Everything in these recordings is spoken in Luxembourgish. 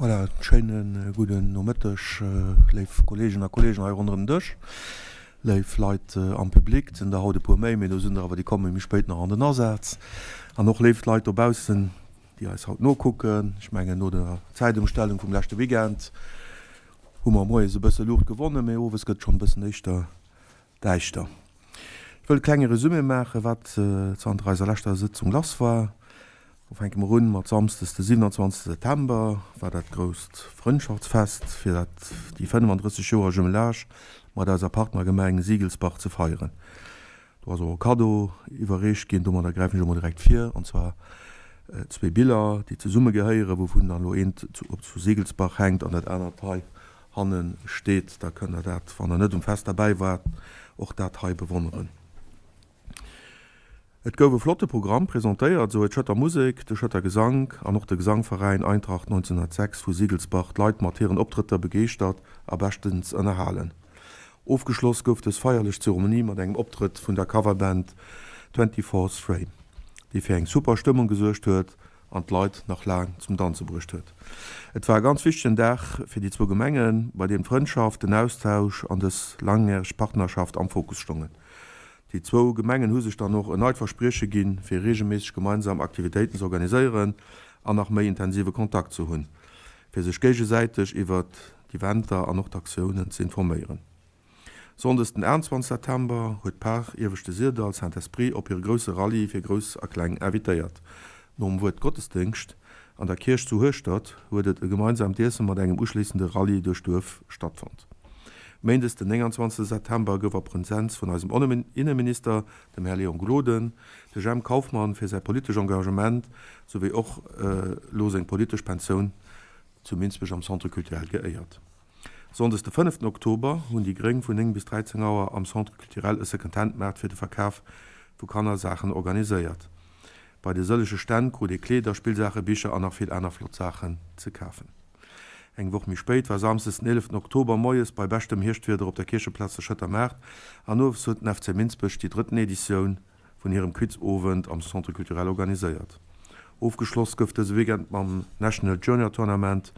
Voilà, schéine gudden Nomëtteg, léif Kolleegen a Kolleegen hei ronderëm den Dësch, léif Leit am Public. Et sinn der haut e puer méi, mee do sinn der awer, déi komme méi spéit nach an den Asaz. An och léif Leit dobaussen, déi eis haut nokucken. Ech mengen, no der Zäitëmstellung vum leschte Weekend hu mer moies e bësse Luucht gewonnen, mee owes gëtt et schonn e bëssen éischter Däischter. Ech wëll e klenge Resumé maachen, wat zanter eiser leschter Sëtzung lass war. Do fänke mer un mat Samsdes de 27 September war dat grousst Frëndschaftsfest fir dat déi 35 Joer Jumelage mat eiser Partnergemeng Siegelsbach ze feieren. Do ass och e Kaddo iwwerreecht ginn. Domadder gräifen ech emol direkt vir, an zwar zwee Biller, déi zesumme gehéieren, wouvun dann elo eent zu Siegelsbach hänkt an dat anert hei Hannen steet, da kënnt der dat, wann der net um Fest derbäi waart, och dat hei bewonneren. Et gouf e flotte Programm presentéiert, esou huet d'Schëtter Musek, de Schëtter Gesank an och de Gesangveräin Eintracht 1906 vu Siegelsbach d'Leit mat hiren Optrëtter begeeschtert a beschtens ënnerhalen. Ofgeschloss gouf dës feierlech Zeremonie mat engem Optrëtt vun der Coverband Twenty Fourth Frame, déi fir eng super Stëmmung gesuergt huet an d'Leit nach laang zum Danze bruecht huet. Et war e ganz wichtegen Dag fir déi zwou Gemengen, bei deem d'Frëndschaft, den Austausch an dës langjäreg Partnerschaft am Fokus stongen. Déi zwou Gemengen hu sech dann och en neit Versprieche ginn, fir reegelméisseg gemeinsam Aktivitéiten ze organiséieren an nach méi intensive Kontakt ze hunn, fir sech géigesäiteg iwwert d'Eventer an och d'Aktiounen ze informéieren. Sonndes den 21 September huet d'Par Ieweschte Syrdall Saint-Esprit op hire grousse Rallye fir Grouss a Kleng invitéiert. Nom Wuert-Gottesdéngscht an der Kierch zu Hueschtert huet et e gemeinsaamt Iesse mat engem uschléissende Rallye duerch d'Duerf stattfonnt. Méindes den 29 September gouf a Präsenz vun eisem Inneminister, dem Här Léon Gloden, de Jemp Kauffmann fir säi politesch Engagement souwéi och lo seng politesch Pensioun zu Minsbech am Centre Culturel geéiert. Sonndes de fënneften Oktober hunn déi Gréng vun 9 bis 13 Auer am Centre Culturel e Second-Hand-Maart fir de Verkaf vu Kannersaachen organiséiert. Bei de sëllege Stänn krut ee Kleeder, Spillsaachen, Bicher an nach vill aner flott Saachen ze kafen. Eng Woch méi spéit war Samsdes den eeleften Oktober moies bei beschtem Hierschtwieder op der Kiercheplaz de Schëtter Maart an owes huet den FC Minsbech déi drëtten Editioun vun hirem Quizowend am Centre Culturel organiséiert. Ofgeschloss gouf dëse Weekend mam National Junior Tournament.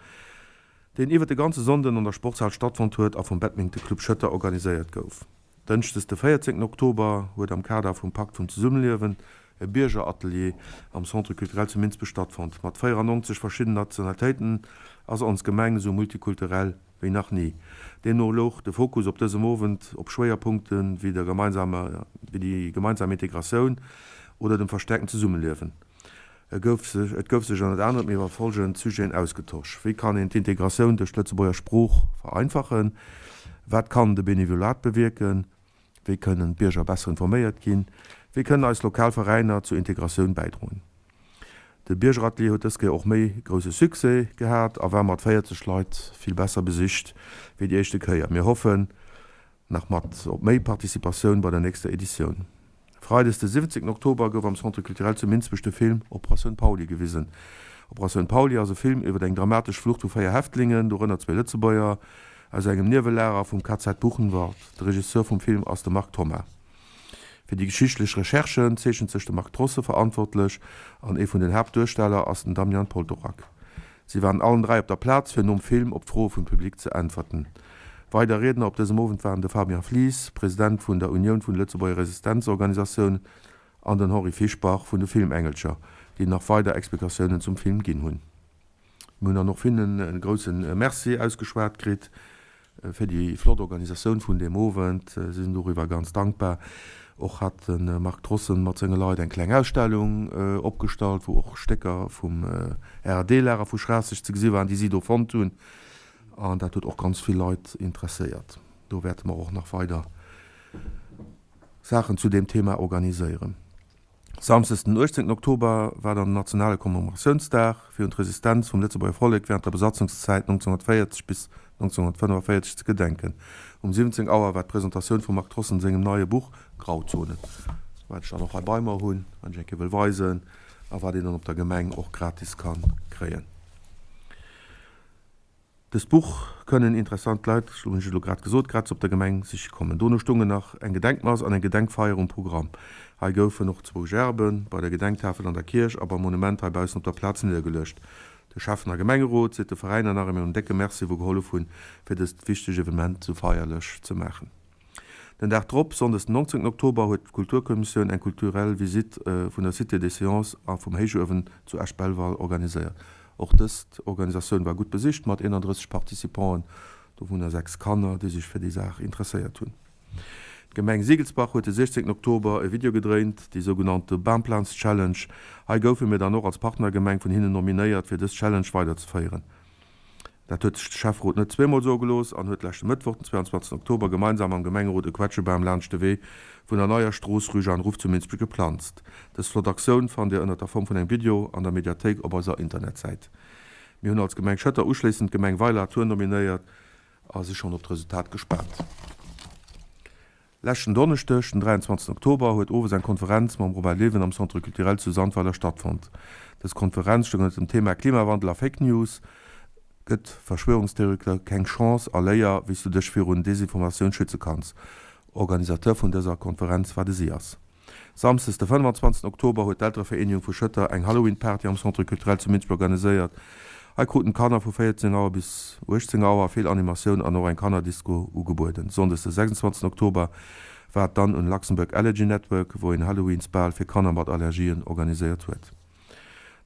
deen iwwer de ganze Sonnden an der Sportshal stattfonnt huet a vum Badminton Club Schëtter organiséiert gouf. Dënschdes de 14 Oktober huet am Kader vum Pakt vum Zesummeliewen e Biergeratelier am Centre Culturel zu Minsbech stattfonnt. Mat 94 verschidden Nationalitéiten ass ons Gemeng esou multikulturell wéi nach ni. Deemno louch de Fokus op dësem Owend op Schwéierpunkte wéi der gemeinsamer wéi déi gemeinsam Integratioun oder dem verstäerkten Zesummeliewen. Et gouf sech et gouf sech ënnert anerem iwwer folgend Sujeten ausgetosch, Wéi kann een d'Integratioun duerch d'Lëtzebuerger Sprooch vereinfachen? Wat kann de Benevolat bewierken? Wéi kënnen d'Bierger besser informéiert ginn? Wéi kënnen eis lokal Veräiner zur Integratioun bäidroen? De Biergeratelier huet dës Kéier och méi grousse Succès gehat a war mat 40 Leit vill besser besicht wéi déi éischte Kéier. Mir hoffen, Nach mat op méi Participatioun bei der nächster Editioun. Freides de 17 Oktober gouf am Centre Culturel zu Minsbech de Film Operatioun Pauly gewisen. Operatioun Pauly ass e Film iwwer eng dramatesch Flucht vu 4 Häftlingen, dorënner zwee Lëtzebuerger, aus engem Niewelager vum KZ Buchenwald. De Regisseur vum Film ass de Marc Thoma. Fir déi geschichtlech Recherchen zeechent sech de Marc Trosse verantwortlech an ee vun den Haaptduersteller ass den Damian Poltorak. Si waren allen 3 op der Plaz fir nom Film op d'Froe vum Public ze äntwerten. Weider Riedner op dësem Owend waren de Fabien Flies, President vun der Unioun vun de Lëtzebuerger Resistenzorganisatiounen an den Henri Fischbach vun de Filmengelcher, déi nach weider Explikatiounen zum Film ginn hunn. Mir hunn dann och hinnen e grousse Merci ausgeschwat kritt fir déi flott Organisatioun vun deem Owend. Si sinn doriwwer ganz dankbar. Och hat de Marc Trossen mat senge Leit eng kleng Ausstellung opgestallt, wou och Stécker vum RAD-Lager vu Schraasseg ze gesi waren, déi si do fonnt hunn. An dat huet och ganz vill Leit interesséiert. Do wäerte mer och nach weider Saachen zu deem Thema organiséieren. Samsdes den 18 Oktober war dann den nationale Commemoratiounsdag fir un d'Resistenz vum Lëtzebuerger Vollek wärend der Besatzungszäit 1940 bis 1945 ze gedenken. Um 17 Auer war d'Presentatioun vum Marc Trossen sengem neie Buch Grauzonen, wat ech dann och hei bei mer hunn, wat ech eng Kéier wëll weisen a wat een dann op der Gemeng och gratis ka kréien. Dëst Buch kënnen interessant Leit, ech hunn ech elo grad gesot, gratis op der Gemeng siche kommen. Dono stoungen nach eng Gedenkmass an eng Gedenkfeier um Programm. Hei goufen och zwou Gerbe bei der Gedenktafel an der Kierch a beim Monument heibaussen op der Plaz niddergeluecht. De Schäffen a Gemengerot seet de Veräiner nach eemol en décke Merci wou gehollef hunn, fir dëst wichteg Evenement sou feierlech ze maachen. Den Dag drop, Sonndes den 19 Oktober, huet d'Kulturkommissioun eng kulturell Visite vun der Cité des Sciences a vum Héichuewen zu Esch-Belval organiséiert. Och dës Organisatioun war gutt besicht mat 31 Participanten, dovunner 6 Kanner, déi sech fir déi Saach interesséiert hunn. D'Gemeng Siegelsbach huet de 16 Oktober e Video gedréint, déi sougenannte Bamplans Challenge. Hei goufe mir dann och als Partnergemeng vun hinnen nominéiert, fir dës Challenge weiderzeféieren. Dat huet sech de Schäfferot net zweemol soe gelooss an huet leschte Mëttwoch, den 22 Oktober, gemeinsam mam Gemengerot e Quetschebam laanscht de Wee vun der neier Strooss Rue Jeanne Ruff zu Minsbech geplanzt. Dës flott Aktioun fannt Dir ënnert der Form vun engem Video an der Mediathéik op eiser Internetsäit. Mir hunn als Gemeng Schëtter uschléissend d'Gemeng Weiler-la-Tour nominéiert a si schonn op d'Resultat gespaant. Leschten Donneschdeg, den 23 Oktober, huet owes eng Konferenz mam Robert Leven am Centre Culturel zu Sandweiler stattfonnt. Dës Konferenz stoung ënnert dem Thema Klimawandel a Fake News, Gëtt Verschwörungstheoretiker keng Chance a léier wéi s du dech virun Desinformatioun schütze kanns. Organisateur vun dëser Konferenz war de SIAS. Samsdes de 25 Oktober huet d'Elterevereenegung vu Schëtter eng Halloween Party am Centre Culturel zu Minsbech organiséiert. Hei kruten d'Kanner vu 14 Auer bis 18 Auer vill Animatioun an och eng Kannerdisco ugebueden. Sonndes de 26 Oktober war et dann un Luxembourg Allergy Network, wou een Halloweensbal fir Kanner mat Allergien organiséiert huet.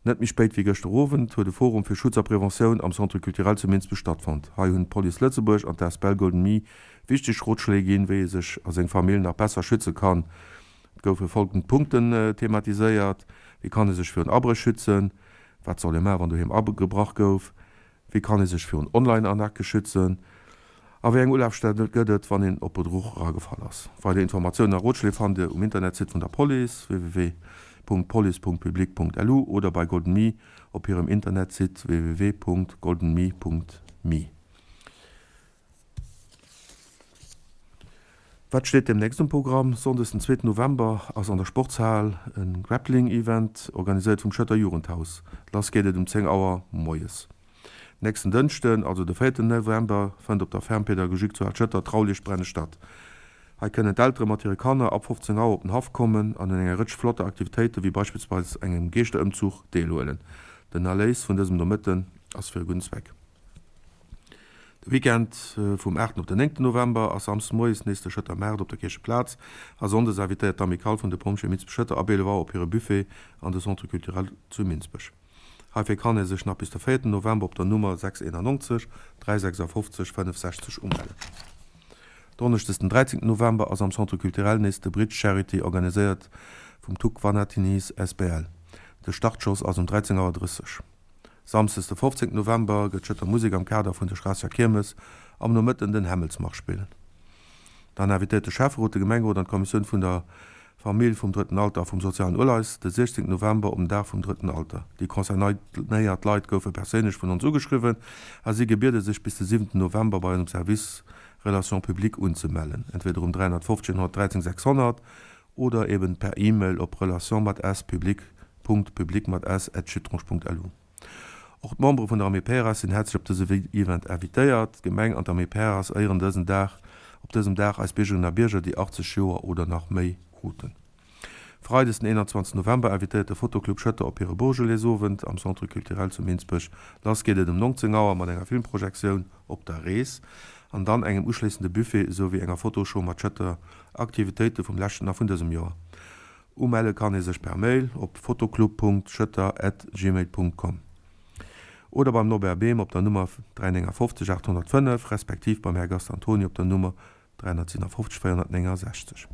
Net méi spéit wéi gëschter Owend huet e Forum fir Schutz a Preventioun am Centre Culturel zu Minsbech stattfonnt. Hei hunn d'Police Lëtzebuerg an d'Asbl Golden Me wichteg Rotschléi ginn, wéi ee sech a seng Famill nach besser schütze kann. Et goufe folgend Punkten thematiséiert, Wéi kann ee sech virun Abréch schützen? Wat soll ee maachen, wann doheem agebrach gouf? Wéi kann ee sech virun Online-Arnaquë schützen? A wéi eng Ulafstelle gëtt et, wann een op Bedruch eragefall ass? Weider Informatiounen a Rotschléi fannt Dir um Internetsite vun der Police, www.police.public.lu, oder bei Golden Me op hirem Internetsite, www.goldenme.me. Wat steet deemnächst um Programm? Sonndes den zweeten November ass an der Sportshal e Grappling-Event, organiséiert vum Schëtter Jugendhaus. Lass geet et um 10 Auer moies. Nächsten Dënschden, also de véierten November, fënnt op der Ferme Pédagogique zu Al-Schëtter d'Trauliichtbrenne statt. Hei kënnen d'Eltere mat hire Kanner ab 15 Auer op den Haff kommen an un enger Rëtsch flotter Aktivitéite wéi beispillsweis engem Geeschterëmzuch deelhuelen. Den Erléis vun dësem Nomëtten ass fir e gudden Zweck. De Weekend vum 8 op den 9 November ass Samsdes moies nees de Schëtter Maart op der Kiercheplaz a Sonndes invitéiert d'Amicale vun de Pompjeeë Minsbech-Schëtter ab 11 Auer op hire Buffet an de Centre Culturel zu Minsbech. Heifir kann ee sech nach bis de 4 November op der Nummer 691 356 560 umellen. Donneschdes den 13 November ass am Centre Culturel nees de Bridge Charity organiséiert vum Tuc Wanatinis asbl. De Startschoss ass um 13 Auer 30. Samsdes de 15 November gëtt d'Schëtter Musek am Kader vun der Schraasseger Kiermes am Nomëtten den Hämmelsmarsch spillen. Dann invitéiert de Schäfferot, de Gemengerot an d'Kommissioun vun der Famill vum Drëtten Alter a vum sozialen Uleis de 16 November um Dag vum Drëtten Alter. Déi concernéiert Leit goufe perséinlech vun ons ugeschriwwen a si gebiede sech bis de 7 November bei eisem Service Relations publiques unzemellen, entweder um 350 113 600 oder eben per E-Mail op relations mat s public Punkt public mat s at schittronge Punkt lu. Och d'Membere vun der Armée Paeras sinn häerzlech op dëse Event invitéiert. D'Gemeng an d'Armée Paeras éieren dësen Dag op dësem Dag eis Biergerinnen a Bierger, déi 80 Joer oder nach méi kruten. Freides den 21 November invitéiert de Fotoclub Schëtter op hire Beaujolaisowend am Centre Culturel zu Minsbech. Lass geet et um 19 Auer mat enger Filmprojektioun op der Rees an dann engem uschléissende Buffet esou wéi enger Fotoshow mat Schëtter Aktivitéite vum leschten a vun dësem Joer. Umelle kann ee sech per Mail op fotoclub.schëtter@gmail.com oder beim Norbert Behm op der Nummer 359 805 respektiv beim Här Gast Antoni op der Nummer 357 469.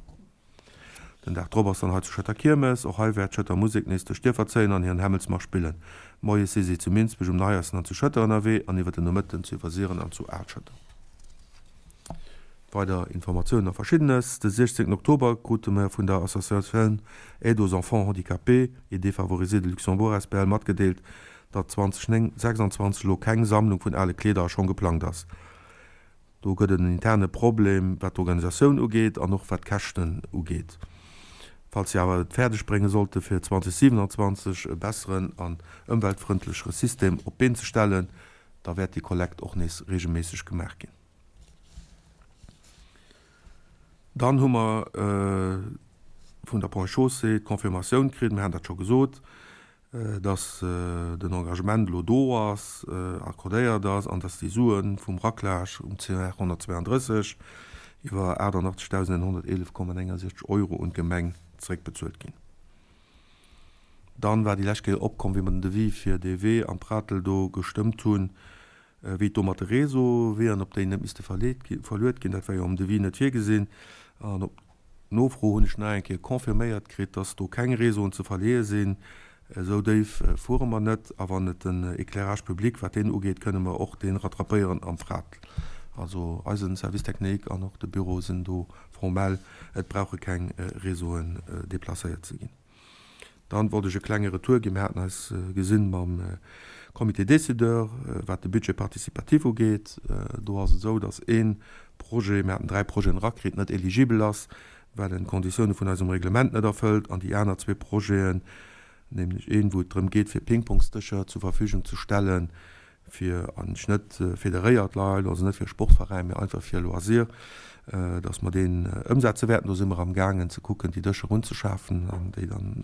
Den Dag drop ass dann hei zu Schëtter Kiermes. Och hei wäert d'Schëtter Musek nees duerch d'Dierfer zéien an hiren Hämmelsmarsch spillen. Moies si si zu Minsbech um Neiassen an zu Schëtter ënnerwee an iwwer den Nomëtten zu Iwwersiren an zu Al-Schëtter. Weider Informatiounen a Verschiddenes, De 16 Oktober krute mer vun der Associatioun Aide aux enfants handicapés et défavorisés de Luxembourg asbl matgedeelt, datt 2026 elo keng Sammlung vun ale Kleeder a Schong geplangt ass. Do gëtt et en interne Problem, wat d'Organisatioun ugeet an och wat d'Käschten ugeet. Falls si awer et fäerdeg brénge sollte fir 2027 e besseren an ëmweltfrëndlechere System op d'Been ze stellen, da wäert déi Kollekt och nees reegelméisseg gemaach ginn. Dann hu mer vun der Ponts et Chaussées d'Confirmatioun kritt, mir haten dat scho gesot. Dass den Engagement elo do ass, accordéiert ass an dass déi Sue vum Raclage um CR 132 iwwer 88.111,69 Euro un d'Gemeng zeréckbezuelt ginn. Dann war déi lescht Kéier opkomm, wéi mer den Devis fir dee Wee am Pratel do gestëmmt hunn, wéi et do mat de Réseaue wier an ob déi net misste verluet ginn. Dat war jo am Devis net virgesinn. An op Nofro hunn ech nach eng Kéier confirméiert kritt, dass do keng Réseauen ze verleeë sinn. Esou déif fuere mer net. A wann et den Éclairage public, wat deen ugeet, kënne mer och dee rattrapéieren am Fratel. Also eisen Service technique an och de Büro sinn do formell, et brauche keng Réseauen déplacéiert ze ginn. Dann wollt ech e klenge Retour ginn. Mir haten eis gesinn mam Comité décideur, wat de Budget participatif ugeet. Do ass et esou, dass ee Projet, mir haten 3 Projeten erakritt, net eligibel ass, well en d'Konditioune vun eisem Reglement net erfëllt an déi aner zwee Projeten, nämlech een, wou et drëm geet fir Pingpongsdëscher zur Verfügung ze stellen, fir eigentlech net federéiert Leit, also net fir e Sportveräin, mee einfach fir Loisir, dass mer deen ëmsetze wäerten. Do si mer amgaangen ze kucken, déi Dëscher unzeschafen an déi dann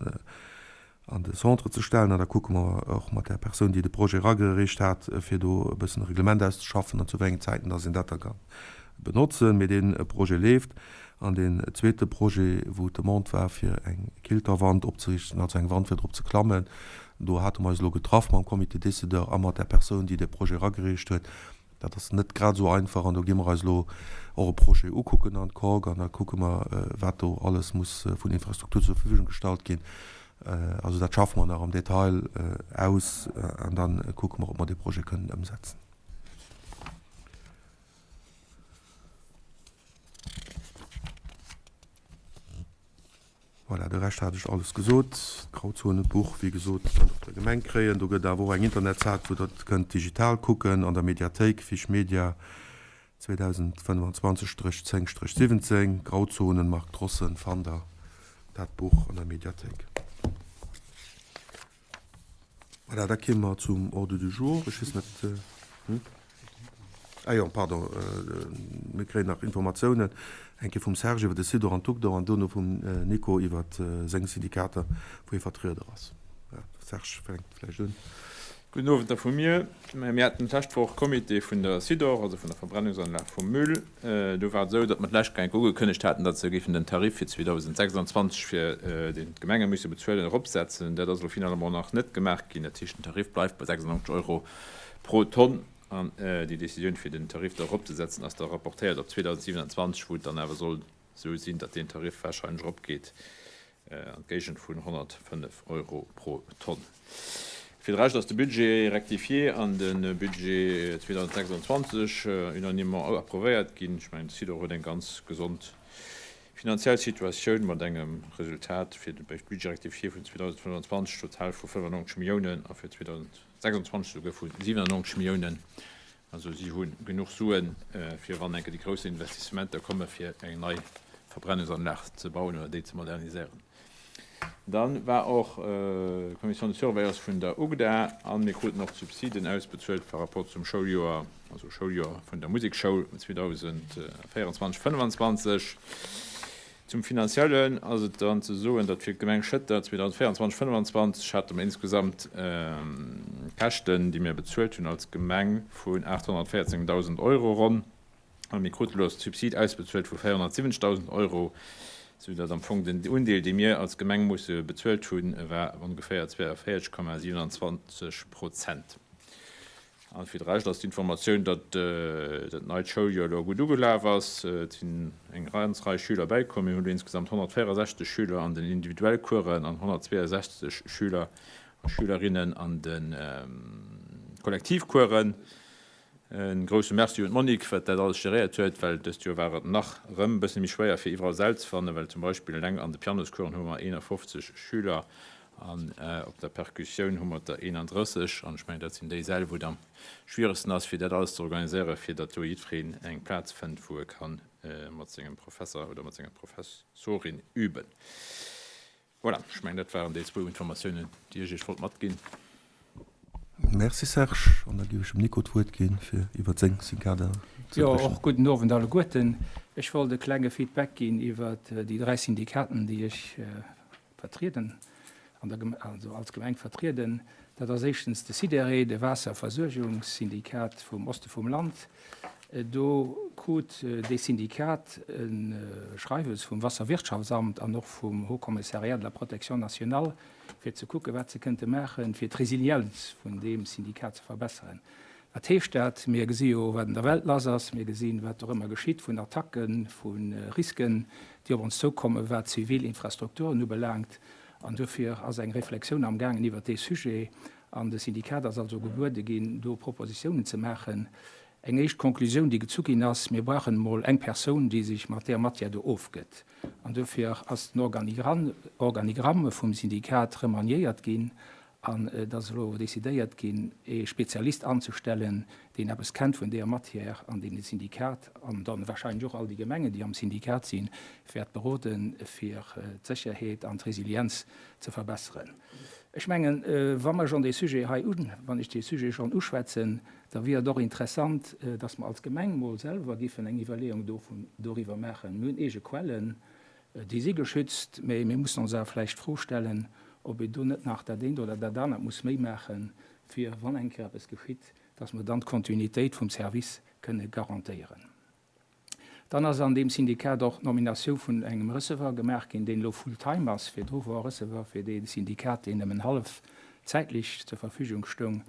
an de Centre ze stellen. An da kucke mer och mat där Persoun, déi de Projet eragereecht hat, fir do e bëssen e Reglement auszeschaffen an zu wéi engen Zäiten dass een dat da ka benotzen. Mee dee Projet leeft. An deen zweete Projet, wou d'Demande war, fir eng Kilterwand opzeriichten, also eng Wand fir drop ze klammen, do hate mer eis elo getraff mam Comité décideur a mat där Persoun, déi dee Projet eragereecht huet. Dat ass net grad esou einfach an do gi mer eis elo och e Projet ukucken an d'Corg an da kucke mer, wat do alles muss vun Infrastruktur zur Verfügung gestallt ginn. Also dat schaffe mer nach am Detail aus an da kucke mer, ob mer dee Projet kënnen ëmsetzen. Voilà, de Rescht hat ech alles gesot. D'Grauzonenbuch, wéi gesot, kënnt Der op der Gemeng kréien. Do gëtt awer och eng Internetsäit, wou Der et kënnt digital kucken an der Mediathéik, Fiche Media 2025-10-17, Grauzonen, Marc Trossen, fannt Der dat Buch an der Mediathéik. Voilà, da kéime mer zum Ordre du jour. Ech weess net, hm? Ah jo, pardon, mir kréien nach Informatiounen, eng Kéier vum Serge iwwer de Sidor an d'Ucdor an duerno vum Nico iwwer seng Syndikater, wou hie Vertrieder ass. Serge fänkt vläicht un. Gudden Owend da vu mir. Mir haten d'lescht Woch Comité vun der Sidor, also vun der Verbrennungsanlag vum Müll. Do war et esou, datt mer d'lescht Kéier ugekënnegt haten, datt se géifen den Tarif fir 2026, fir deen d'Gemenge musse bezuelen, eropsetzen. Dat ass elo finalement nach net gemaach ginn. Dat heescht, den Tarif bleift bei 96 Euro pro Tonn. An déi Décisioun, fir den Tarif da eropzesetzen, ass da rapportéiert op 2027, wou et dann awer soll esou sinn, datt deen Tarif warscheinlech eropgeet an d'Géigend vun 105 Euro pro Tonn. Fir de Rescht ass de Budget rectifié an de Budget 2026 unanimement approvéiert ginn. Ech mengen, de Sidor huet eng ganz gesond finanziell Situatioun mat engem Resultat fir de Budget rectifié vun 2025 total vu 95 Milliounen a fir 2026 souguer vu 97 Milliounen. Also si hu genuch Suen, fir wann enke déi grouss Investissementer komme fir eng nei Verbrennungsanlag ze bauen oder déi ze moderniséieren. Da war och d'Commission de surveillance vun der UGDA a mir kruten och d'Subsiden ausbezuelt par rapport zum Schouljoer, also Schouljoer vun der Musekschoul 2024, 25. Zum Finanziellen ass et dann ze soen, datt fir d'Gemeng Schëtter 2024, 25 hate mer insgesamt Käschten, déi mir bezuelt hunn als Gemeng, vun 814.000 Euro ronn. A mir krute elo d'Subsid ausbezuelt vu 470.000 Euro, soudatt am Fong den Undeel, dee mir als Gemeng musse bezuelt hunn, war ongeféier 42,27 Prozent. An fir de Rescht ass d'Informatioun, datt dat neit Schouljoer elo gutt ugelaf ass. Et sinn eng ganz Rei Schüler bäikomm. Mir hunn elo insgesamt 164 Schüler an den individuell Coursen an 162 Schüler a Schülerinnen an de Kollektivcoursen. E grousse Merci un d'Monique, wat dat alles geréiert huet, well dëst Joer war et nach erëm e bësse méi schwéier, fir iwwerall Säll ze fannen, well zum Beispill eleng an de Pianoscoursen hu mer 51 Schüler An op der Perkussioun hu mer der 31. An ech mengen, dat sinn déi Säll, wou et am schwieregsten ass, fir dat alles ze organiséieren, fir datt do jiddwereen eng Plaz fënnt, wou e ka mat sengem Professer oder mat senger Professorin üben. Voilà, ech mengen, dat waren déi zwou Informatiounen, déi ech Iech wollt matginn. Merci Serge. An da géif ech dem Nico d'Wuert ginn, fir iwwert seng Syndikater ze Jo, och gudden Owend alleguerten. Ech wollt e klenge Feedback ginn iwwert déi dräi Syndikaten, déi ech vertrieden. an der, also als Gemeng vertrieden. Dat ass éischtens de SIDERE, de Waasserversuergungssyndikat vum Oste vum Land. Do krut dee Syndikat e Schreiwes vum Wasserwirtschaftsamt an och vum Haut Commissariat de la Protection nationale, fir ze kucken, wat se kënnte maachen, fir d'Resilienz vun deem Syndikat ze verbesseren. Wat heescht dat? Mir gesi jo, wat an der Welt lass ass. Mir gesinn, wat dorëmmer geschitt vun Attacken, vu Risken, déi op ons zoukommen, wat zivil Infrastrukturen ubelaangt. An dofir ass eng Reflexioun amgaangen iwwert dee Sujet. An de Syndikat ass also gebuede ginn, do Propositiounen ze maachen. Eng éischt Konklusioun, déi gezu ginn ass, Mir brauchen emol eng Persoun, déi sech mat där Matière do ofgëtt. An dofir ass den Organigramme vum Syndikat remaniéiert ginn an et ass elo decidéiert ginn, ee Spezialist anzestellen, deen eppes kennt vun deeër Matière an deen de Syndikat an dann wahrscheinlech och all déi Gemengen, déi am Syndikat sinn, wäert beroden, fir d'Sécherheet an d'Resilienz ze verbesseren. Ech mengen, wa mer schonn dee Sujet hei un, wann ech dee Sujet schonn uschwätzen, da wier et och interessant, dass mer als Gemeng mol selwer giffen eng Iwwerleeung dovun, doriwwer maachen. Mir hunn eege Quellen, déi si geschützt, mä mir mussen ons awer vläicht d'Fro stellen, ob een do net nach dat eent oder dat anert muss méi maachen, fir, wann eng Kéier eppes geschitt, dass mer dann d'Kontinuitéit vum Service kënne garantéieren. Dann ass an deem Syndikat och d'Nominatioun vun engem Receveur gemaach ginn, deen elo full-time ass. Virdru wor e Receveur fir dee Syndikat, deen nëmmen hallef zäitlech zur Verfügung stoung.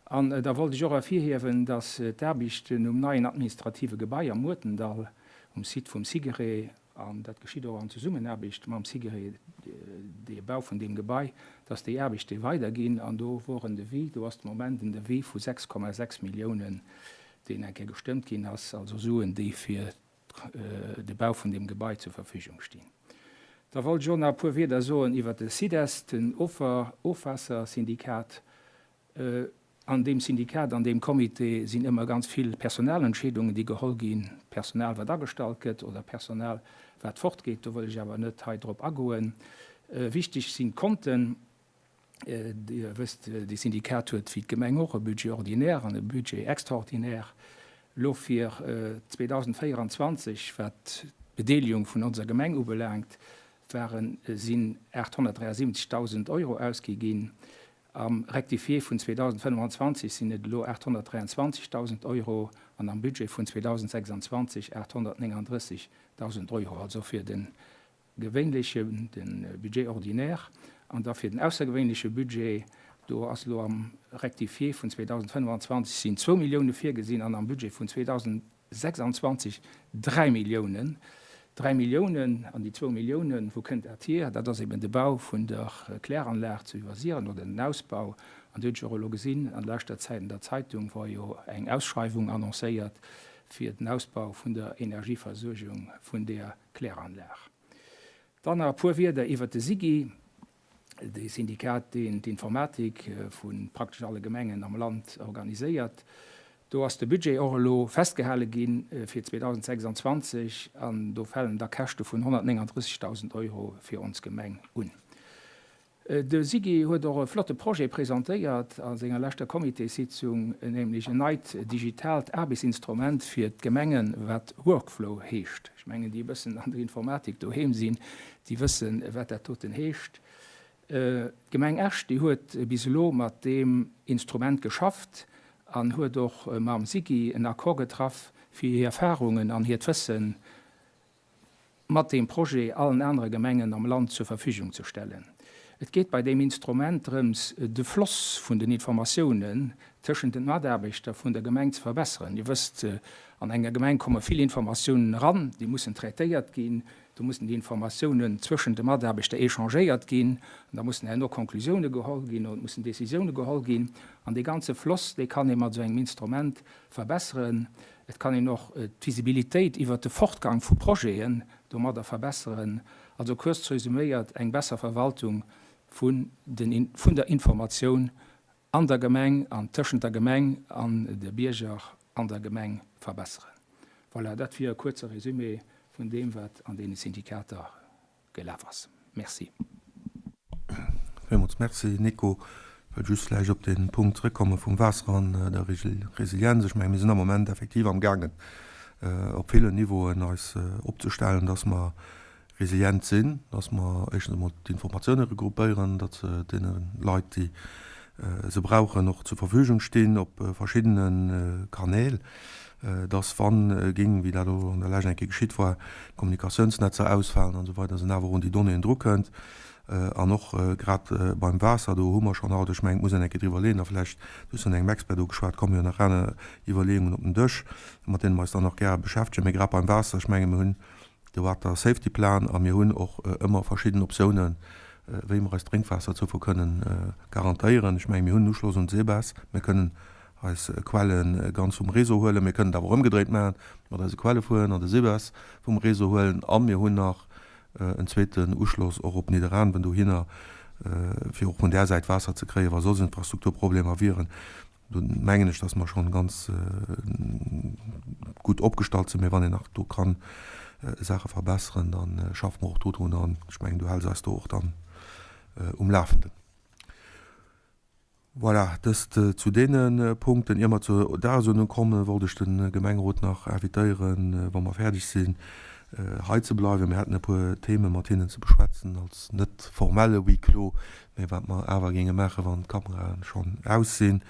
An da wollt ech och ervirhiewen, dass d'Aarbechten um neien administrative Gebai am Muertendall, um Site vum SIGERE, an dat geschitt och an Zesummenaarbecht mam SIGERE, dee Bau vun deem Gebai, dass déi Aarbechte weiderginn. An do wor en Devis, do ass de Moment en Devis vu 6,6 Milliounen, deen eng Kéier gestëmmt ginn ass, also Suen, déi fir de Bau vun deem Gebai zur Verfügung stinn. Da wollt ech och nach e puer Wierder soen iwwert de SIDES, den Ofwaassersyndikat. An deem Syndikat, an deem Comité sinn ëmmer ganz vill Personalentscheedungen, déi geholl ginn, Personal, wat agestallt gëtt oder Personal, wat fortgeet. Do wëll ech awer net hei drop agoen. Wichteg sinn d'Konten. Dir wësst, dee Syndikat huet, wéi d'Gemeng och, e Budget ordinaire an e Budget extraordinaire. Elo fir 2024, wat d'Bedeelegung vun onser Gemeng ubelaangt, waren, sinn 873.000 Euro ausgi ginn. Am Rectifié vun 2025 sinn et elo 823.000 Euro an am Budget vun 2026 839.000 Euro, also fir de gewéinlechen, de Budget ordinaire, an da fir den aussergewéinleche Budget, do ass elo am Rectifié vun 2025 sinn zwou Millioune virgesinn an am Budget vun 2026 dräi Milliounen. Dräi Milliounen, an déi zwou Milliounen, wou kënnt dat hier? Dat ass eben de Bau vun der Kläranlag zu Iwwersiren oder den Ausbau. An do hunn ech och elo gesinn an leschter Zäit an der Zeitung war jo eng Ausschreiwung annoncéiert fir den Ausbau vun der Energieversuergung vun där Kläranlag. Dann nach e puer Wierder iwwert de SIGI, dee Syndikat, deen d'Informatik vu praktesch alle Gemengen am Land organiséiert. Do ass de Budget och elo festgehale gi fir 2026 an do falen da Käschte vun 139.000 Euro fir ons Gemeng un. De Sigi huet och e flotte Projet presentéiert a senger leschter Comitéssitzung, nämlech en neit digitaalt Aarbechtsinstrument fir d'Gemengen, wat Workflow heescht. Ech mengen, déi e bëssen an der Informatik doheem sinn, déi wëssen, wat dat doten heescht. D'Gemeng Esch, déi huet bis elo mat deem Instrument geschafft an huet och mam Sigi en Accord getraff, fir hir Erfarungen an hiert Wëssen mat deem Projet allen anere Gemengen am Land zur Verfügung ze stellen. Et geet bei deem Instrument drëms, de Floss vun den Informatiounen tëschent den Mataarbechter vun der Gemeng ze verbesseren. Dir wësst, an enger Gemeng komme vill Informatiounen eran, déi mussen traitéiert ginn, do mussen déi Informatiounen zwëschent de Mataarbechter échangéiert ginn an da mussen herno Konklusioune geholl ginn oder et mussen Décisioune geholl ginn. An dee ganze Floss, dee kann ee mat esou engem Instrument verbesseren. Et kann een och d'Visibilitéit iwwert de Fortgang vu Projeten domadder verbesseren. Also kuerz resüméiert, eng besser Verwaltung vun vun der Informatioun an der Gemeng an tëschent der Gemeng an de Bierger an der Gemeng verbesseren. Voilà, dat wier e kuerze Resumé vun deem, wat an deene Syndikater gelaf ass. Merci. Villmools Merci, Nico. Ech wëll just vläicht op dee Punkt zrëckkomme vum Waasser an der Resilienz. Ech menge mir sinn am Moment effektiv amgaangen, op villen Niveauen eis opzestellen, dass mer. resilient sinn, dass mer éischtens emol d'Informatioune regroupéieren, datt se deene Leit, déi se brauchen, och zur Verfügung stinn op verschiddene Kanäl, dass wann géing, wéi dat elo an der Lescht eng Kéier geschitt war, d'Kommunikatiounsnetzer ausfalen an esou weider, dass een awer och un déi Donnéeën drukënnt. An och grad beim Waasser, do hu mer schonn haut, ech mengen, et muss een eng Kéier driwwer leeën a vläicht, du hues vun engem Expert do geschwat, komme jo nach aner Iwwerleeungen op den Dësch, mat deene mer eis dann och gäre beschäftegen. Mee grad beim Waasser, ech menge mir hunn de Water Safety Plan a mir hunn och ëmmer verschidden Optiounen, wéi mer eis Drénkwaasserzufuhr kënnen garantéieren. Ech menge mir hunn en Uschloss un d'SEBES, mir kënnen eis Quelle ganz vum Réseau huelen, mir kënnen et awer och ëmgedréit maachen, mat eise Quelle fueren an de SEBES vum Réseau huelen a mir hunn nach en zweeten Uschloss och op Nidderaanwen dohinner, fir och vun där Säit Waasser ze kréien, wa soss Infrastrukturproblemer wieren. Do mengen ech, dass mer schonn ganz gutt opgestallt sinn. Mee wann een nach do ka Saache verbesseren, da schaffe mer och do drun. An ech mengen, du häls eis do och dann um Lafenden. Voilà, dëst zu deene Punkten. Ier mer zur Dagesuerdnung kommen, wollt ech de Gemengerot nach invitéieren, wa mer fäerdeg sinn, hei ze bleiwen. Mir hätten e puer Theme mat hinnen ze beschwätzen, als net formelle Huis clos, mee wat mer awer géinge maachen, wann d'Kamerae schonn aus sinn.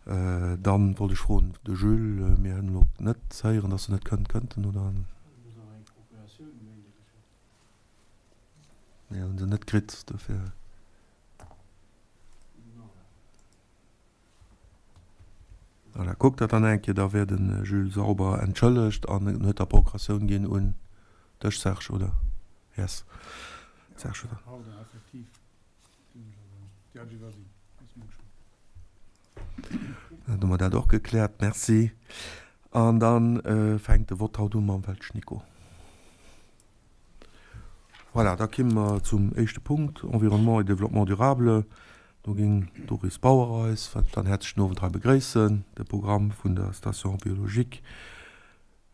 Dann wollt ech froen, de Jules, mir hunn elo net héieren, dass en net kënnt. Kënnt en oder? Mir hunn se net kritt, dofir. Voilà, kuckt dat dann eng Kéier, da wär de Jules Sauber entschëllegt an en huet da Procuratioun ginn un dech, Serge, oder? Yes. Serge, oder? Dann hu mer dat och gekläert. Merci. An da fänkt de Vott haut u mam Welsch Nico. Voilà, da kimme mer zum éischte Punkt, Environnement et développement durable. Do géing d'Doris Bauer eis, wat ech dann häerzlech den Owend hei begréissen, de Programm vun der Station biologique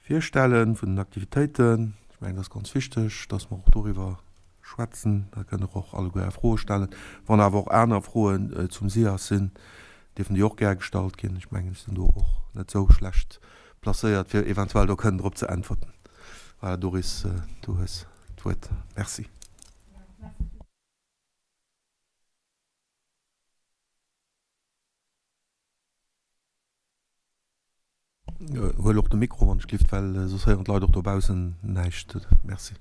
virstellen, vun den Aktivitéiten. Ech mengen, dat ass ganz wichteg, dass mer och doriwwer schwätzen. Da kënnt Der och alleguer Är Froe stellen. Wann awer och aner Froen zum SIAS sinn, dierfen déi och gär gestallt ginn. Ech mengen, ech sinn do och net esou schlecht placéiert, fir eventuell do kënnen drop ze äntwerten. Voilà, Doris, du hues d'Wuert. Merci. Huel och de Mikro, wann ech glift, well soss héieren d'Leit och dobaussen näischt. Merci.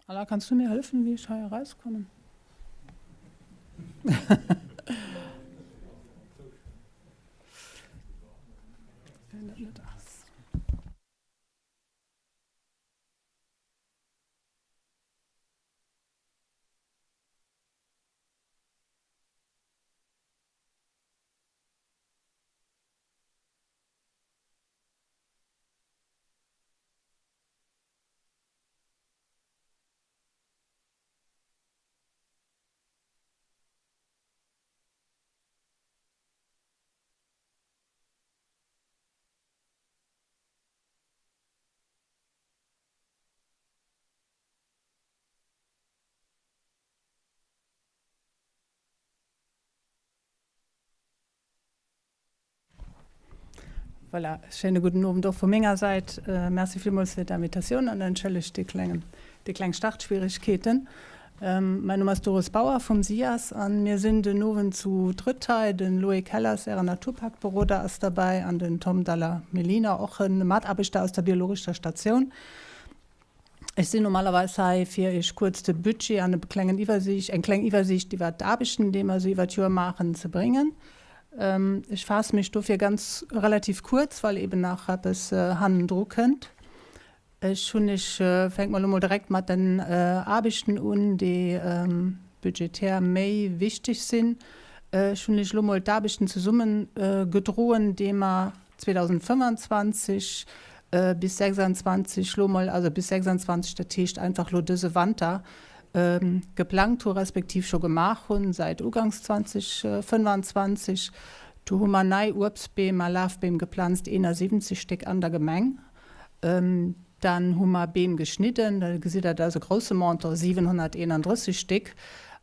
Alain, kannst du mir helfen, wie ich hei erauskomme? Voilà, schéine gudden Owend och vu menger Säit. Merci villmools fir d'Invitatioun an entschëllegt déi klengen, déi kleng Startschwierigkeeten. Mäin Numm ass Doris Bauer vum SIAS an mir sinn den Owend zu drëtt hei. Den Loïc Hellers, Ären Naturparkberoder, ass derbäi an den Tom Dalla-Melina, och e Mataarbechter aus der biologescher Statioun. Ech sinn normalerweis hei, fir Iech kuerz de Budget an e klengen Iwwersiicht, eng kleng Iwwersiicht iwwert d'Aarbechten, déi mer esou iwwert d'Joer maachen, ze bréngen. Ech faasse mech dofir ganz relativ kuerz, well eben nach eppes hannendru kënnt. Ech hunn, ech fänke mer elo mol direkt mat den Aarbechten un, déi budgetär méi wichteg sinn. Ech hunn lech elo mol d'Aarbechten zesumme gedroen, déi mer 2025 bis 26 elo mol, also bis 26, dat heescht einfach elo dëse Wanter, geplangt hu respektiv scho gemaach hunn säit uganks 2025. Do hu mer nei Uebstbeem a Lafbeem geplanzt, 71 Stéck an der Gemeng. Dann hu mer Beem geschnidden, da gesitt Der, dat ass e grousse Montant, 731 Stéck.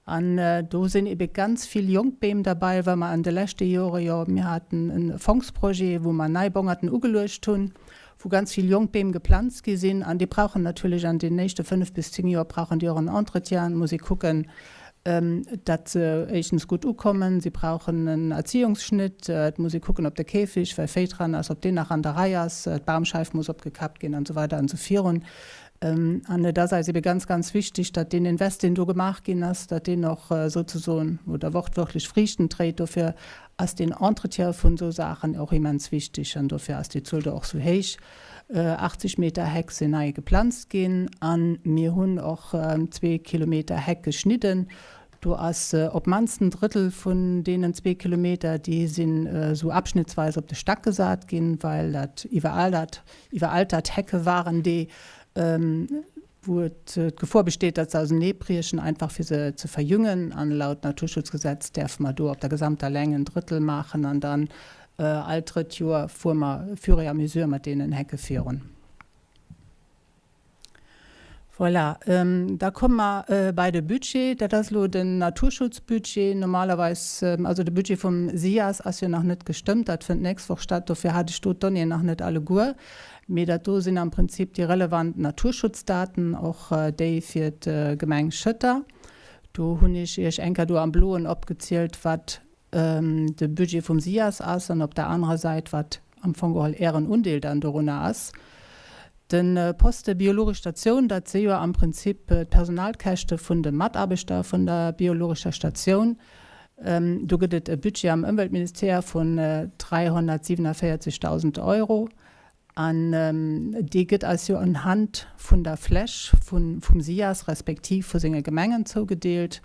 An do sinn ebe ganz vill jonk Beem derbei, well mer an de leschte Jore jo, mir haten e Fondsprojet, wou mer nei Bongerten ugeluecht hunn, wou ganz vill jonk Beem geplanzt gi sinn. An déi brauchen natierlech an den éischte fënnf bis zéng Joer brauchen déi och en Entretien. Et muss ee kucken, datt se éischtens gutt ukommen. Si brauchen en Erziehungsschnitt. Et muss ee kucken, ob de Käfig, well Véi dran ass, ob deen nach an der Rei ass. D'Bamscheif muss opgekappt ginn an esou weider an esou virun. An et ass eis ebe ganz, ganz wichtig, datt deen Invest, deen do gemaach ginn ass, datt deen och souzesoen oder wortwörtlech Friichten dréit. Dofir ass deen Entretien vun esou Saachen och immens wichtig an dofir ass déi Zuel do och esou héich. 80 Meter Heck sinn nei geplanzt ginn a mir hunn och zwee Kilometer Heck geschnidden. Do ass op d'mannst en Drëttel vun deenen zwee Kilometer, déi sinn esou abschnittsweis op de Stack gesat ginn, well dat iwweraltert Hecke waren, déi, wou et d'Gefor besteet, datt se auseneebriechen, einfach fir se ze verjüngen. An laut Naturschutzgesetz däerfe mer do op der gesamter Läng en Drëttel maachen an dann all drëtt Joer fuere mer fur et à mesure mat deenen Hecke virun. Voilà, da komme mer bei de Budget. Dat ass elo den Naturschutzbudget. Normalerweis, also de Budget vum SIAS ass jo nach net gestëmmt, dat fënnt d'nächst Woch statt, dofir hat ech do d'Donnéeën nach net alleguer. Mee dat do sinn am Prinzip déi relevant Naturschutzdaten, och déi fir d'Gemeng Schëtter. Do hunn ech Iech eng Kéier do am Bloen opgezielt, wat de Budget vum SIAS ass an op der anerer Säit, wat am Fong geholl Ären Undeel dann dorunner ass. De Poste biologesch Statioun, dat si jo am Prinzip d'Personalkäschte vun de Mataarbechter vun der biologescher Statioun. Do gëtt et e Budget am Ëmweltministère vun 347.000 Euro. An dee gëtt eis jo unhand vun der Fläch vum SIAS respektiv vu senge Gemengen zougedeelt.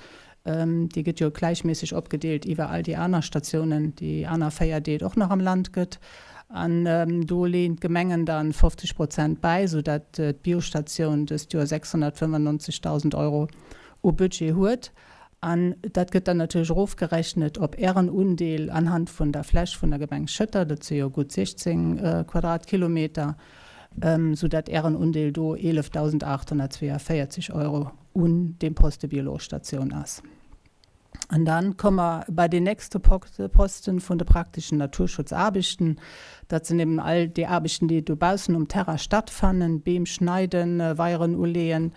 Dee gëtt jo gläichméisseg opgedeelt iwwer all déi aner Statiounen, déi aner 4, déi et och nach am Land gëtt. An do leeën d'Gemengen da 50 Prozent bäi, soudatt d'Biostatioun dëst Joer 695.000 Euro u Budget huet. An dat gëtt dann natierlech erofgerechnet op Ären Undeel anhand vun der Fläch vun der Gemeng Schëtter, dat si jo gutt 16 Quadratkilometer, soudatt Ären Undeel do 11.842 Euro un deem Poste Biologstatioun ass. An da komme mer bei deen nächste Posten vun de prakteschen Naturschutzaarbechten. Dat sinn eben all déi Aarbechten, déi dobaussen um Terrain stattfannen, Beem schneiden, Weieren uleeën,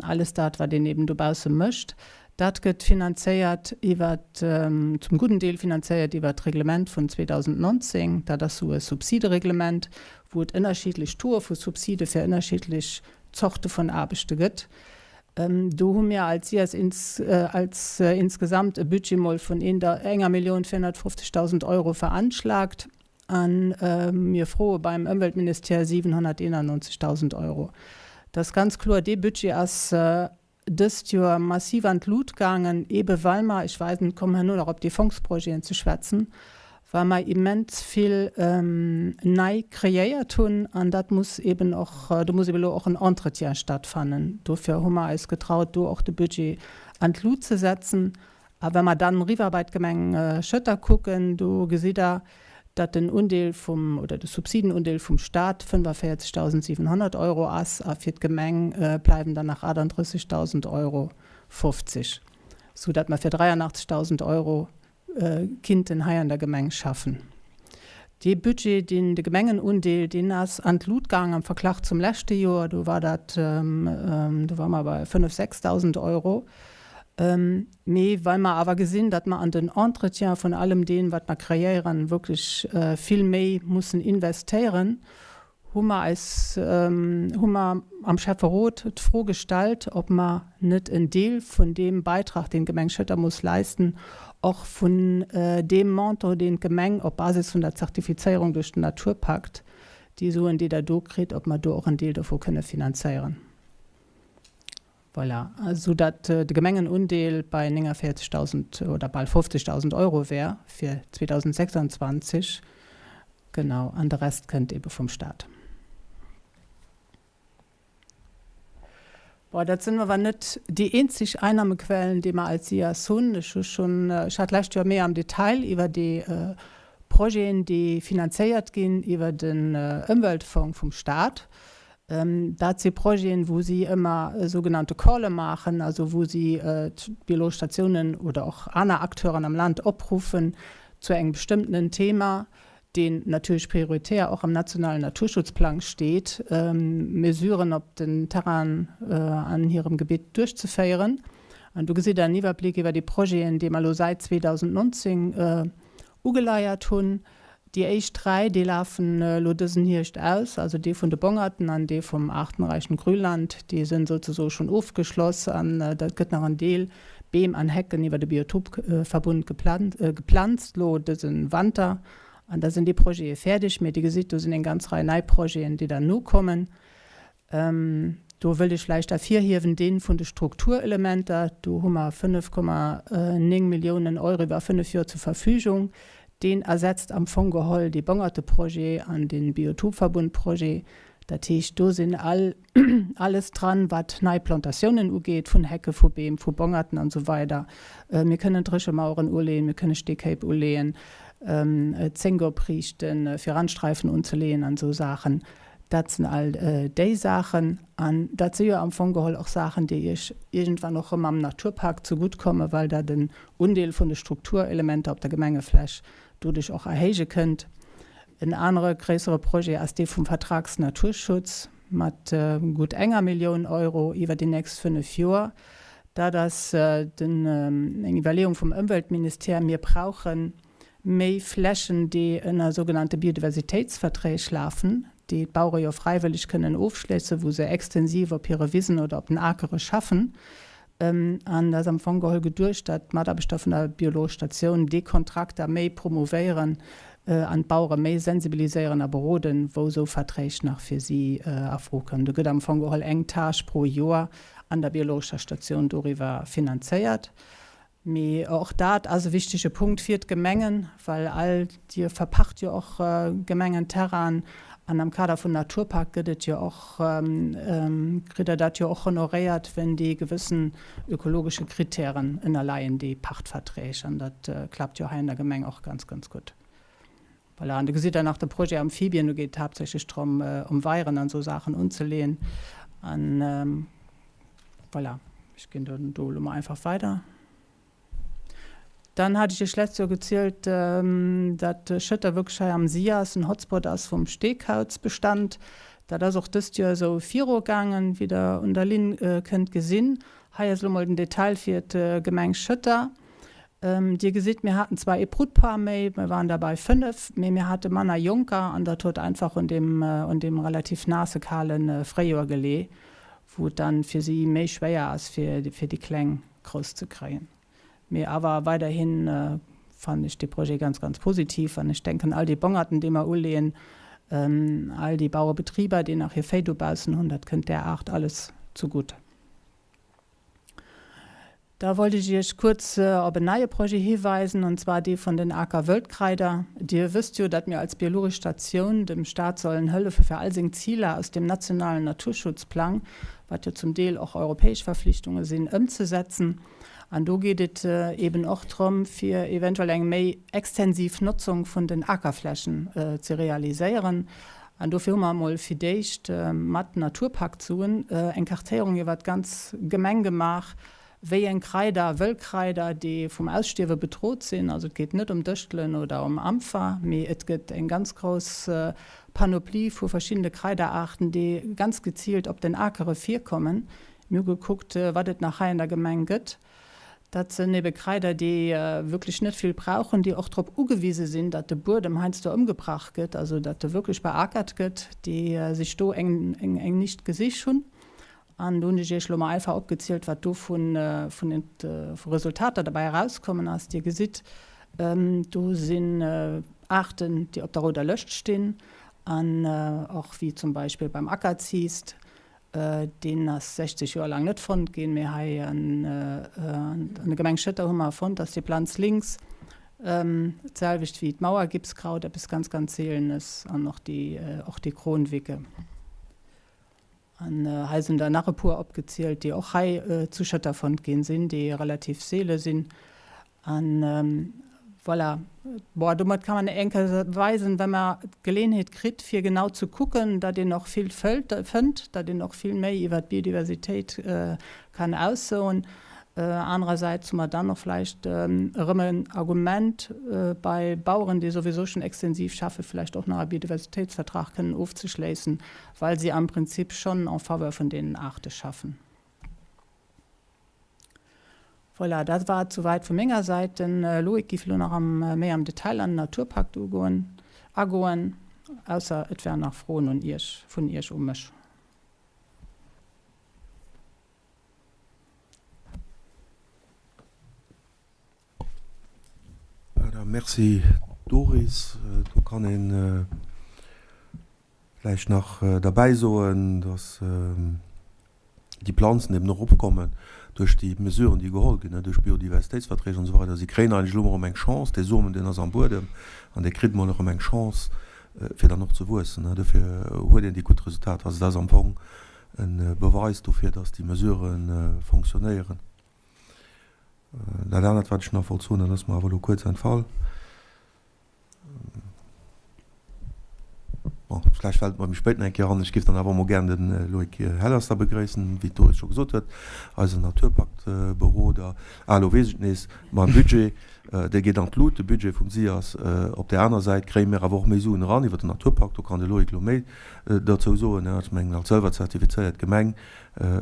Alles dat, wat een eben dobausse mécht, dat gëtt finanzéiert iwwer, zum gudden Deel finanzéiert iwwer d'Reglement vun 2019. Dat ass esou e Subsidereglement, wou et ënnerschiddlech Tauxe vu Subside fir ënnerschiddlech Zorte vun Aarbechte gëtt. Do hu mir als SIAS als insgesamt e Budget mol vun enger Millioun 450.000 Euro veranschlagt. A mir froe beim Ëmweltministère 791.000 Euro. Dat ass ganz kloer, dee Budget ass dëst Joer massiv an d'Lut gaangen, eebe well mer, ech weisen, kommen herno nach op déi Fondsprojeten ze schwätzen, well mer immens vill nei kreéiert hunn. An dat muss eeben och, do muss eebe elo och en Entretien stattfannen. Dofir hu mer eis getraut, do och de Budget an d'Lut ze setzen. A wa mer dann eriwwer bei d'Gemeng Schëtter kucken, do gesitt Der, datt den Undeel vum, oder de Subsidenundeel vum Stat 45.700 Euro ass a fir d'Gemeng bleiwen dann nach 38.000 Euro 50, sou datt mer fir 83.000 Euro kinnten hei an der Gemeng schaffen. Dee Budget, deen de Gemengenundeel, deen ass an d'Lut gaang am Verglach zum leschte Joer, do war dat, do ware mer bei 5.000, 6.000 Euro. Mee well mer awer gesinn, datt mer an den Entretien vun allem deem, wat mer kreéieren, wierklech vill méi mussen investéieren, hu mer eis, hu mer am Schäfferot d'Fro gestallt, ob mer net en Deel vun deem Beitrag, deen d'Gemeng Schëtter muss leisten, och vun deem Montant, deen d'Gemeng op Basis vun der Zertifizéierung duerch den Naturpakt, déi Suen, déi Der do kritt, ob mer do och en Deel dovu kënne finanzéieren. Voilà, esou datt de Gemengenundeel bei 49.000 oder bal 50.000 Euro wär fir 2026. Genau, an de Rest kënnt ebe vum Stat. Bon, dat sinn awer net déi eenzeg Einnahmequellen, déi mer als SIAS hunn. Ech hu schonn, ech hat d'lescht Joer méi am Detail iwwer déi Projeten, déi finanzéiert ginn iwwer den Ëmweltfong vum Stat. Dat si Projeten, wou si ëmmer sougenannte Calle maachen, also wou si d'biologesch Statiounen oder och aner Acteuren am Land opruffen zu engem bestëmmtenen Thema, deen natierlech prioritär och am nationalen Naturschutzplang steet, Mesuren op den Terrainen an hirem Gebitt duerchzeféieren. An do gesitt Der en Iwwerbléck iwwer déi Projeten, déi mer elo säit 2019 ugeleiert hunn. Déi éischt 3, déi lafen elo dësen Hierscht aus, also dee vun de Bongerten an dee vum Artenreichen Grünland, déi sinn souzesoe schonn ofgeschloss an dat gëtt nach en Deel Beem an Hecken iwwer de Biotopverbund geplanzt elo dëse Wanter an da sinn déi Projete fäerdeg. Mee Dir gesitt, do sinn eng ganz Rei nei Projeten, déi dann nokommen. Do wëllt ech vläicht ervirhiewen dee vun de Strukturelementer. Do hu mer 5,9 Milliounen Euro iwwer fënnef Joer zur Verfügung. Deen ersetzt am Fong geholl dee Bongerteprojet an dee Biotopverbundprojet. Dat heescht, do sinn all alles dran, wat nei Plantatiounen ugeet, vun Hecke, vu Beem, vu Bongerten an esou weider. Mir kënnen Dréchemaueren uleeën, mir kënne Steekéip uleeën, Zénk opriichten, fir Randsträifen unzeleeën an esou Saachen. Dat sinn all déi Saachen. An dat si jo am Fong geholl och Saachen, déi Iech iergendwann och erëm am Naturpak zeguttkommen, well Der den Undeel vun de Strukturelementer op der Gemengefläch doduerch och erhéije kënnt. En anere gréissere Projet ass dee vum Vertragsnaturschutz mat gutt enger Millioun Euro iwwer déi nächst fënnef Joer. Dat ass den, eng Iwwerleeung vum Ëmweltministère. Mir brauchen méi Flächen, déi ënner sougenannte Biodiversitéitsverträg lafen, déi d'Bauere jo fräiwëlleg kënnen ofschléissen, wou se extensiv op hire Wisen oder op den Akere schaffen. An et ass am Fong geholl geduecht, datt d'Mataarbechter vun der Biologesch Statioun déi Kontrakter méi promouvéieren an d'Bauere méi sensibiliséieren a beroden, wou esou Verträg nach fir si a Fro kommen. Do gëtt am Fong geholl eng Tâche pro Joer an der Biologescher Statioun doriwwer finanzéiert. Mee och dat ass e wichtege Punkt fir d'Gemengen, well all, Dir verpacht jo och Gemengenterrainen an am Kader vun Naturpak gëtt et jo och, kritt Der dat jo och honoréiert, wenn déi gewëssen ökologesche Kritären ënnerleien, déi Pachtverträg. An dat klappt jo hei an der Gemeng och ganz, ganz gutt. Voilà, an do gesitt Der nach de Projet Amphibien, do geet et haaptsächlech drëm, ëm Weieren an esou Saachen unzeleeën. An voilà, ech ginn dann do elo mol einfach weider. Dann hat ech Iech d'lescht Joer gezielt, datt Schëtter wierklech hei am SIAS en Hotspot ass vum Steekautsbestand. Dat ass och dëst Joer esou virugaangen, wéi Der un der Linn kënnt gesinn. Hei ass elo mol den Detail fir d'Gemeng Schëtter. Dir gesitt, mir haten zwar ee Brutpaar méi, mir waren der bei 5, mee mir hate manner Jonker an dat huet einfach un deem, un deem relativ naasse, kale Fréijoer gelee, wou et dann fir si méi schwéier ass, fir, fir déi Kleng grouss ze kréien. Mee awer weiderhin fannen ech dee Projet ganz, ganz positiv an ech denken, all déi Bongerten, déi mer uleeën, all déi Bauerebetriber, déi nach hir Véi dobaussen hunn, dat kënnt där Aart alles zegutt. Da wollt ech Iech kuerz op en neie Projet hiweisen, an zwar dee vun den Aker Wëldkraider. Dir wësst jo, datt mir als Biologesch Statioun dem Staat sollen hëllefe fir all seng Ziler aus dem nationalen Naturschutzplang, wat jo zum Deel och europäesch Verflichtunge sinn, ëmzesetzen. An do geet et eben och drëm, fir eventuell eng méi extensiv Notzung vun den Akerflächen ze realiséieren. An dofir hu mer emol fir d'éischt mat Naturpaktsuen eng Kartéierung iwwert d'ganz Gemeng gemaach, wéi eng Kraider, Wëllkraider, déi vum Ausstierwe bedrot sinn. Also et geet net ëm Dëschtelen oder ëm Ampfer, mee et gëtt eng ganz grouss Panoplie vu verschiddene Kraideraarten, déi ganz geziilt op den Akere virkommen. Mir hu gekuckt, wat et nach hei an der Gemeng gëtt. Dat sënn ebe Kraider, déi wierklech net vill brauchen, déi och drop ugewise sinn, datt de Buedem heiansdo ëmgebrach gëtt, also datt e wierklech beakert gëtt, déi sech do eng Nischt gesich hunn. An do hunn ech Iech elo mol einfach opgezielt, wat do vu Resultater derbäi erauskommen ass. Dir gesitt, do sinn Aarten, déi op der rouder Lëscht stinn an och wéi zum Beispill beim Ackerziist. Deen ass 60 Joer laang net fonnt ginn, mee hei an der Gemeng Schëtter hu mer fonnt, dass déi Planz links, d'selwecht wéi d'Mauergipskraut, eppes ganz, ganz Seelenes an och déi, och déi Kronwicke. An hei sinn der nach e puer opgezielt, déi och hei zu Schëtter fonnt ginn sinn, déi relativ seele sinn. An voilà, bon, domat kann man eng Kéier weisen, wa mer d'Geleenheet kritt, fir genau ze kucken, datt een och vill fënnt, datt een och vill méi iwwert d'Biodiversitéit kann aussoen. Anerersäits hu mer dann och vläicht erëm en Argument bei Baueren, déi souwisou schonn extensiv schaffen, vläicht och nach e Biodiversitéitsvertrag kënnen ofzeschléissen, well si am Prinzip schonn en faveur vun deenen Aarte schaffen. Voilà, dat war et souwäit vu menger Säit. Den Loïc giff elo nach am méi am Detail an den Naturpakt ugoen, agoen, ausser et wären nach Froen un Iech, vun Iech u mech. Merci Doris. Do kann een vläicht nach derbäi soen, dass déi Planzen eben och eropkommen duerch déi Mesuren, déi geholl ginn, duerch Biodiversitéitsverträg an esou weider. Si kréien eigentlech elo erëm eng Chance, dee Somen, deen ass am Buedem an dee kritt emol erëm eng Chance, fir dann och ze wuessen. Dofir huet een déi gutt Resultater. Also dat ass am Fong e Beweis dofir, dass déi Mesurë fonctionnéieren. Dat anert, wat ech nach wollt soen, dat ass mer awer elo kuerz entfall. Bon, vläicht fält et mer méi spéit nach eng Kéier an. Ech géif dann awer emol gären de Loïc Hellers da begréissen, wéi d'Doris scho gesot huet, eisen Naturpaktberoder. Ah, elo weess ech et nees, Mam Budget, dee geet an d'Lut, de Budget vum SIAS. Op där aner Säit kréie mir awer och méi Suen eran iwwer den Naturpakt. Do kann de Loïc elo méi dozou soen. Ech mengen, als sëlwer zertifizéiert Gemeng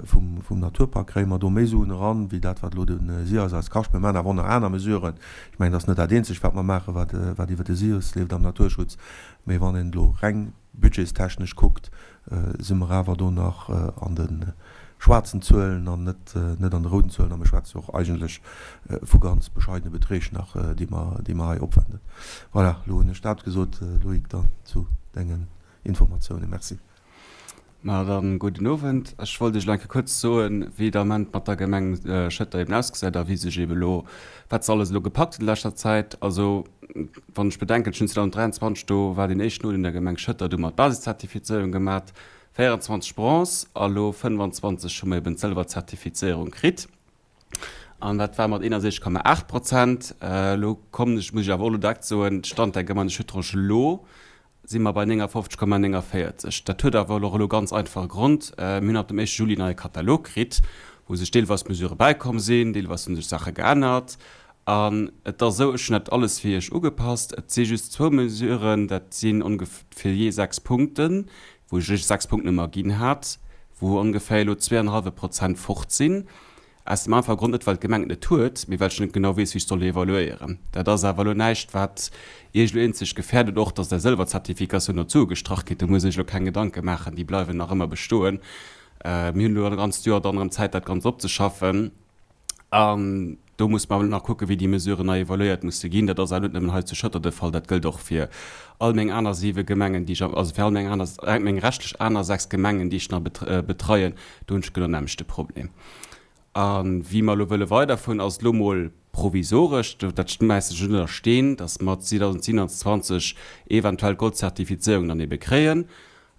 vum Naturpak kréie mer do méi Suen eran, wéi dat, wat elo de SIAS eis kascht. Mir maachen awer och nach aner Mesuren. Ech mengen, dat ass net dat eenzegt, wat mer maachen, wat iwwer de SIAS leeft am Naturschutz. Mee wann een elo reng budgetstechnesch kuckt, si mer awer do nach an de schwaarzen Zuelen an net an de rouden Zuelen. A mir schwätze jo och eigentlech vu ganz bescheidene Beträg nach, déi mer hei opwenden. Voilà, elo hunn ech dat gesot. Loïc, dann zu dengen Informatiounen. Merci. Ma dann gudden Owend. Ech wollt Iech elo eng Kéier kuerz soen, wéi et am Ament mat der Gemeng Schëtter eben ausgesäit a wéi sech eben elo, wat se alles elo gepackt huet an leschter Zäit. Also wann ech bedenken, ech hunn 2023, do war deen éischten Audit an der Gemeng Schëtter, do hu mer d'Basiszertifizéierung gemat, 24 Bronze, a lo 25 hu mer eben d'Sëlwerzertifizéierung kritt. An dat war mat 61,8 Prozent. Elo kommen ech, muss ech awer och elo direkt soen, Stand der Gemeinde Schüttrange elo si mer bei 59,49. Dat huet awer och elo ganz einfache Grond, Mir hunn ab dem éischte Juli en neie Katalog kritt, wou sech deelweis Mesurë bäikomm sinn, deelweis hu sech Saache geännert. An et ass esou, ech hunn dat alles fir Iech ugepasst, et si just zwou Mesuren, dat sinn ongeféier jee 6 Punkten, wou ech Iech 6 Punkten ëmmer ginn hat, wou ongeféier elo zweeanenhallwe Prozent fort sinn. Aus dem einfache Grond, net well d'Gemeng et net huet, mee well ech net genau weess, wéi ech soll evaluéieren. Dat ass awer elo näischt, wat Iech elo eenzeg gefährdet, och datt Der Sëlwerzertifikatioun dozou gestrach kritt. Do muss Iech elo keng Gedanke maachen, déi bleiwen nach ëmmer bestoen. Mir hunn elo e ganzt Joer dann erëm Zäit, dat Ganzt opzeschaffen. An do muss mer awer elo nach kucken, wéi déi Mesuren nei evaluéiert musse ginn. Dat ass awer net nëmmen hei zu Schëtter de Fall, dat gëllt och fir all meng aner siwe Gemengen, déi ech, also fir all meng aner, meng reschtlech aner sechs Gemengen, déi ech nach betreien. Do hunn ech genau den nämmlechte Problem. A wéi mer elo wëlle weiderfueren, ass elo mol provisoresch, dat schmäissen ech elo net a Steen, datt mer 2027 eventuell d'Goldzertifizéierung dann ebe kréien.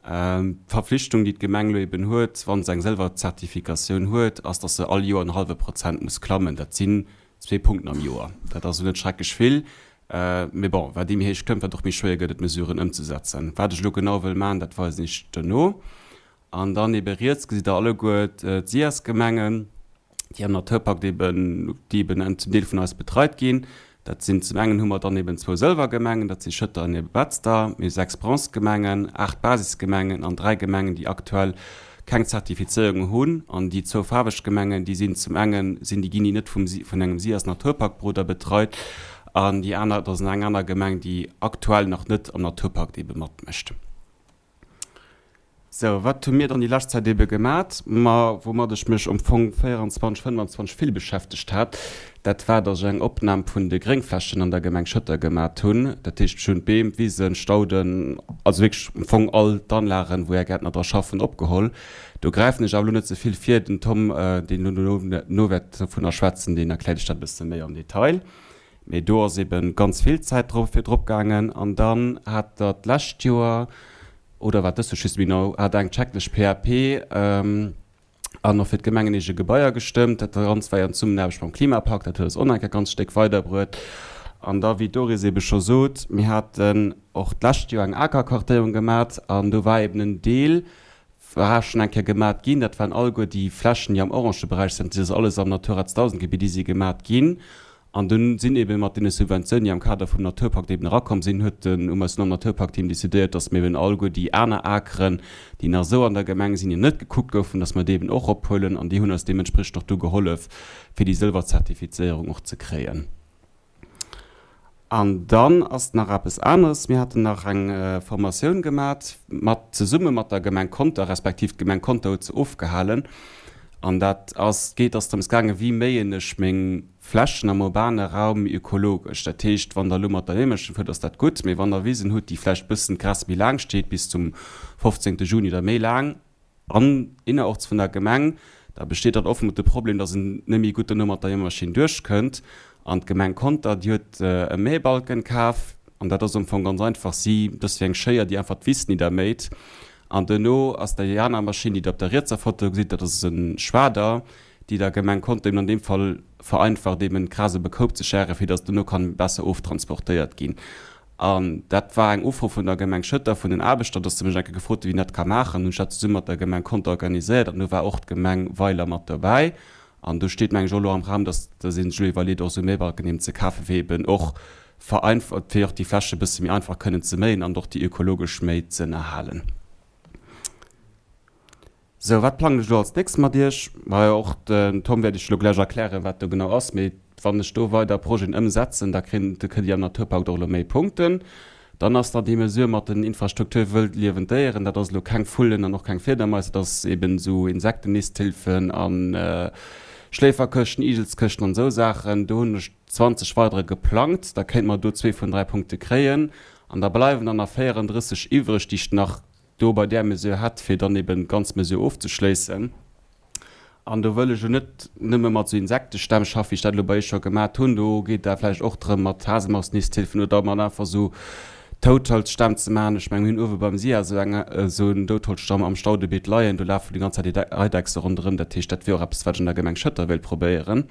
D'Verpflichtung, déi d'Gemeng elo eben huet, wa se eng Sëlwerzertifikatioun huet, ass, datt se all Joer en hallwe Prozent muss klammen. Dat sinn zwee Punkten am Joer. Dat ass elo net schrecklech vill. Mee bon, wat ee méi héich klëmmt, wat och méi schwéier gëtt et, Mesuren ëmzesetzen. Wat ech elo genau wëll maachen, dat weisen ech duerno. An dann ebe riets gesitt Der alleguer d'SIAS-Gemengen, déi am Naturpakt eben, déi eben zum Deel vun eis betreit ginn. Dat sinn, zum engen hu mer dann eben zwou Sëlwergemengen, dat si Schëtter an ebe Betzder. Mir hu 6 Bronzegemengen, 8 Basisgemengen an 3 Gemengen, déi aktuell keng Zertifizéierung hunn. An déi zwou faarweg Gemengen, déi sinn zum engen, sinn déi, ginn déi net vum, vun engem SIAS Naturparkberoder betreit an déi aner, dat ass eng aner Gemeng, déi aktuell nach net am Naturpakt ebe matmécht. Sou, wat hu mir dann déi lescht Zäit ebe gemat? Ma woumat ech mech am Fong 24, 25 vill beschäftegt hat, dat war, datt ech eng Opnam vun de Gréngflächen an der Gemeng Schëtter gemat hunn. Dat heescht, ech hunn d'Beem, d'Wisen, d'Stauden, also wierklech am Fong all d'Anlagen, wou Är Gäertner dra schaffen, opgeholl. Do gräifen ech awer elo net ze vill vir. Den Tom, deen elo dono wäert dovunner schwätzen, deen erkläert iech dat e bësse méi am Detail. Mee do ass ebe ganz vill Zäit drop fir drop gaangen. An dann hat Der d'lescht Joer, oder war dëst Joer, ech weess net méi genau, hat eng Checklëscht PAP an och fir d'gemengeneege Gebaier gestëmmt. Dat Ganzt war jo an Zesummenaarbecht mam Klimapakt. Dat huet eis och nach eng Kéier e ganzt Stéck weiderbruet. An da, wéi d'Doris ebe scho sot, mir haten och d'lescht Joer eng Akerkartéierung gemat an do war eben en Deel, war schonn eng Kéier gemat ginn. Dat waren alleguer déi Flächen, déi am orangë Beräich sinn. Dat ass alles am Natura 2000 Gebitt, déi si gemat ginn. An dunn sinn eben mat deene Subventiounen, déi am Kader vum Naturpakt eben erakomm sinn, huet den um eis nom Naturpakt-Team decidéiert, dass mir eben alleguer déi aner Akeren, déi nach esou an der Gemeng sinn, déi net gekuckt goufen, dass mer déi eben och ophuelen. An déi hunn eis deementspriechend och du gehollef, fir déi Sëlwerzertifizéierung och ze kréien. An dann ass nach eppes aneres, Mir haten nach eng Formatioun gemat, mat, zesumme mat der Gemeng Conter, respektiv d'Gemeng Conter huet se ofgehalen. An dat ass, geet ass drëms gaangen, wéi méien ech meng Flächen am urbane Raum méi ökologesch. Dat heescht, wann Der elo mat der Méimaschinn fuert, ass dat gutt, mee wann Der Wisen hutt, déi vläicht bëssen d'Gras méi laang steet, bis zum 15. Juni oder méi laang, an innerorts vun der Gemeng, da besteet dann oftmol de Problem, dass en net méi gutt dono mat der Méimaschinn duerchkënnt. An d'Gemeng Conter, déi huet e Mähbalken kaf, an dat ass am Fong ganz einfach, si, dat ass wéi eng Schéier, déi einfach d'Wiss nidderméit. An duerno ass déi aner Maschinn, déi Der op der rietser Foto gesitt, dat ass e Schwader, déi der Gemeng Conter eben an deem Fall vereinfacht, eben d'Gras op e Koup ze schären, fir dass et duerno kann besser oftransportéiert ginn. An dat war eng Ufro vun der Gemeng Schëtter, vun den Aarbechter, dass se mech eng Kéier gefrot hunn, wien dat ka maachen. Hunn ech dat zesumme mat der Gemeng Conter organiséiert an do war och d'Gemeng Weiler mat dobäi. An do steet, meng ech, och elo am Raum, dass dass ee sech elo iwwerleet, och esou Méibalken eben ze kafen, fir eben och vereinfacht, fir och déi Fläche e bësse méi einfach kënnen ze méien an och déi ökologesch Méi ze ënnerhalen. Sou, wat plangen ech elo als nächst mat Iech? Majo, och den Tom wäert Iech elo gläich erklären, wat do genau ass. Mee wann ech do weider Projeten ëmsetzen, da kréien, da kënnt Dir am Naturpakt och elo méi Punkten. Dann ass da déi Mesure mat den Infrastruktur wëld liewend Déieren. Dat ass elo keng Vullen an och keng Fliedermais, dat ass eben esou Insektennisthilfen a Schléiferkëschten, Igelskëschten an esou Saachen. Do hunn ech 20 weidere geplangt. Da kéinte mer do zwee vun dräi Punkte kréien. An da bleiwen der nach 34 iwwreg, déi ech nach do bei där Mesure hätt, fir dann eben d'ganz Mesure ofzeschléissen. An do wëll ech elo net nëmme mat esou Insektestämm schaffen, wéi ech dat elo bei Iech scho gemat hunn. Do geet et awer vläicht och drëm, mat Haselmausnisthilfen oder mat einfach esou Doutholzstämm ze maachen. Ech mengen, mir hunn uewe beim SIA esou eng, esou en Doutholzstamm am Staudebeet leien. Do lafen déi ganz Zäit déi Eidechse ronderëm. Dat heescht, dat wier och eppes, wat ech an der Gemeng Schëtter wéilt probéieren.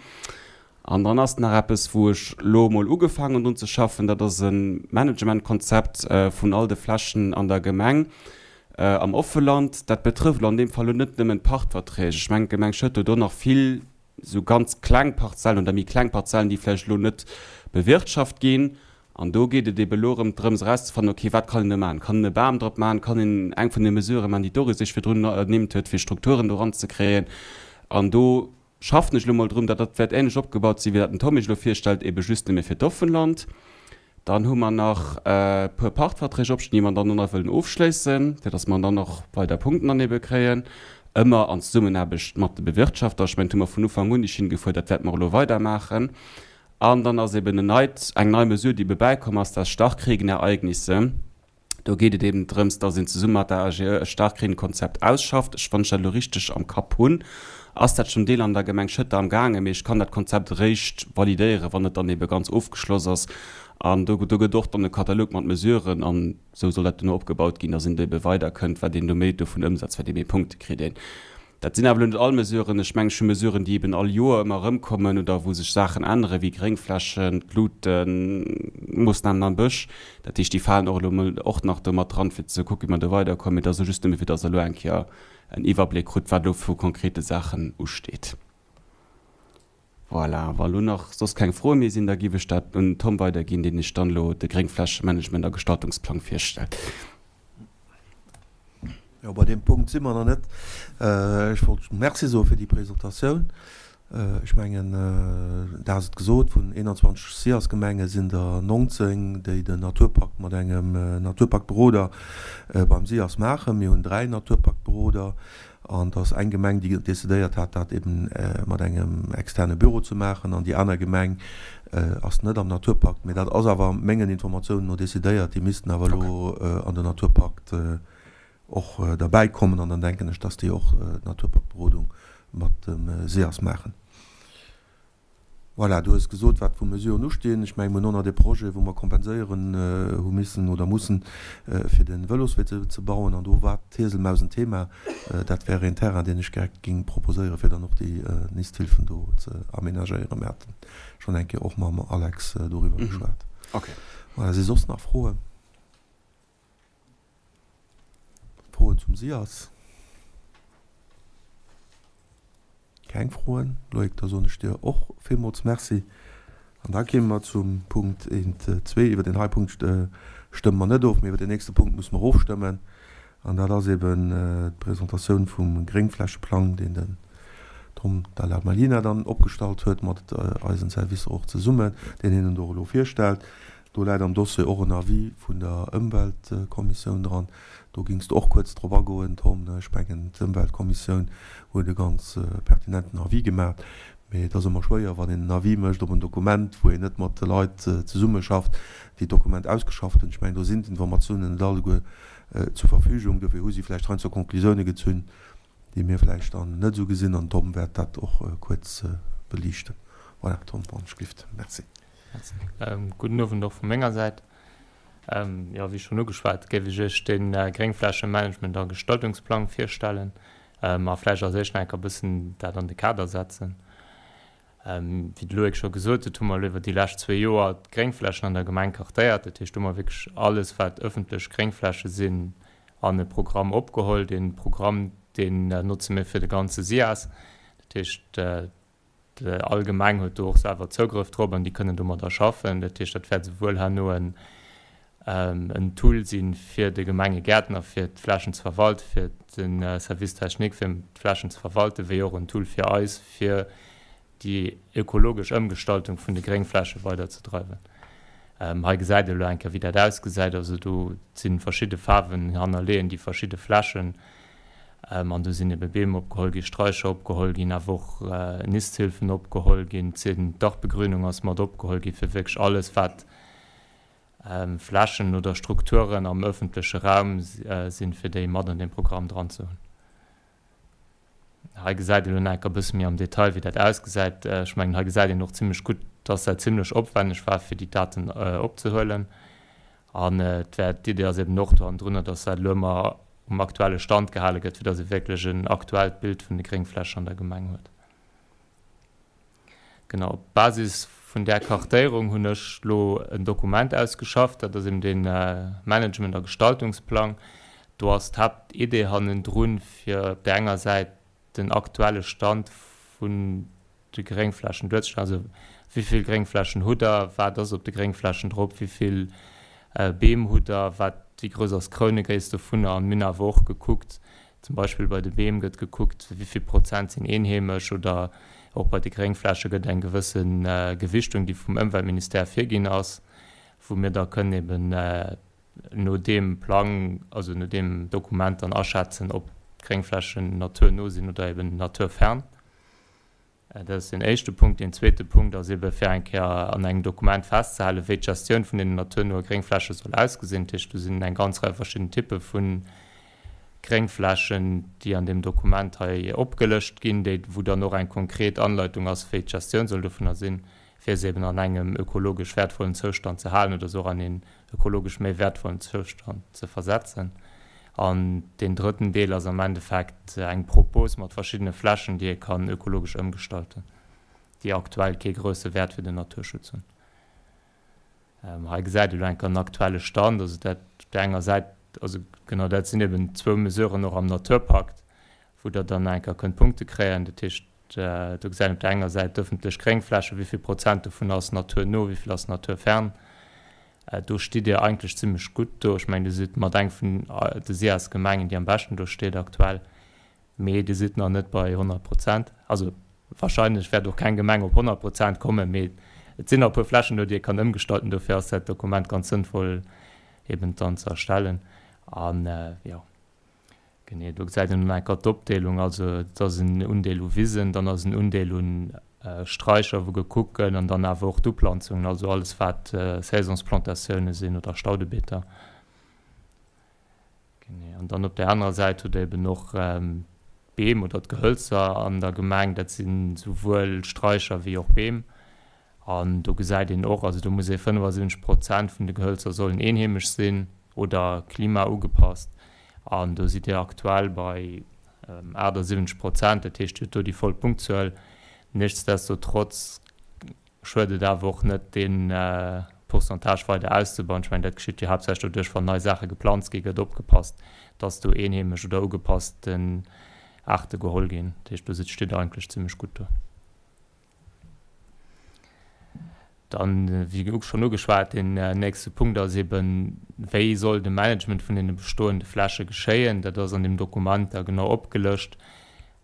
An dann ass nach eppes, wou ech elo emol ugefaangen hunn drun ze schaffen, dat ass e Managementkonzept vun all de Flächen an der Gemeng am Offeland. Dat betrëfft elo an deem Fall elo net nëmmen d'Pachtverträg. Ech mengen, d'Gemeng Schëtter huet och nach vill esou ganz kleng Parzellen oder méi kleng Parzellen, déi vläicht elo net bewirtschaft ginn. An do geet et ebe elo erëm drëms erauszefannen, okay, wat kann een do maachen? Kann een e Bam drop maachen? Kann een eng vun de Mesurë maachen, déi d'Doris sech virdrun ernimmt huet, fir Strukturen do eranzekréien? An do Schaffen ech elo mol drun, dat dat wäert ähnlech opgebaut sinn, wéi dat den Tom iech elo virstellt, ebe just nëmme fir d'Offenland. Dann hu mer nach e puer Pachtverträg opstinn, déi mer dann och nach wëllen ofschléissen, fir dass mer dann och weider Punkten dann ebe kréien, ëmmer an Zesummenaarbecht mat de Bewirtschafter. Ech mengen, dat hu mer vun Ufank un déi Schinn gefuer, dat wäerte mer elo weidermaachen. An dann ass eben en neit, eng nei Mesure, déi ebe bäikomm ass, dat Starkregenereignisse. Do geet et eben drëms, dass een zesumme mat der AGE e Starkregenkonzept ausschafft. Ech, wann ech dat elo richteg am Kapp hunn, ass dat schon Deel an der Gemeng Schëtter am gaangen, mee ech kann dat Konzept eréischt validéieren, wann et dann ebe ganz ofgeschloss ass. An do, do gëtt och dann e Katalog mat Mesuren an esou soll dat duerno opgebaut ginn, dass een do ebe weiderkënnt. Wat een do méi dovun ëmsetzt, wat ee méi Punkte kritt een. Dat sinn awer elo net all Mesuren. Ech mengen, ech hu Mesuren, déi eben all Joer ëmmer erëmkommen oder wou sech Saachen änneren, wéi Gréngflächen, d'Luuten, Moossnamen am Bësch. Dat heescht, déi falen och elo emol och nach do mat dran, fir ze kucken, wéi mer do weiderkommen. Mee et ass elo just nëmme, fir dass Der elo eng Kéier en Iwwerbléck krut, wat elo vu konkrete Saachen usteet. Voilà, wa lo nach soss keng Froe méi sinn, da giff ech dat un den Tom weiderginn, deen iech dann elo de Gréngflächemanagement a Gestaltungsplang virstellt. Jo, bei deem Punkt si mer nach net. Ech wollt Merci soe fir déi Presentatioun. Ech mengen, dat ass et gesot, vun 21 SIAS-Gemenge sinn der 19, déi den Naturpakt mat engem Naturpaktberoder beim SIAS maachen. Mir hunn 3 Naturpaktberoder an et ass eng Gemeng, déi decidéiert hat, dat eben mat engem externe Büro ze maachen an déi aner Gemeng ass net am Naturpakt. Mee dat ass awer mengen Informatiounen no decidéiert, déi missten awer elo an den Naturpakt och derbäi kommen an dann denken ech, dass déi och d'Naturparkberodung mat dem SEAS maachen. Voilà, du hues gesot, wat vu Mesuren ustinn. Ech mengen, mir hunn och nach dee Projet, wou mer kompenséieren hu missen oder mussen, fir de Vëloswee ze bauen an do war d'Hieselmaus en Thema. Dat wär een Terrain, deen ech direkt géing proposéieren, fir dann och déi Nisthilfen do ze aménagéieren. Mir haten schonn eng Kéier och mam Alex doriwwer geschwat. Voilà, si soss nach Froen? Froen zum SIAS? Keng Froen? Loïc, da soen ech dir och villmools Merci. An da kéime mer zum Punkt eent, zwee. Iwwer deen hei Punkt stëmme mer net of, mee iwwer deen nächste Punkt musse mer ofstëmmen. An dat ass eben d'Presentatioun vum Gréngflächeplang, deen den Tom Dalla Malina dann opgestallt huet, mat eisen Servicer och zesummen, deen hinnen do elo virstellt. Do läit am Dossier och en Avis vun der Ëmweltkommissioun dran. Do gings de och kuerz drop agoen, Tom. Ech mengen, d'Ëmweltkommissioun huet e ganz pertinenten Avis gemaach. Mee et ass ëmmer schwéier, wann een en Avis mécht op en Dokument, wou een net mat de Leit zesummeschafft, déi d'Dokument ausgeschafft hunn. Ech mengen, do sinn d'Informatiounen net alleguer zur Verfügung. Dofir hu si vläicht heiansdo Conclusioune gezunn, déi mir vläicht dann net esou gesinn. An Tom wäert dat och kuerz beliichten. Voilà, Tom, wann ech glift. Merci. Gudden Owend och vu menger Säit. Jo, wéi schonn ugeschwat, géif ech Iech de Gréngflächemanagement a Gestaltungsplang virstellen a vläicht als éischt nach eng Kéier e bëssen dat an de Kader setzen. Wéi de Loïc scho gesot huet, hu mer elo iwwer déi lescht zwee Joer d'Gréngflächen an der Gemeng kartéiert. Dat heescht, do hu mer wierklech alles, wat ëffentlech Gréngfläche sinn, an e Programm opgeholl. Dee Programm, deen notze mir fir de ganze SIAS. Dat heescht, All Gemeng huet do och selwer Zougrëff drop an déi kënnen domadder schaffen. Dat heescht, dat wäert esouwuel herno en Tool si fir de Gemengegäertner, fir d'Flächen ze verwalten, fir de Service technique, fir d'Flächen ze verwalten, wéi och en Tool fir eis, fir déi ökologesch Ëmgestaltung vun de Gréngfläche weiderzedreiwen. Hei gesäit ee elo eng Kéier, wéi dat ausgesäit. Also do si verschidde Faarwen hannerleeën déi verschidde Flächen. An do sinn ebe Beem opgeholl ginn, Straicher opgeholl ginn, awer och Nisthilfen opgeholl ginn. D'Dachbegrünung ass mat opgeholl ginn, fir wierklech alles, wat Flächen oder Strukturen am ëffentleche Raum sinn, fir déi mat an deem Programm dran ze hunn. Hei gesäit een elo nach enker e bësse méi am Detail, wéi dat ausgesäit. Ech mengen, hei gesäit een och zimlech gutt, dass dat zimlech opwenneg war, fir déi Daten opzehuelen. An et wär, d'Idee ass eben och do hannendrunner, dass dat elo ëmmer um aktuelle Stand gehale gëtt, fir dass ee wierklech en aktuellt Bild vun de Gréngflächen an der Gemeng huet. Genau, op Basis vun där Kartéierung hunn ech elo en Dokument ausgeschafft, dat ass eben dee Management a Gestaltungsplang. Do ass d'Haaptidee hannendrun, fir op där enger Säit den aktuelle Stand vun de Gréngflächen duerzestellen, also wéi vill Gréngflächen hutt Der, wat ass op de Gréngflächen drop, wéi vill Beem hutt Der, wat, wéi grouss ass d'Krounegréisst dovunner. An mir hunn awer och gekuckt, zum Beispill bei de Beem gëtt gekuckt, wéi vill Prozent sinn eenheemesch oder och bei de Gréngfläche gëtt eng gewësse Gewichtung, déi vum Ëmweltministère virginn ass, wou mir da kënnen eben no deem Plang, also no deem Dokument dann aschätzen, ob d'Gréngflächen naturno sinn oder eben naturfern. Dat ass deen éischte Punkt. Deen zweete Punkt ass ebe fir eng Kéier an engem Dokument festzehalen, wéi d'Gestioun vun deenen naturnoe Gréngfläche soll ausgesinn. Dat heescht, do sinn eng ganz Rei verschidden Typpe vu Gréngflächen, déi an deem Dokument hei opgelëscht ginn, déi, wou dann och eng konkret Anleitung ass, wéi d'Gestioun soll dovunner sinn, fir se eben an engem ökologesch wäertvollen Zoustand ze halen oder se och an een ökologesch méi wäertvollen Zoustand ze versetzen. An deen drëtten Deel ass am Endeffekt eng Propos mat verschiddene Flächen, déi ee kann ökologesch ëmgestalten, déi aktuell kee grousse Wäert fir den Naturschutz hunn. Hei gesäit ee lo enk an aktuelle Stand, also dat op där enger Säit, also genau dat sinn eben zwou Mesuren och am Naturpakt, wou Der dann enker kënnt Punkte kréien. Dat heescht, do gesäit een op där enger Säit d'ëffentlech Gréngflächen, wéi vill Prozent dovun ass naturno, wéi vill ass naturfern. Do stitt Dir eigentlech zimmlech gutt do. Ech mengen, Dir sidd mat eng vun de SIAS-Gemengen, déi am beschten do steet aktuell. Mee Dir sidd nach net bei 100 Prozent. Also. Wahrscheinlech wäert och keng Gemeng op 100 Prozent kommen, mee et sinn nach e puer Flächen do, déi ee kann ëmgestalten. Dofir ass dat Dokument ganz sënnvoll eben dann ze erstellen. An, jo, genee, do gesäit een dann enker d'Opdeelung. Also et ass en Undeel u Wisen, dann ass en Undeel un Straicher, wou gekuckt gëtt, an dann awer och d'Uplanzungen, also alles wat Saisonsplantatiounen sinn oder Staudebeeter. Genee. An dann op där anerer Säit hutt Der eben och d'Beem oder d'Gehölzer an der Gemeng. Dat si souwuel Straicher wéi och Beem. An do gesäit een och, also do muss ee 75 Prozent vun de Gehölzer sollen eenheemesch sinn oder klimaugepasst. An do sidd Dir aktuell bei 78 Prozent. Dat heescht, Dir hutt do déi voll Punktzuel. Nichtsdestotrotz Schued et awer och net, dee Pourcentage weider auszebauen. Ech mengen, dat geschitt jo haaptsächlech doduerch, wann nei Saache geplanzt ginn, gëtt opgepasst, dass do eenheemesch oder ugepassten Aarte geholl ginn. Dat heescht, do steet Der eigentlech zimmlech gutt do. Dann, wéi schonn ugeschwat, deen nächste Punkt ass eeben, Wéi soll de Management vun deene bestoende Fläche geschéien? Dat ass an deem Dokument da genau opgelëscht.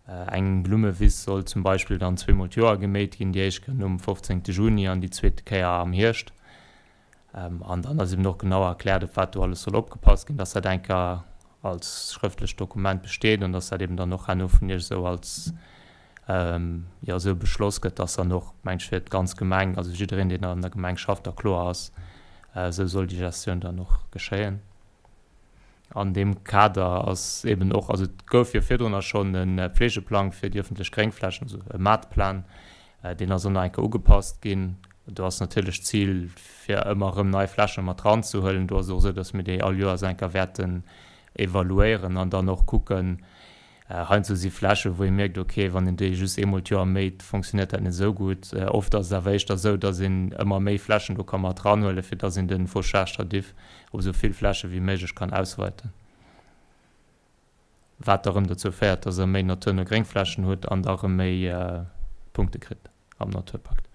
Eng Blummewiss soll zum Beispill dann zweemol d'Joer geméit ginn, déi éischt Kéier um 15 Juni an déi zweete Kéier am Hierscht. An dann ass eben och genau erkläert, op wat do alles soll opgepasst ginn, dass dat eng Kéier als schrëftlecht Dokument besteet an dass dat eben dann och herno vun Iech esou als, jo, esou beschloss gëtt, dass dann och, meng ech, fir d'ganz Gemeng, also jiddereen, deen an der Gemeng schafft, da kloer ass, esou soll déi Gestioun dann och geschéien. An deem Kader ass eben och, also et gouf jo virdrunner schonn e Pflegeplang fir déi öffentlech Gréngflächen, also e Maartplan, deen ass och nach eng Kéier ugepasst ginn. Do ass natierlech d'Zil, fir ëmmer erëm nei Fläche mat eranzehuelen. Do ass et och esou, dass mir déi all Joers eng Kéier wäerten evaluéieren an dann och kucken, Heiansdo si Flächen, wou ee mierkt, ok, wann een déi just eemol d'Joer méit, fonctionnéiert dat net esou gutt. Oft ass et awer éischter esou, datt een ëmmer méi Flächen do ka mat eranhuelen, fir datt een de Fauchage tardif op esou vill Fläche wéi méiglech kann ausweiten. Wat da erëm dozou féiert, datt Der méi naturno Gréngflächen hutt an da erëm méi Punkte kritt am Naturpakt.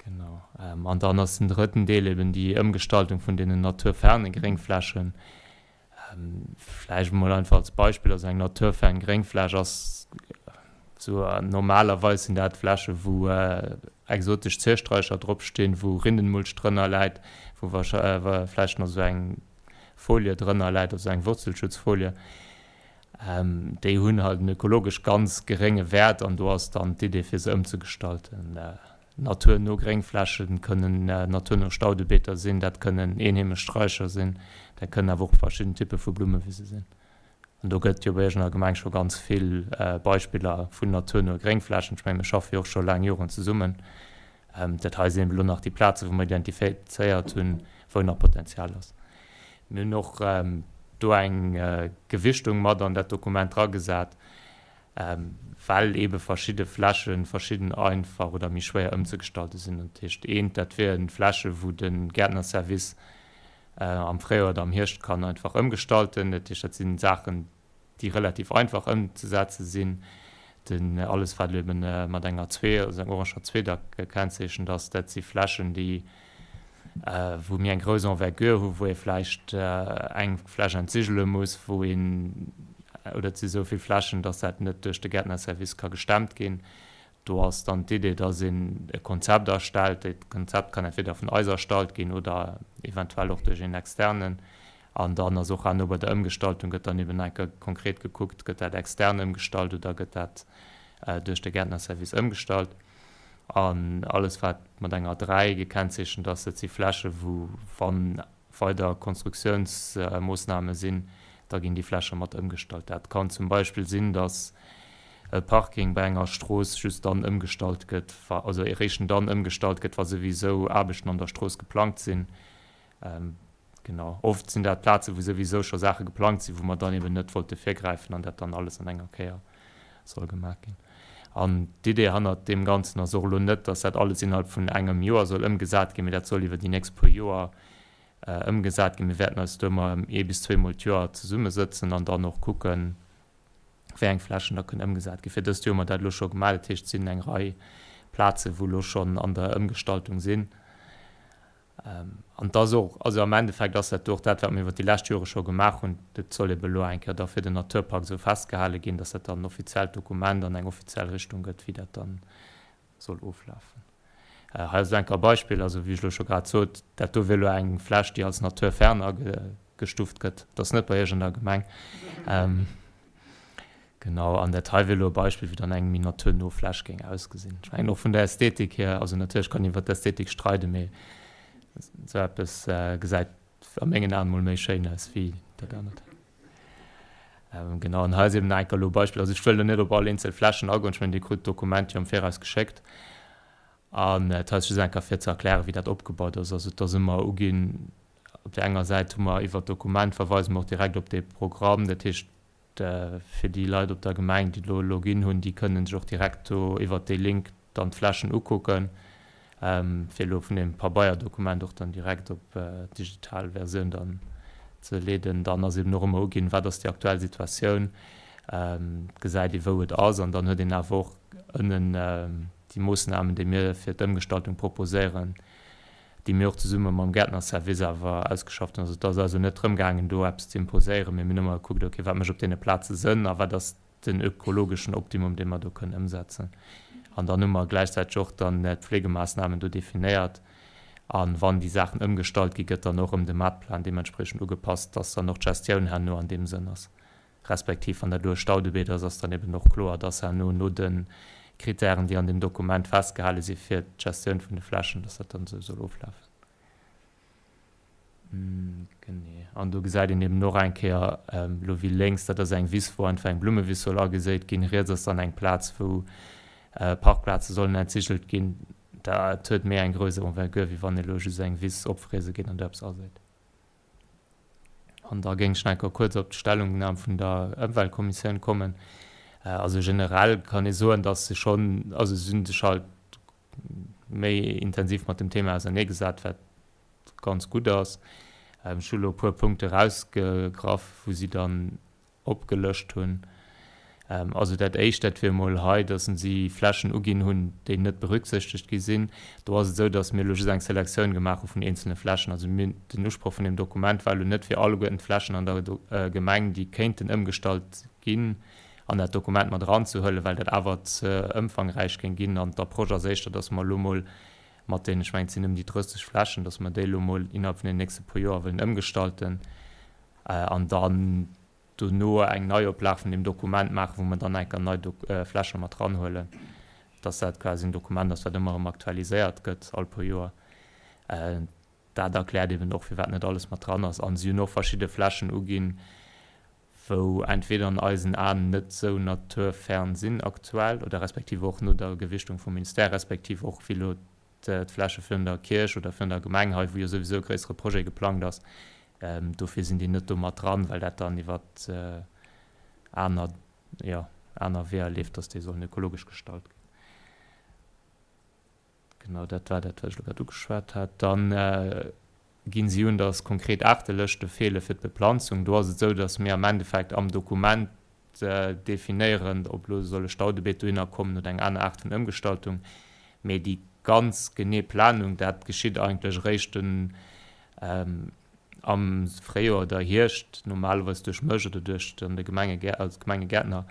Genau. An dann ass den drëtten Deel eben déi Ëmgestaltung vun deenen naturferne Gréngflächen. Vläicht emol einfach als Beispill, also eng naturfern Gréngfläch ass sou, normalerweis sinn dat Fläche wou exotesch Ziersträicher drop stinn, wou Rindenmulch drënner läit, wou vläicht nach sou eng Folie drënner läit, also eng Wurzelschutzfolie. Déi hunn halt en ökologesch ganz gerénge Wäert an do ass dann d'Idee fir se ëmzegestalten. Naturno Gréngflächen kënnen naturno Staudebeeter sinn, dat kënnen eenheemesch Straicher sinn, dat kënnen awer och verschidden Typpe vu Blummewise sinn. An do gëtt jo bei Iech an der Gemeng scho ganz vill Beispiller vun naturnoe Gréngflächen. Ech mengen, mir schaffe jo och scho laang Joren zesummen. Dat hei sinn eben elo nach déi Plazen, wou mer identifizéiert hunn, wou nach Potenzial ass. Mir hunn och do eng Gewichtung mat an dat Dokument dragesat, well eebe verschidde Fläche verschidden einfach oder méi schwéier ëmzegestalten sinn. Dat heescht, eent, dat wieren Fläche wou de Gäertnerservice am Fréijoer oder am Hierscht kann einfach ëmgestalten. Dat heescht, dat si Saachen, déi relativ einfach ëmzesetze sinn. Den, alles wat elo eebe mat enger zwee, also enger oranger zwee da gekennzeechent ass, dat si Flächen, déi, wou mir eng grouss Envergure hu wou ee vläicht eng Fläch entsigele muss, wou een, oder et si sou vill Flächen, datt dat net duerch de Gäertnerservice ka gestemmt ginn. Do ass dann d'Idee, datt een e Konzept erstellt. Dat Konzept kann entweder vun eis erstallt ginn oder eventuell och duerch een Externen. An dann ass och herno bei der Ëmgestaltung gëtt dann eben eng Kéier konkret gekuckt, gëtt dat extern ëmgestallt oder gëtt dat duerch de Gäertnerservice ëmgestallt. An alles wat mat enger 3 gekennzeechent ass, dat si Fläche wou wa weider Konstruktiounsmoossname sinn, da ginn déi Fläche mat ëmgestallt. Dat kann zum Beispill sinn, datt e Parking bei enger Strooss just dann ëmgestallt gëtt, also eréischten dann ëmgestallt gëtt, wa souwisou Aarbechten an der Strooss geplangt sinn. Genau. Oft sinn dat Plazen, wou souwisou scho Saache geplangt sinn, wou mer dann eben net wollte virgräifen an dat dann alles an enger Kéier soll gemaach ginn. An d'Idee hannert deem Ganzen ass och elo net, dass dat alles innerhalb vun engem Joer soll ëmgesat ginn, mee dat soll iwwer déi nächst puer Joer ëmgesat ginn. Mir wäerten eis do ëmmer ee bis zweemol d'Joer zesummesëtzen an dann och kucken, wéi eng Flächen da kënnen ëmgesat ginn. Fir dëst Joer hu mer dat elo scho gemaach. Dat heescht, et sinn eng Rei Plazen, wou elo schonn an der Ëmgestaltung sinn. An et ass och, also am Endeffekt ass dat do och dat, wat mir iwwert déi lescht Jore scho gemaach hunn. Dat soll ebe elo eng Kéier da fir den Naturpark esou festgehale ginn, dass dat dann en offiziellt Dokument an eng offiziell Richtung gëtt, wéi dat dann soll oflafen. Hei ass elo enker e Beispill, also wéi ech elo scho grad sot, dat do wier elo eng Fläch, déi als naturfern agestuft gëtt. Dat ass net bei Iech an der Gemeng. Genau, an dat hei wier elo e Beispill, wéi dann eng méi naturno Fläch géing ausgesinn. Ech mengen och vun der Ästhetik hier, also natierlech kann een iwwer d'Ästhetik streiden, mee esou eppes gesäit a mengen Aen mol méi schéin aus wéi dat anert. Genau, an hei ass eben nach enker elo e Beispill, also ech wëll elo net op all eenzel Flächen agoen, ech mengen Dir krut d'Dokument jo am Viraus geschéckt. An et ass just enker fir ze erklären, wéi dat opgebaut ass. Also et ass ëmmer uginn, op där enger Säit hu mer iwwert d'Dokument verweise mer och direkt op dee Programm, dat heescht fir déi Leit op der Gemeng, déi do elo ginn hunn, déi kënnen sech och direkt do iwwert dee Link dann d'Flächen ukucken, fir elo vun deem Pabeierdokument och dann direkt op d'digital Versioun dann ze leeden. Dann ass eben och ëmmer uginn, wat ass déi aktuell Situatioun, et gesäit ee wou et ass an dann huet een awer och ënnen déi Moossnamen, déi mir fir d'Ëmgestaltung proposéieren, déi mir och zesumme mam Gäertnerservice awer ausgeschafft hunn. Also et ass also net drëm gaangen, do eppes ze imposéieren, mee mir hunn ëmmer gekuckt, okay, wat mécht op deene Plaze Sënn a wat ass den ökologeschen Optimum, dee mer do kënnen ëmsetzen. An dann hu mer gläichzäiteg och dann d'Fleegemaassnamen do definéiert. A wann déi Saachen ëmgestallt ginn, gëtt dann och erëm de Maartplan deementspriechend ugepasst, dass dann och d'Gestioun herno an deem Sënn ass. Respektiv wann dat elo e Staudebeet ass, ass dann eben och kloer, dass herno no de Kritären, déi an deem Dokument festgehale si fir d'Gestioun vun de Flächen, dass dat dann esou soll oflafen. Genee. An do gesäit een eben och eng Kéier elo wéi lénks, dat ass eng Wiss, wou einfach eng Blummewiss soll ageséit ginn. Riets ass dann eng Plaz, wou Parkplaze sollen entsigelt ginn. Dat huet méi eng grouss Envergure, wéi wann ee elo just eng Wiss opfräse geet an do eppes aséit. An da géing ech nach eng Kéier kuerz op d'Stellungnam vun der Ëmweltkommissioun kommen. Also generell kann ee soen, datt se schonn, also se hunn sech halt méi intensiv mat dem Thema auserneegesat, wat ganz gutt ass. Ech hu elo e puer Punkte erausgegraff, wou si dann opgelëscht hunn. Also dat Éischt, dat wier emol hei, dass si Flächen uginn hunn, déi net berücksichtegt gi sinn. Do ass et esou, dass mir elo just eng Selektioun gemaach hu vun eenzelne Flächen. Also mir, den Usproch vun deem Dokument war elo net, fir alleguerten d'Flächen an der Gemeng, déi kéinten ëmgestallt ginn, an dat Dokument mat eranzehuelen, well dat awer ze ëmfangräich géing ginn. An d'Approche ass éischter, dass mer elo emol mat deenen, ech mengen, et sinn ëm déi 30 Flächen, dass mer déi elo emol innerhalb vun den nächste puer Joer wëllen ëmgestalten an dann dono eng Neioplag vun deem Dokument maachen, wou mer dann enker nei Fläche mat eranhuelen, dass dat quasi en Dokument ass, wat ëmmer erëm aktualiséiert gëtt all puer Joer. Dat erkläert eben och, firwat net alles mat dran ass. A si hunn och verschidde Flächen uginn, wou entweder an eisen Aen net esou naturfern sinn aktuell oder respektiv och no der Gewichtung vum Ministère, respektiv och wéi elo d'Fläche virun der Kierch oder virun der Gemeng hei, wou jo souwisou e gréissere Projet geplangt ass. Dofir sinn déi net do mat dran, well dat dann iwwer aner, jo, aner Weeër leeft, dass déi sollen ökologesch gestallt ginn. Genau, dat war dat, wat ech elo grad ugeschwat hat. Dann ginn si un, dass konkret Aartelëschte feele fir d'Beplanzung. Do ass et esou, dass mir am Endeffekt am Dokument definéieren, ob elo soll e Staudebeet dohinner kommen oder eng aner Aart vun Ëmgestaltung. Mee déi ganz genee Planung, dat geschitt eigentlech eréischt am Fréijoer oder Hierscht, normalerweis duerch mech oder duerch dann de Gemenge, als Gemengegäertner,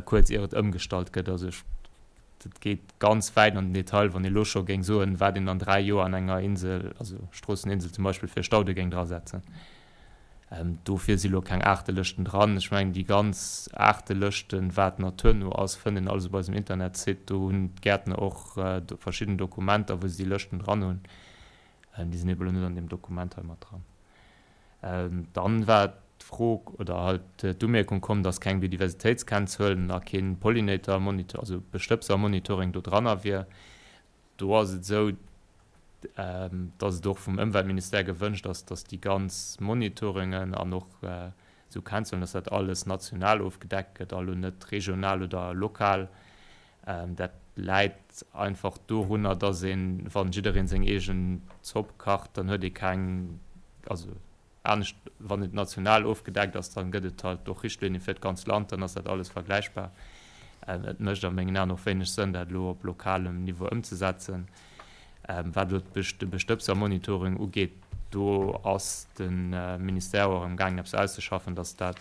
kuerz ier et ëmgestallt gëtt. Also ech, dat geet ganz wäit an den Detail, wann ee elo scho géing soen, wat een an 3 Joer an enger Insel, also Stroosseninsel zum Beispill, fir Staude géing drasetzen. Dofir si lo keng Aartelëschten dran. Ech mengen, déi ganz Aartelëschten, wat naturno ass, fënnt een alles op eisem Internetsite. Do hunn d'Gäertner och verschidden Dokumenter, wou se déi Lëschten dran hunn. Déi sinn ebe lo net an deem Dokument hei mat dran. Dann war d'Fro oder halt d'Umierkung komm, dass keng Biodiversitéitskennzuelen a kee Pollinator-Monitor, also Bestëbser-Monitoring do dranner wier. Do ass et esou, dass et och vum Ëmweltministère gewënscht ass, dass déi ganz Monitoringen an och esou Kennzuelen, dass dat alles national ofgedeckt gëtt a lo net regional oder lokal. Dat läit einfach dorunner, dass een, wa jidderee seng eegen Zopp kacht, dann huet ee keng, also anescht, wann et national ofgedeckt ass, dann gëtt et halt och Richtlinien fir d'ganz Land, dann ass dat alles vergläichbar. Et mécht a mengen Aen och wéineg Sënn, dat elo op lokalem Niveau ëmzesetzen. Wat elo de Bestëbsermonitoring ugeet, do ass de Ministère och amgaangen eppes auszeschaffen, dass dat,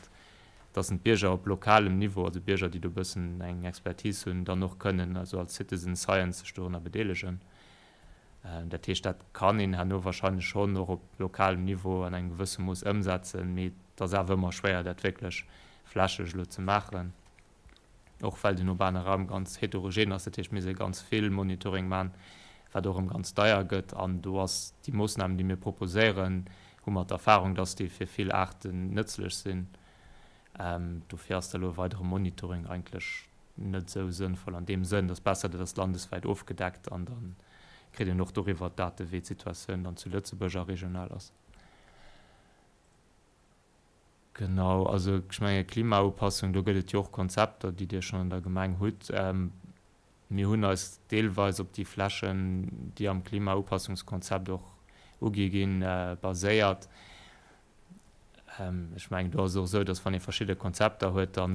dass en d'Bierger op lokalem Niveau, also Bierger, déi do e bëssen eng Expertise hunn, dann och kënnen also als Citizen Science sech dorunner bedeelegen. Dat heescht, dat kann een herno wahrscheinlech schonn och op lokalem Niveau an engem gewësse Mooss ëmsetzen, mee et ass awer ëmmer schwéier, dat wierklech flächeg elo ze maachen, och well den urbane Raum ganz heterogen ass. Dat heescht, mir si ganz vill Monitoring maachen, wat och erëm ganz deier gëtt. An do ass déi Moossnamen, déi mir proposéieren, hu mer d'Erfahrung, dass déi fir vill Aarten nëtzlech sinn. Dofir ass da elo e weidere Monitoring eigentlech net esou sënnvoll an deem Sënn, dass besser dat ass landeswäit ofgedeckt an da kritt een och doriwwer d'Date wéi d'Situatioun dann zu Lëtzebuerg a regional ass. Genau, also ech menge Klimaupassung, do gëtt et jo och Konzepter, déi Dir schonn an der Gemeng hutt. Mir hunn eis deelweis op déi Flächen, déi am Klimaupassungskonzept och ugi ginn, baséiert. Ech mengen, do ass et och esou, datt wann ee verschidde Konzepter huet, da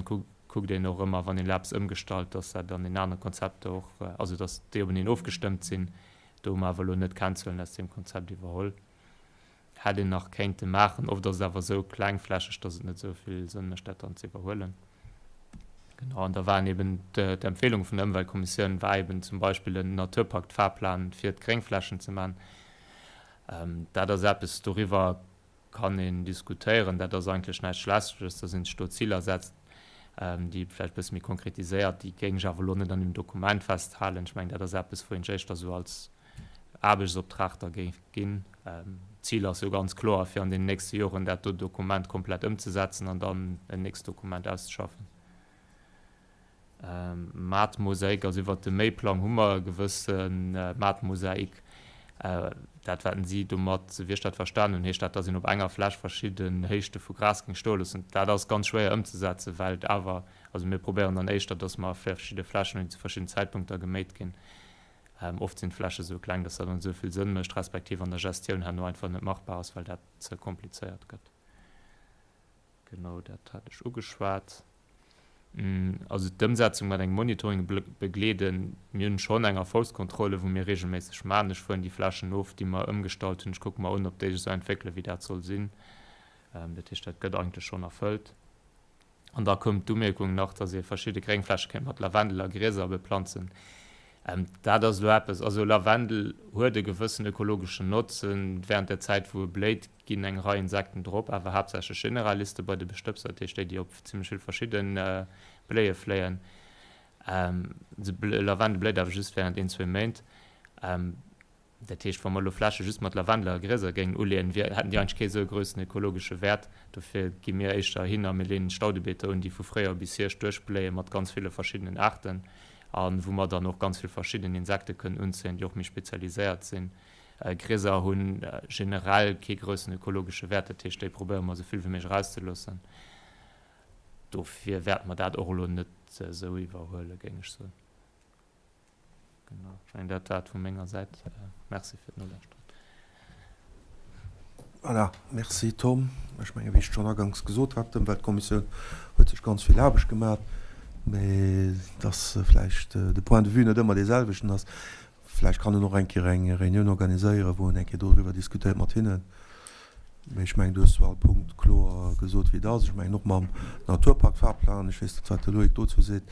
kuckt een och ëmmer, wann een eppes ëmgestallt, datt dat an den anere Konzepter och, also datt déi openeen ofgestëmmt sinn. Do hu mer awer elo net Kennzuelen aus deem Konzept iwwerholl. Hätt een nach kéinte maachen. Oft ass et awer esou klengflächeg, datt et net esou vill Sënn mécht, dat dann ze iwwerhuelen. Genau, an da waren eben d'Empfehlung vun der Ëmweltkommissioun war eben zum Beispill en Naturpakt-Fahrplan fir d'Gréngflächen ze maachen. Dat ass eppes, doriwwer kann een diskutéieren. Dat ass eigentlech näischt Schlechtes, dass een sech do Ziler setzt, déi vläicht e bësse méi konkretiséiert. Déi géing ech awer elo net an deem Dokument festhalen. Ech mengen, dat ass eppes, wou een sech éischter esou als Aarbechtsoptrag da géif ginn. D'Zil ass jo ganz kloer, fir an den nächste Joren dat do Dokument komplett ëmzesetzen an dann en nächst Dokument auszeschaffen. Maartmosaik, also iwwert de Méiplang hu mer e gewësse Maartmosaik. Dat wat si domat, esou wéi ech dat verstanen hunn, heescht dat, datt een op enger Fläch verschidden Héichte vu Gras géing stoe loossen. Dat ass ganz schwéier ëmzesetzen, well et awer, also mir probéieren dann éischter, datt mer verschidde Flächen hunn, déi zu verschidden Zäitpunkter geméit ginn. Oft sinn d'Fläche sou kleng, datt dat net esou vill Sënn mécht, respektiv an der Gestioun herno einfach net machbar ass, well dat ze komplizéiert gëtt. Genau dat hat ech ugeschwat. Also d'Ëmsetzung mat engem Monitoring begleeden. Mir hunn schonn eng Erfolgskontrolle, wou mir reegelméisseg maachen. Ech fueren déi Flächen of, déi mer ëmgestallt hunn. Ech kucke mer un, ob déi sech esou entwéckelen, wéi dat soll sinn. Dat heescht, dat gëtt eigentlech schonn erfëllt. An da koum d'Umierkung nach, dass ee verschidde Gréngfläche kéint mat Lavendel a Grieser beplanzen. Dat ass elo eppes, also Lavendel huet e gewëssen ökologeschen Notzen. Während der Zäit, wou e bléit, ginn eng Rei Insekten drop, awer haaptsächlech Generaliste bei de Bestëbser, dat heescht déi, déi op zimmlech vill verschidde Bléie fléien. De Lavendel bléit awer just während een, zwee Méint. Dat heescht, wa mer elo Fläche just mat Lavendel a Grieser géingen uleeën, wier, hätten déi eigentlech kee sou e groussen ökologesche Wäert. Dofir gi mir éischter hin a mir leeën Staudebeeter un, déi vu Fréijoer bis Hierscht duerchbléien, mat ganz ville verschiddenen Aarten a wou mer dann och ganz vill verschidden Insekte kënnen unzéien, déi och méi spezialiséiert sinn. Grieser hu generell kee groussen ökologesche Wäert, dat heescht, déi probéiere mer esou vill wéi méiglech erauszeloossen. Dofir wäerte mer dat och elo net esou iwwerhuelen, géing ech soen. Genau, ech mengen dat war et vu menger Säit. Merci fir d'Nolauschteren. Voilà, merci Tom. Ech menge wéi ech schonn aganks gesot hat, d'Ëmweltkommissioun huet sech ganz vill Aarbecht gemaat, mä dass vläicht de Point de vue net ëmmer dee selwechten ass. Vläicht kann en och eng Kéier eng Reunioun organiséieren, wou en eng Kéier doriwwer diskutéiert mat hinnen. Mee ech mengen, du hues zu all Punkt kloer gesot, wéi et ass. Ech mengen och mam Naturpark-Fahrplan, ech weess net, wat de Loïc dozou seet,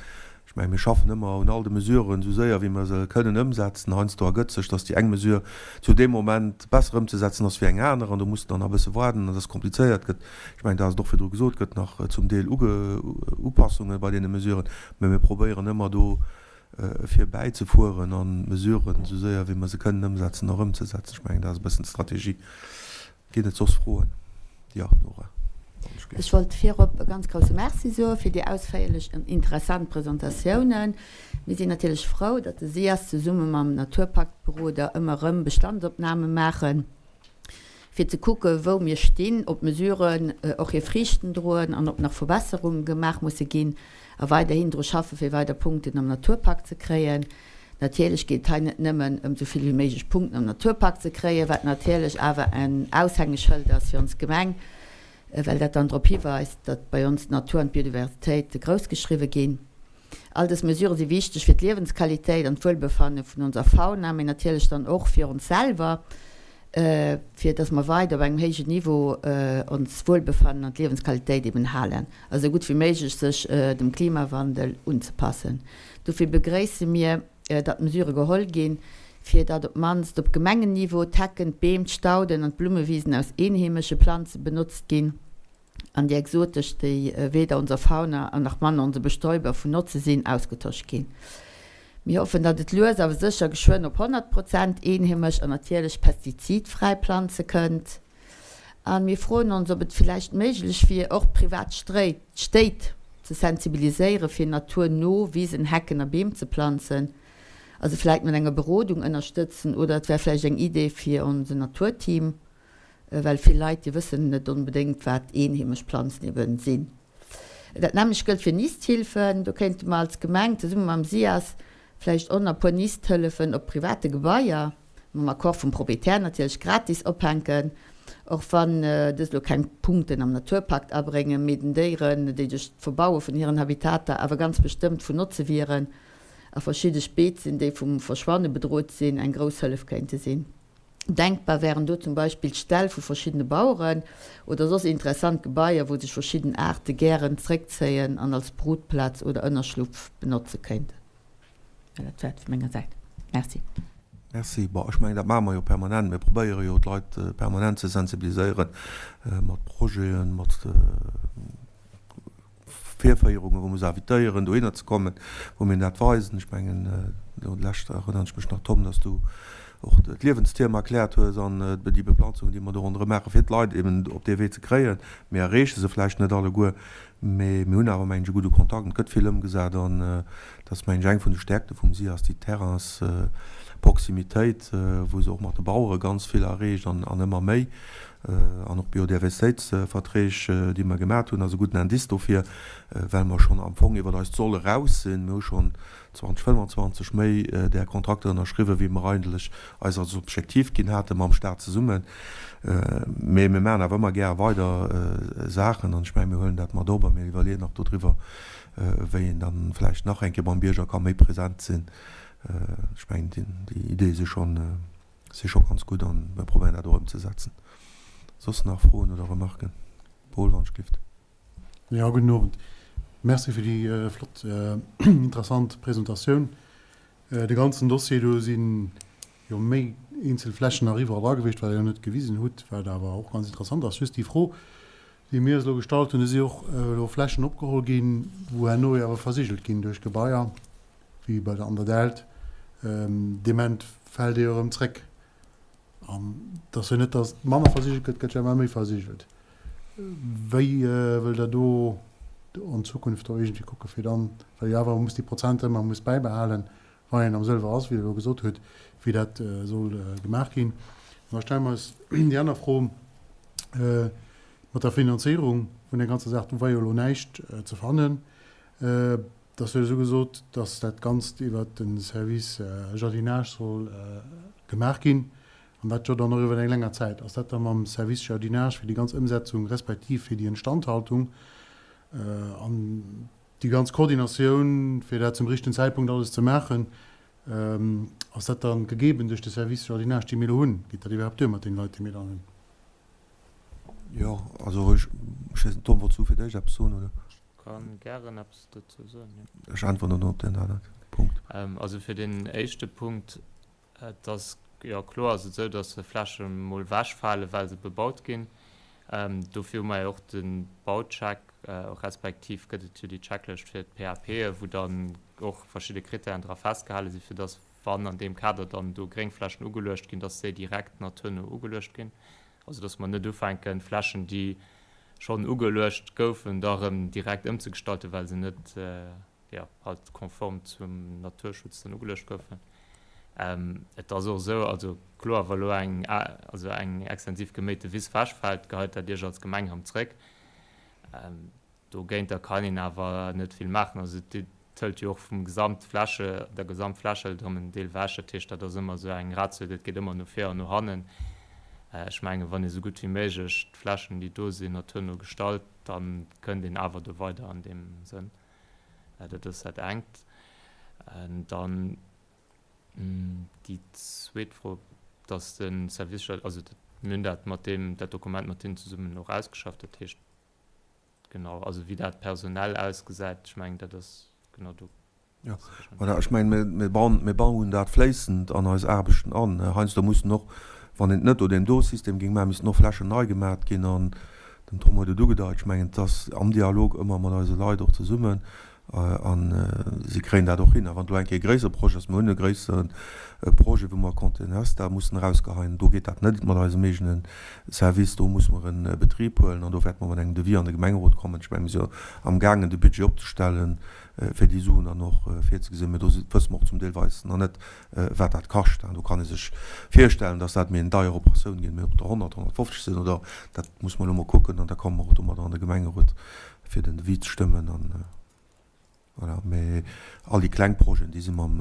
ech mengen, mir schaffen ëmmer un all de Mesuren esou séier, wéi mer se kënnen ëmsetzen. Heiansdo ergëtt sech, dass déi eng Mesure zu deem Moment besser ëmzesetzen ass wéi eng aner an do muss de dann nach e bësse waarden an dass et komplizéiert gëtt. Ech mengen, dat ass et och virdru gesot, gëtt nach zum Deel Upassunge bei deene Mesuren, mä mir probéieren ëmmer do fir bäizefueren an d'Mesuren esou séier wéi mer se kënnen ëmsetzen och ëmzesetzen. Ech mengen, dat ass e bëssen d'Strategie. Ginn et soss Froen? Jo, Nora. Ech wollt virop e ganz grousse Merci soe fir déi ausféierlech an interessant Presentatiounen. Mir sinn natierlech frou, datt de SIAS zesumme mam Naturpaktberoder ëmmer erëm Bestandsopname maachen. fir ze kucke wou mir stinn, ob d'Mesuren och hir Friichten droen an ob nach Verbesserunge gemaach musse ginn a weiderhin dru schaffe fir weider Punkten am Naturpakt ze kréien. Natierlech geet et hei net nëmmen ëm esou vill wéi méiglech Punkten am Naturpakt ze kréien, wat natierlech awer en Aushängeschëld ass fir ons Gemeng, well dat dann drop hiweist, datt bei ons d'Natur an d'Biodiversitéit groussgeschriwwe ginn. All dës Mesurë si wichteg fir d'Liewensqualitéit an d'Wuelbefanne vun onser Fauna, mee natierlech dann och fir ons selwer, fir dass mer weider op engem héijen Niveau ons Wuelbefannen an d'Liewensqualitéit eben halen a sou gutt wéi méiglech sech dem Klimawandel unzepassen. Dofir begréisse mir, datt Mesurë geholl ginn, fir datt op d'mannst op Gemengenniveau d'Hecken, d'Beem, d'Stauden an d'Blummewisen aus eenheemesche Planze benotzt ginn. an déi exotesch, déi weder onser Fauna an nach manner onse Bestäuber vun Notze sinn, ausgetosch ginn. Mir hoffen, datt et lues awer sécher geschwënn op 100 Prozent eenheemesch an natierlech pestizidfräi Planze kënnt. A mir froen ons, ob et villäicht méiglech wier, och privat Stéit ze sensibiliséiere fir naturno Wisen, Hecken a Beem ze planzen, also vläicht mat enger Berodung ënnerstëtzen, oder et wär vläicht eng Idee fir onsen Naturteam, Well vill Leit, déi wëssen net onbedéngt, wat eenheemesch Planzen eben sinn. Dat nämmlecht gëllt fir Nisthilfen. Do kéinte mer als Gemeng zesumme mam SIAS vläicht och nach e puer Nisthëllefen op private Gebaier, mam Accord vum Proprietär natierlech, gratis ophänken. Och wann dës elo keng Punkten am Naturpakt abréngen, mee den Déieren, déi duerch d'Verbaue vun hiren Habitater awer ganz bestëmmt vun Notze wieren a verschidde Spezien, déi vum Verschwanne bedrot sinn, eng grouss Hëllef kéinte sinn. Denkbar wären do zum Beispill d'Ställ vu verschiddene Baueren oder soss interessant Gebaier, wou sech verschidden Aarte gären zréckzéien an als Brutplaz oder Ënnerschlupf benotze kéinten. Jo, dat wär et vu menger Säit. Merci. Merci. Bon, ech mengen, dat maache mer jo permanent. Mir probéiere jo, d'Leit permanent ze sensibiliséieren mat Projeten, mat. Virféierungen, wou mer se invitéieren, dohinner ze kommen, wou mir hinnen dat weisen. Ech mengen, elo d'lescht erënneren ech mech nach, Tom, dass du och d'Liewenstierm erkläert hues an déi Beplanzungen, déi mer do ronderëm maachen, fir d'Leit eben op dee Wee ze kréien. Mir erreeche se vläicht net alleguer, mee mir hunn awer, mengen ech, e gudde Kontakt. Et gëtt vill ëmgesat an dat ass, mengen ech, eng vun de Stäerkte vum SIAS, déi Terrainsproximitéit, wou se och mat de Bauere ganz vill erreecht an ëmmer méi. An och d'Biodiversitéitsverträg, déi mer gemat hunn, ass e gudden Indice dofir, well mer schonn am Fong iwwer eist Soll eraus sinn. Mir hu schonn 2025 méi där Kontrakter ënnerschriwwen, wéi mer eigentlech eis als Objektiv ginn hate mam Stat zesummen. Mee mir maachen awer ëmmer gär weider Saachen an ech mengen, mir huelen dat mat op a mir iwwerleeën och dodriwwer, wéi een dann vläicht nach eng Kéier beim Bierger ka méi present sinn. Ech mengen, déi Ideeë si schonn. Si scho ganz gutt an mir probéieren dat och ëmzesetzen. Soss nach Froen oder Remarken? Paul, wann ech glift. Jo, gudden Owend. Merci fir déi flott, interessant Presentatioun. De ganzen Dossier, do si jo méi eenzel Flächen nach iwwerall dra gewiescht, wat Der jo net gewisen hutt, wat awer och ganz interessant ass. Just déi Fro, déi mir eis elo gestallt hunn, Et si och elo Flächen opgeholl ginn, wou herno jo awer versigelt ginn duerch Gebaier. wéi bei der an der Dält, dee Moment fält ee jo erëm zréck. An et ass jo net, datt manner versigelt gëtt, et gëtt jo ëmmer méi versigelt. Wéi wëllt Der do an Zukunft do iergendwéi kucken, fir dann, well jo awer muss déi Prozenter ëmmer muss bäibehalen, wann een am Sëlwer ass, wéi Der elo gesot hutt, wéi dat soll gemaach ginn? An da stelle mer eis déi aner Fro mat der Finanzéierung vun där ganzer Saach. Do war jo elo näischt ze fannen. Et ass jo esou gesot, dass dat Ganzt iwwert de Service Jardinage soll gemaach ginn, an dat jo dann och iwwer eng länger Zäit. Ass dat da mam Service Jardinage fir déi ganz Ëmsetzung respektiv fir déi Instandhaltung an déi ganz Koordinatioun, fir dat zum richtegen Zäitpunkt alles ze maachen, ass dat da gegeben duerch de Service Jardinage, dee mir elo hunn? Geet dat iwwerhaapt duer mat deene Leit, déi mir dann hunn? Jo, also ech weess net, Tom, wollts du fir d'éischt eppes soen, oder? Kann gären eppes dozou soen, jo. Ech äntweren dann op deen anere Punkt. Also fir deen éischte Punkt, et ass jo kloer ass et esou, datt Fläche mol ewechfale well se bebaut ginn. Dofir hu mer jo och de Baucheck, respektiv gëtt et jo déi Checklëscht fir d'PAPe wou dann och verschidde Krittären dra festgehale sinn, fir datt wann an deem Kader dann do Gréngflächen ugeluecht ginn, datt déi direkt naturno ugeluecht ginn. Also datt mer net ufänken Flächen déi schonn ugeluecht goufen, da erëm direkt ëmzegestalten, well se net, jo, halt konform zum Naturschutz dann ugeluecht goufen. Et ass och esou, also kloer, wa lo eng, also eng extensiv geméite Wiss wechfält, geheit dat Iech als Gemeng erëm zréck. Dogéinter kann een awer net vill maachen. Also et hëlt jo och vum Gesamtfläche, der Gesamtfläch hëlt erëm en Deel ewech. Dat heescht, dat ass ëmmer esou eng Ratio, dat geet ëmmer no vir an no hannen. Ech mengen, wann ee sou gutt wéi méiglech d'Flächen, déi do sinn, naturno gestalt, da kënnt een awer do weider an deem Sënn. Dat ass dat engt. Dann déi zweet Fro, dass de Service, also mir hunn dat mat deem, dat Dokument mat hinnen zesummen och ausgeschafft, dat heescht, genau, also wéi dat personell ausgesäit, ech mengen, dat ass genau do. Jo, voilà, ech mengen, mir bauen, mir bauen dat fléissend an eis Aarbechten an. Heiansdo mussen och, wann een et net no deem do System géing maachen, missten och Flächen nei gemaat ginn. An den Tom huet et ugedeit, ech mengen, et ass am Dialog ëmmer mat eise Leit och zesummen. A si kréien dat och hin. A wann et elo eng Kéier e gréissere Projet ass, mir hunn e gréissere Projet, wou mer Contenester mussen erausgeheien, do geet dat net mat eisem eegene Service, do musse mer e Betrib huelen an do wäerte mer mat engem Devis an de Gemengerot kommen. Ech mengen, mir si jo amgaangen, de Budget opzestellen, fir déi Suen dann och virzegesinn. Mä do wësse mer och zum deelweis nach net, wat dat kascht. Do kann ee sech virstellen, dass dat méi eng deier Operatioun ginn, mee ob der 100, 150 sinn oder, dat muss mer elo mol kucken an da komme mer och domadder an de Gemengerot, fir den Devis ze stëmmen. An voilà, mee all déi kleng Projeten, déi si mam,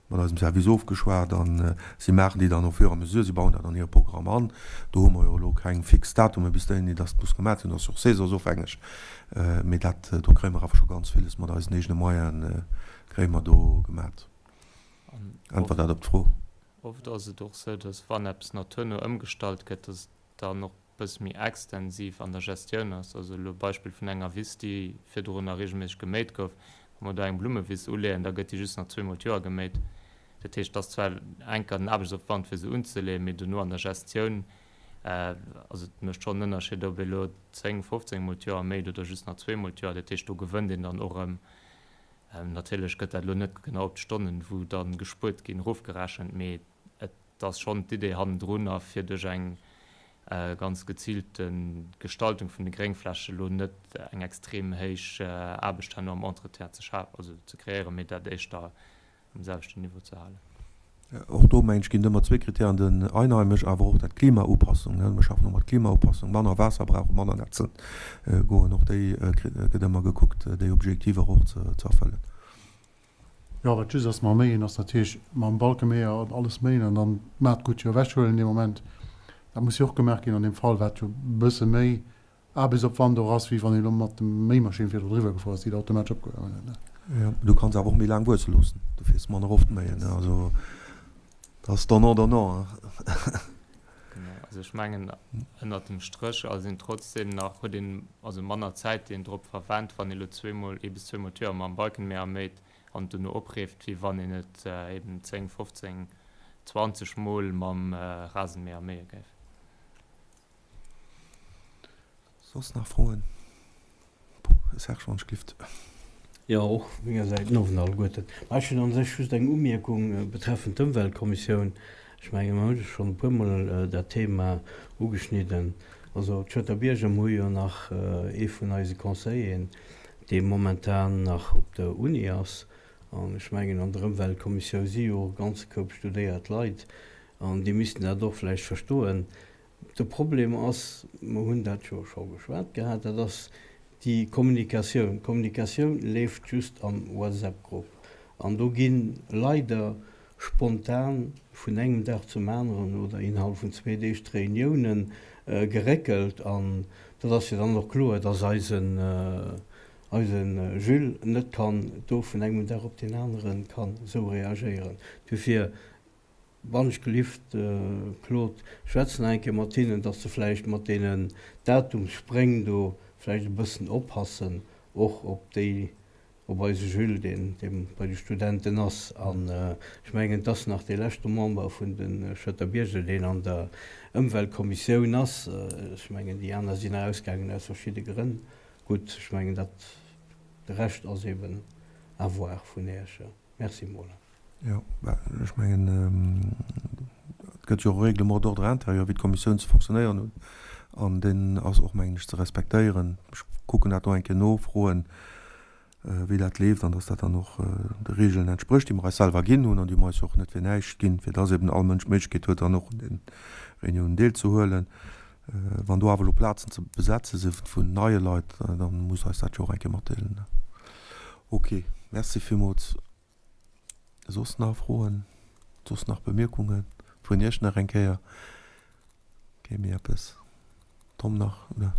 mat eisem Service ofgeschwat a si maachen déi dann au fur et à mesure, si bauen dat an hire Programm an. Do hu mer jo elo keng fix Datume bis dohinner, dass et muss gemaach sinn, dat ass jo och saisonsofhängeg. Mee dat, do kréie mer awer scho ganz villes mat eisen eegene Moyene kréie mer do gemat. Äntwert dat op d'Fro? Oft ass et och sou, dass wann eppes naturno ëmgestallt gëtt, dass et dann och e bësse méi extensiv an der Gestioun ass. Also elo Beispill vun enger Wiss, déi virdrunner reegelméisseg geméit gouf, wa mer do eng Blummewiss uleeën, da gëtt déi just nach zweemol d'Joer geméit. Dat heescht, et ass zwar enker den Aarbechtsopwand fir se unzeleeën, mee dono an der Gestioun, also et mécht schonn en Ënnerscheed, ob ee elo 10, 15 mol d'Joer méit oder just nach zweemol d'Joer. Dat heescht, do gewënnt een dann och erëm. Natierlech gëtt dat elo net genau op d'Stonnen, wou da gespuert ginn, erofgerechent, mee et ass schonn d'Idee hannendrun a fir duerch eng ganz geziilte Gestaltung vun de Gréngfläche elo net eng extrem héich Aarbecht herno am Entretien ze schafen, also ze kreéieren, mee dat éischter um selwechten Niveau ze halen. Och do, mengen ech, ginn et ëmmer zwee Kritären, den Einheimesch, awer och dat Klimaupassung. Mir schaffen och mat Klimaupassung, manner Waasser brauchen, manner netzen goen. Och déi gëtt ëmmer gekuckt, déi Objektiver och ze erfëllen. Jo, wat just ass mam Méien, ass natierlech mam Balkeméier an alles méien an dann d'Maatgut jo ewechhuelen dee Moment. Dat muss jo och gemaach ginn an deem Fall, wat jo e bësse méi Aarbechtsopwand och ass, wéi wann een elo mat dem Méimaschinn virdru driwwer gefuer ass, déi et automatesch opgehuewen huet, ne? Jo, du kanns awer och méi laang wuesse loossen, du fiers manner oft méien, also dat ass donnant donnant. Genau, also ech mengen ënnert dem Stréch ass een trotzdem nach, huet een also manner Zäit déi een drop verwennt, wann ee lo zweemol, ee bis zweemol d'Joer mam Balkenmäher méit an et dono opreeft, wéi wann een et eben 10, 15, 20 mol mam Rasenmäher méie géif. Soss nach Froen? Serge, wann ech glift. Jo, och vu menger Säit den Owend alleguerten. Ma ech hunn an sech just eng Umierkung betreffend d'Ëmweltkommissioun. Ech menge mer hunn schonn e puermol dat Thema ugeschnidden. Also d'Schëtter Bierger, mer hu jo nach ee vun eise Conseilleren, dee momentan nach op der Uni ass. An ech mengen an der Ëmweltkommissioun si jo och e ganze Koup studéiert Leit an déi missten dat och vläicht verstoen. De Problem ass, mer hunn dat jo scho geschwat gehat, dat ass déi Kommunikatioun. D'Kommunikatioun leeft just am WhatsApp-Grupp an do gi leider spontan vun engem Dag zum aneren oder innerhalb vun zwee Deeg d'Reuniounen geréckelt. An dat ass jo dann och kloer, dass eisen, eise Jules net kann do vun engem Dag op deen anere kann esou reagéieren. Dofir Wann ech gelift, Claude, schwätz nach eng Kéier mat hinnen, dass se vläicht mat deenen Datumsspréng do vläicht e bëssen oppassen, och op déi, op eise Jules, deen, dee bei de Studenten ass. An ech mengen, et ass nach dee leschte Member vun de Schëtter Bierger, deen an der Ëmweltkommissioun ass. Ech mengen, déi aner sinn erausgaangen aus verschidde Grënn. Gutt, ech mengen, dat, de Rescht ass eben à voir vun Iech. Merci mol. Jo, ech mengen, et gëtt jo och e Règlement d'ordre intérieur, wéi d'Kommissioun ze fonctionnéieren huet, an deen ass och, mengen ech, ze respektéieren. Ech kucken dat do eng Kéier no, froen, wéi dat leeft an dass dat dann och de Regeln entsprécht, déi mer eis selwer ginn hunn an déi mer eis jo och net fir näischt ginn, fir dass eben all Mënsch d'Méiglechkeet huet, dann och un de Reuniounen deelzehuelen. Wann do awer elo Plazen ze besetze si vun neie Leit, da muss eis dat jo och eng Kéier matdeelen. Ok, Merci villmools. Soss nach Froen? Soss nach Bemierkungen vun Iech nach eng Kéier? Kéim mir eppes? Tom nach, oder?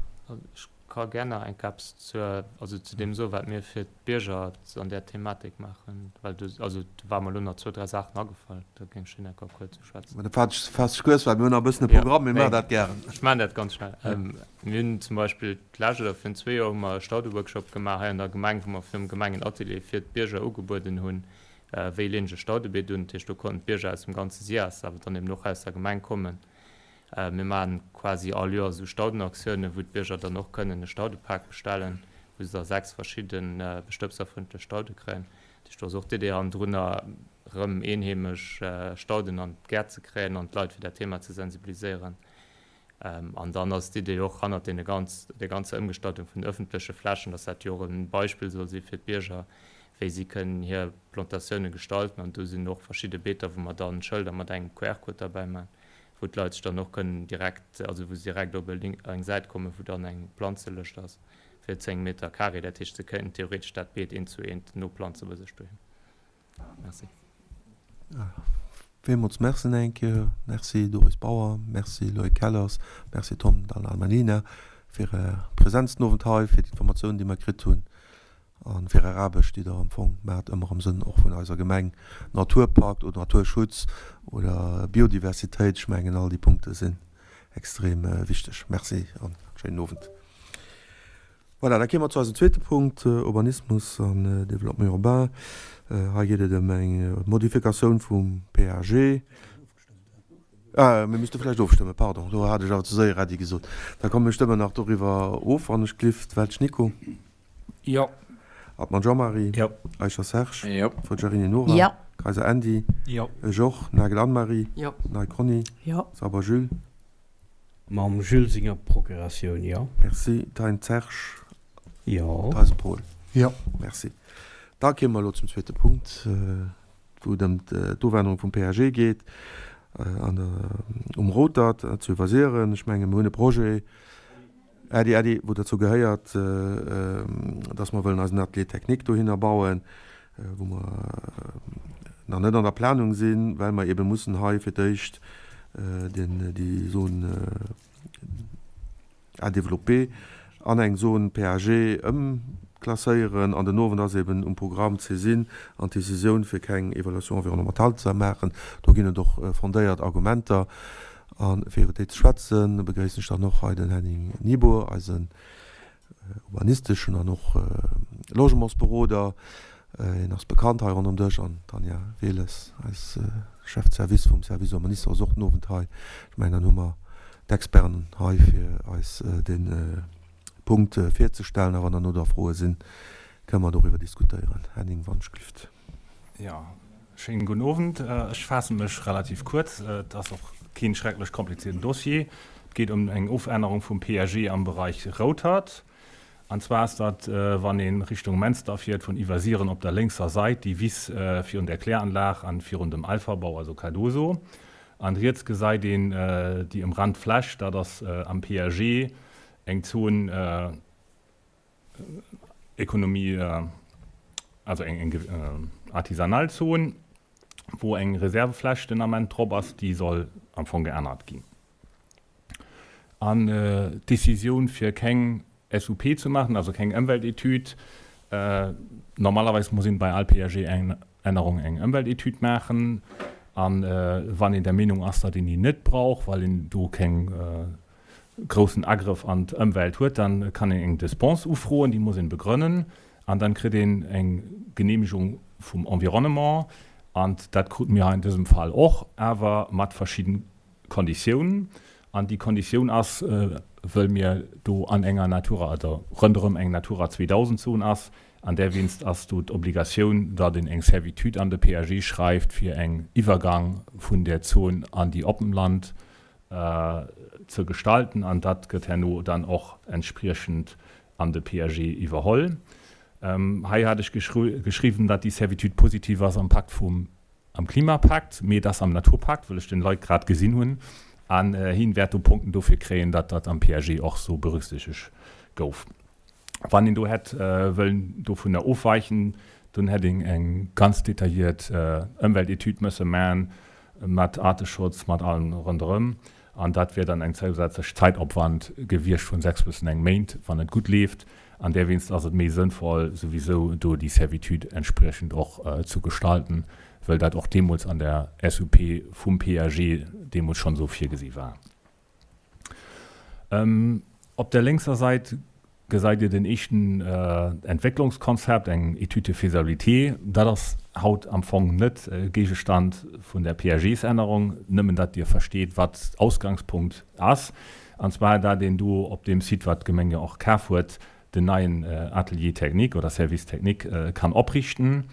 Ech. ka gär nach eng Kéier eppes zur, also zu deem soen, wat mir fir d'Bierger an där Thematik maachen, well do, also do ware mer elo nach zwou, dräi Saachen agefall, do géing ech hinne ka kuerz uschwätzen. Mä da faass dech kuerz, well mir hunn nach e bëssen e Programm, mir maachen dat gären. Ech maachen dat ganz schnell. Mir hunn zum Beispill d'lescht oder virun zwee Joer hu mer e Staudeworkshop gemaach hei an der Gemeng, wou mer virum Gemengenatelier fir d'Bierger ugebueden hunn, wéi leen ech e Staudebeet un. Dat heescht, do konnten d'Bierger aus dem ganze SIAS, awer dann eben och aus der Gemeng kommen. Mir maachen quasi all Joer esou Staudenaktiounen, wou d'Bierger dann och kënnen e Staudepak bestellen, wou se da 6 verschidde bestëbserfrëndlech Staude kréien. Dat heescht, do ass och d'Idee hannendrunner, erëm eenheemesch Stauden an d'Gäert ze kréien an d'Leit fir dat Thema ze sensibiliséieren. An dann ass d'Idee och hannert deene ganz, der ganzer Ëmgestaltung vun den ëffentleche Flächen, dass dat jo och e Beispill soll si fir d'Bierger, wéi si kënnen hir Plantatioune gestalten. An do sinn och verschidde Beeter, wou mer dann Schëlder mat engem QR-Code derbäi maachen, wou d'Leit sech dann och kënnen direkt, also wou se direkt op e Link, eng Säit kommen, wou dann eng Planzelëscht ass fir 10 Meter carré. Dat heescht, se kéinten theoretesch dat Beet eent zu eent noplanze bei sech doheem. Merci. Villmools Merci nach eng Kéier. Merci Doris Bauer, Merci Loïc Hellers, Merci Tom Dall'Almalina fir Är Präsenz den Owend hei, fir d'Informatiounen, déi mer kritt hunn a fir Är Aarbecht, déi Der am Fong maacht, ëmmer am Sënn och vun eiser Gemeng, Naturpakt oder Naturschutz oder Biodiversitéit. Ech mengen, all déi Punkte sinn extrem wichteg. Merci an schéinen Owend. Voilà, da kéime mer zu eisem zweete Punkt, Urbanismus an Développement urbain. Hei geet et ëm eng Modifikatioun vum PAG. Ah, mir misste vläicht ofstëmmen, pardon, do hat ech awer ze séier Äddi gesot. Da komm, mir stëmmen nach doriwwer of, wann ech glift. Welsch Nico? Jo. Hartmann Jean-Marie? Jo. Eicher Serge? Jo. Forgiarini Nora? Jo. Kayser Andy? Jo. Ech och. Nagel Anne-Marie? Jo. Ney Conny? Jo. Sauber Jules? Mam Jules senger Procuratioun, jo. Merci. Thein Serge. Jo. Theisen Paul. Jo. Merci. Da kéime mer elo zum zweete Punkt, wou et ëm d'Ofännerung vum PAG geet an der, um Rotert zu Iwwersiren. Ech menge mir hunn e Projet, Äddi, Äddi, wou derzou gehéiert, dass mer wëllen eisen Atelier technique dohinner bauen, wou mer nach net an der Planung sinn, well mer eebe mussen hei fir d'éischt den, déi Zone à développer an eng Zone PAG ëmklasséieren. An den Owend ass eeben um Programm d'Saisine an d'Decisioun, fir keng Évaluation environnementale ze maachen. Do ginn et och fondéiert Argumenter. A fir iwwer déi ze schwätzen, begréissen ech dann och hei den Henning Niebuhr, eisen urbanisteschen an och Logementsberoder. Hien ass bekannt hei ronderëm Dësch. An d'Tanja Wehles, eis Chef de Service vum Service Urbanisme, ass och den Owend hei. Ech mengen, dann hu mer d'Experten hei, fir eis dee Punkt virzestellen. A wann dann no da Froe sinn, kënne mer doriwwer diskutéieren. Henning, wann ech glift. Jo, schéinen gudden Owend. Ech faasse mech relativ kuerz. Et ass och keen schrecklech komplizierten Dossier. Et geet ëm eng Ofännerung vum PAG am Bereich Routert. An zwar ass dat, wann ee Richtung Menster fiert, vun Iwwersiren op der lénkser Sait, déi Wiss virun der Kläranlag an virun dem Alphabau, also Cardoso. An riets gesait een déi ëmrannt Fläch, dat ass am PAG eng Zon, Économie, also eng artisanal Zon, wou eng Reservefläch den Ament drop ass, déi soll am Fong geännert ginn. An d'Decisioun fir keng SUP ze maachen, also keng Ëmweltetüd, normalerweis muss een bei all PAG-Ännerung eng Ëmweltetüd maachen, a wann een der Meenung ass, datt een déi net brauch, well een do keng groussen Agrëff an d'Ëmwelt huet, dann kann een eng Dispense ufroen, déi muss een begrënnen an dann kritt een eng Genehmigung vum Environnement an dat kruten mir hei an dësem Fall och, awer mat verschidden Konditiounen an déi Konditioun ass, wëll mir do an enger Natura oder ronderëm eng Natura 2000 Zon ass, an derwéinst ass do d'Obligatioun, datt een eng Servitude an de PAG schreift fir eng Iwwergang vun där Zon an déi Oppenland ze gestalten an dat gëtt herno dann och entspriechend an de PAG iwwerholl. Hei hat ech geschriwwen, datt déi Servitude positiv ass am Pakt vum, am Klimapakt, mee et ass am Naturpakt, wëll ech den Leit grad gesinn hunn an hien wäert do Punkten dofir kréien, datt dat am PAG och sou berücksichtegt gouf. Wann een do hätt wëllen dovunner ofweichen, dunn hätt een eng ganz detailliert Ëmweltetüd mësse man, mat Aarteschutz, mat allem ronderëm. An dat wier dann eng zousätzlech Zäitopwand gewiescht vun 6 bis 9 Méint, wann et gutt leeft. An därwéinst ass et méi sënnvoll, souwisou do déi Servitude entspriechend och zu gestalten, wëll dat och deemools an der SUP vum PAG deemools schonn esou virgesi war. Op der lénkser Säit gesäit Dir den éischten Entwécklungskonzept, eng Étude de faisabilité. Dat ass haut am Fong net Géigestand vun der PAGs-Ännerung, nëmmen datt Dir versteet, wat Ausgangspunkt ass, an zwar dat een do op deem Site, wat d'Gemeng jo och kaf huet, den neien Atelier technique oder Service technique kann opriichten.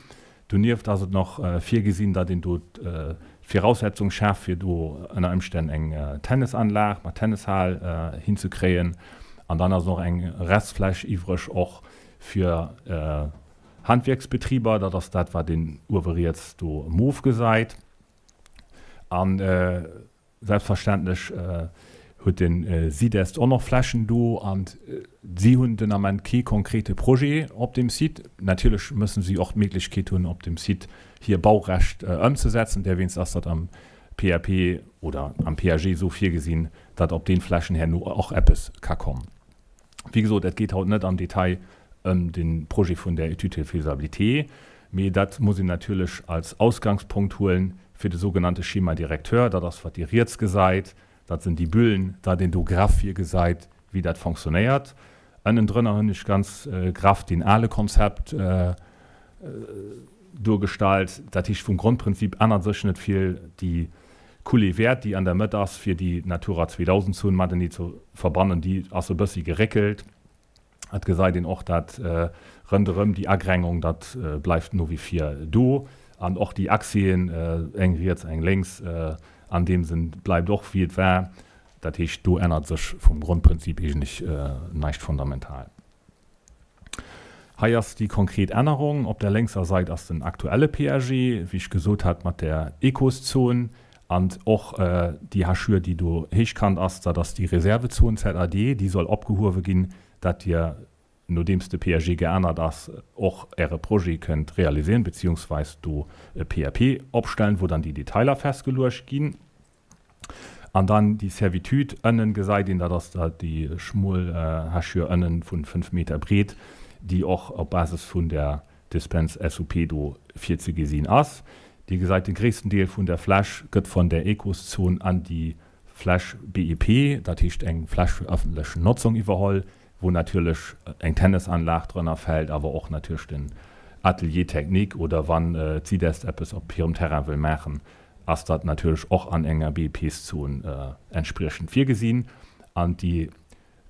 Donieft ass et nach virgesinn, datt een do d'Viraussetzung schaaft, fir do ënner Ëmstänn eng Tennisanlag mat Tennishal hinzekréien. An dann ass och eng Restfläch iwwreg och fir Handwierksbetriber. Dat ass dat, wat een uewe riets do mof gesäit. An Selbstverständlech huet de SIDEST och nach Flächen do an si hunn den Ament kee konkrete Projet op deem Site. Natierlech mussen si och d'Méiglechkeet hunn, op dem Site hir Baurecht ëmzesetzen. Därwéinst ass dat am PAP oder am PAG esou virgesinn, datt op deene Flächen herno och eppes ka kommen. Wéi gesot, et geet haut net am Detail ëm de Projet vun der Étude de faisabilité, mee dat muss een natierlech als Ausgangspunkt huelen fir de sougenannte Schéma directeur. Dat ass, wat Dir riets gesäit, dat sinn déi Bullen, dat een do graff virgesäit, wéi dat fonctionnéiert. Ënnendrënner hunn ech ganz graff deen ale Konzept duergestallt. Dat heescht, vum Grondprinzip ännert sech net vill. Déi Coulée verte, déi an der Mëtt ass, fir déi Natura 2000 Zon matenee ze verbannen, déi ass e bëssi geréckelt. Et gesäit een och, dat rënderëm déi Agrengung, dat bleift no wie vir do. An och déi Accèsen, eng riets, eng lénks, an deem Sënn bleift och wéi et war. Dat heescht, do ännert sech vum Grondprinzip eegentlech näischt fundamental. Hei ass déi konkret Ännerung. Op der lénkser Sait ass den aktuelle PAG, wéi ech gesot hat, mat der Ecoszon an och déi Hachure, déi do héichkant ass, dat ass déi Reservezon ZAD, déi soll opgehuewe ginn, dat Dir, nodeems de PAG geännert ass, och Äre Projet kënnt realisieren, beziehungsweis do e PAP opstellen, wou dann déi Detailer festgeluecht ginn. An dann déi Servitude ënnen gesäit een, dat ass da déi schmuel Hachure ënnen vun 5 Meter breet, déi och op Basis vun der Dispense SUP do virzegesinn ass. Dir gesäit, de gréissten Deel vun der Fläch gëtt von der Ecoszon an déi Fläch BEP, dat heescht eng Fläch fir öffentlech Notzung iwwerholl, wou natierlech eng Tennisanlag drënner fält, awer och natierlech den Atelier technique oder wann d'SIDEST eppes op hirem Terrain wëll maachen, ass dat natierlech och an enger BEPs-Zon entspriechend virgesinn. An déi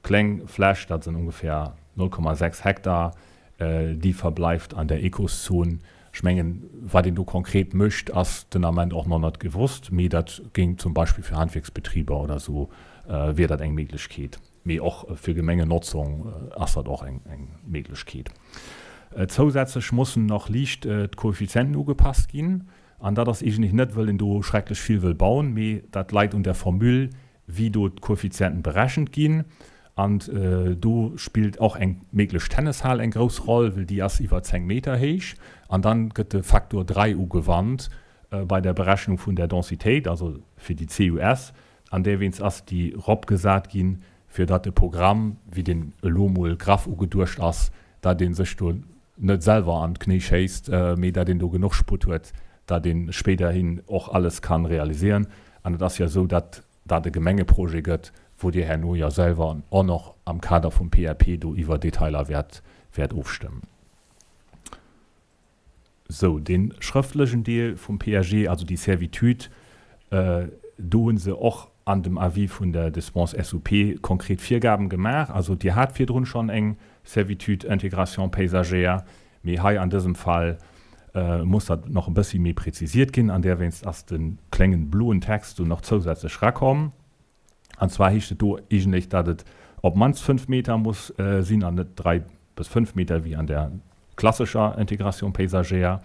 kleng Fläch, dat sinn ongeféier 0,6 Hektar, déi verbleift an der Ecoszon. Ech mengen, wat een do konkret mécht, ass den Ament och nach net gewosst, mee dat géing zum Beispill fir Handwierksbetriber oder esou wier dat eng Méiglechkeet. Mee och fir Gemengenotzung ass dat och eng Méiglechkeet. Zousätzlech mussen nach liicht d'Koeffizienten ugepasst ginn. An dat ass eegentlech net, wëll een do schrecklech vill wëll bauen, mee dat leit un der Formule, wéi do d'Koeffizienten berechent ginn. An do spillt och eng méiglech Tennishal eng grouss Roll, well déi ass iwwer 10 Meter héich. An dann gëtt de Faktor 3 ugewannt bei der Berechnung vun der Densitéit, also fir déi CUS. An därwéinst ass déi ropgesat ginn, fir datt de Programm, wéi deen elo mol graff ugeduecht ass, datt ee sech do net selwer an d'Knéi schéisst, mee datt een do genuch Sputt huet, datt ee spéiderhin och alles ka realisieren. An et ass jo esou, datt dat e Gemengeprojet gëtt, wou Dir herno jo selwer och nach am Kader vum PAP do iwwer Detailer wäert ofstëmmen. Sou, dee schrëftlegen Deel vum PAG, also déi Servitude, do hu se och an dem Avis vun der Dispense SUP konkret Virgaben gemaach. Also Dir hat virdrun schonn eng Servitude intégration paysagère, mee hei an dësem Fall muss dat nach e bëssi méi prezisiert ginn an därwéinst ass de kléngen bloen Text do nach zousätzlech rakomm. An zwar heescht et do eegentlech, datt et op d'mannst 5 Meter muss sinn an net 3 bis 5 Meter wéi an der klassescher Intégration paysagère.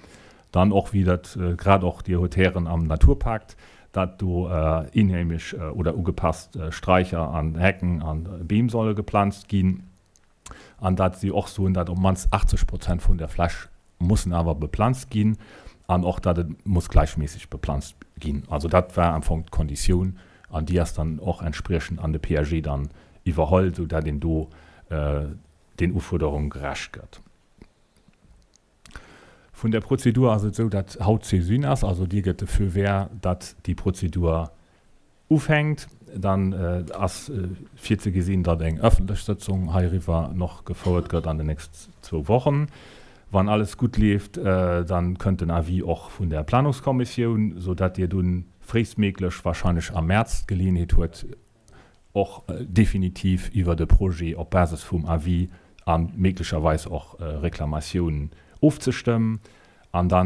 Dann och, wéi dat grad och Dir hutt héieren am Naturpakt, datt do inheemesch oder ugepasst Straicher an Hecken a Beem solle geplanzt ginn. An datt si och soen, datt op d'mannst 80 Prozent vun der Fläch mussen awer beplanzt ginn an och datt et muss gläichméisseg beplanzt ginn. Also dat war am Fong d'Konditioun. An déi ass dann och entspriechend an de PAG dann iwwerholl, sou dat een do den Ufuerderunge gerecht gëtt. Vun der Prozedur ass et esou, datt haut Saisine ass, also dir gëtt de Feu vert, datt déi Prozedur ufänkt. Dann ass virzegesinn, datt eng ëffentlech Sëtzung heiriwwer noch gefouert gëtt an den nächst zwou Wochen. Wann alles gutt leeft, dann kënnt den Avis och vun der Planungskommissioun, sou datt dir dunn fréistméiglech, wahrscheinlech am März, d'Geleeënheet huet, och definitiv iwwer de Projet op Basis vum Avis a méiglecherweis och Reklamatiounen ofzestëmmen. An da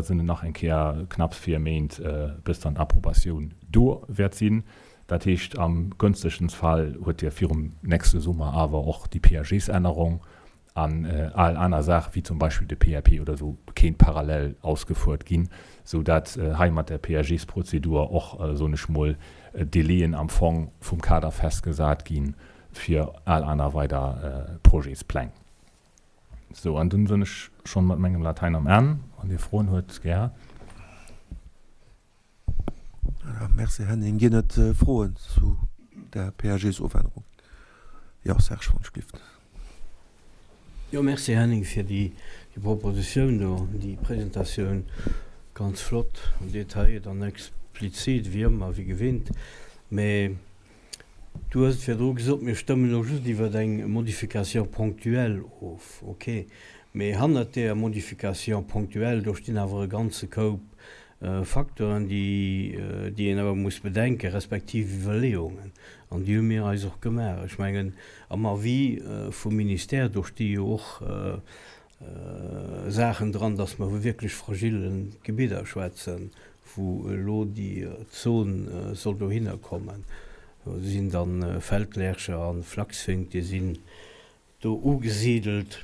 sinn et nach eng Kéier knapps 4 Méint, bis dann d'Approbatioun do wäert sinn. Dat heescht, am günstegsten Fall huet Dir virum nächste Summer awer och déi PAGs-Ännerung an al aner Saache wéi zum Beispill de PAP oder esou kéint parallel ausgefuert ginn, sou dat hei mat der PAGs-Prozedur och, soen ech mol, Délaiën am Fong vum Kader festgesat gi fir al aner weider Projetspläng. Sou, an dunn sinn ech schonn mat mengem Latäin am Enn. Wann Dir Froen huet, gär. Voilà, merci Henning. Ginn et Froen zu der PAGs-Ofännerung? Jo, Serge, wann ech gelift. Jo, merci Henning fir déi Propositioun do, déi Presentatioun. Ganz flott an detailliert an explizit, wéi ëmmer, wéi gewinnt. Mä du hues et virdru gesot, mir stëmmen elo just iwwer eng Modification ponctuelle of. Okay, mä hannert där Modification ponctuelle, do stinn awer e ganze Koup Facteuren, déi, déi een awer muss bedenken, respektiv Iwwerleeungen, an déi hu mir eis och gemaach. Ech mengen, am Avis vum Ministère, do sti jo och Saachen dran, dass mer vu wierklech fragile Gebidder schwätzen, wou elo déi Zon soll dohinner kommen. Do sinn da Feldlercher a Flachsfink, déi sinn do ugesidelt.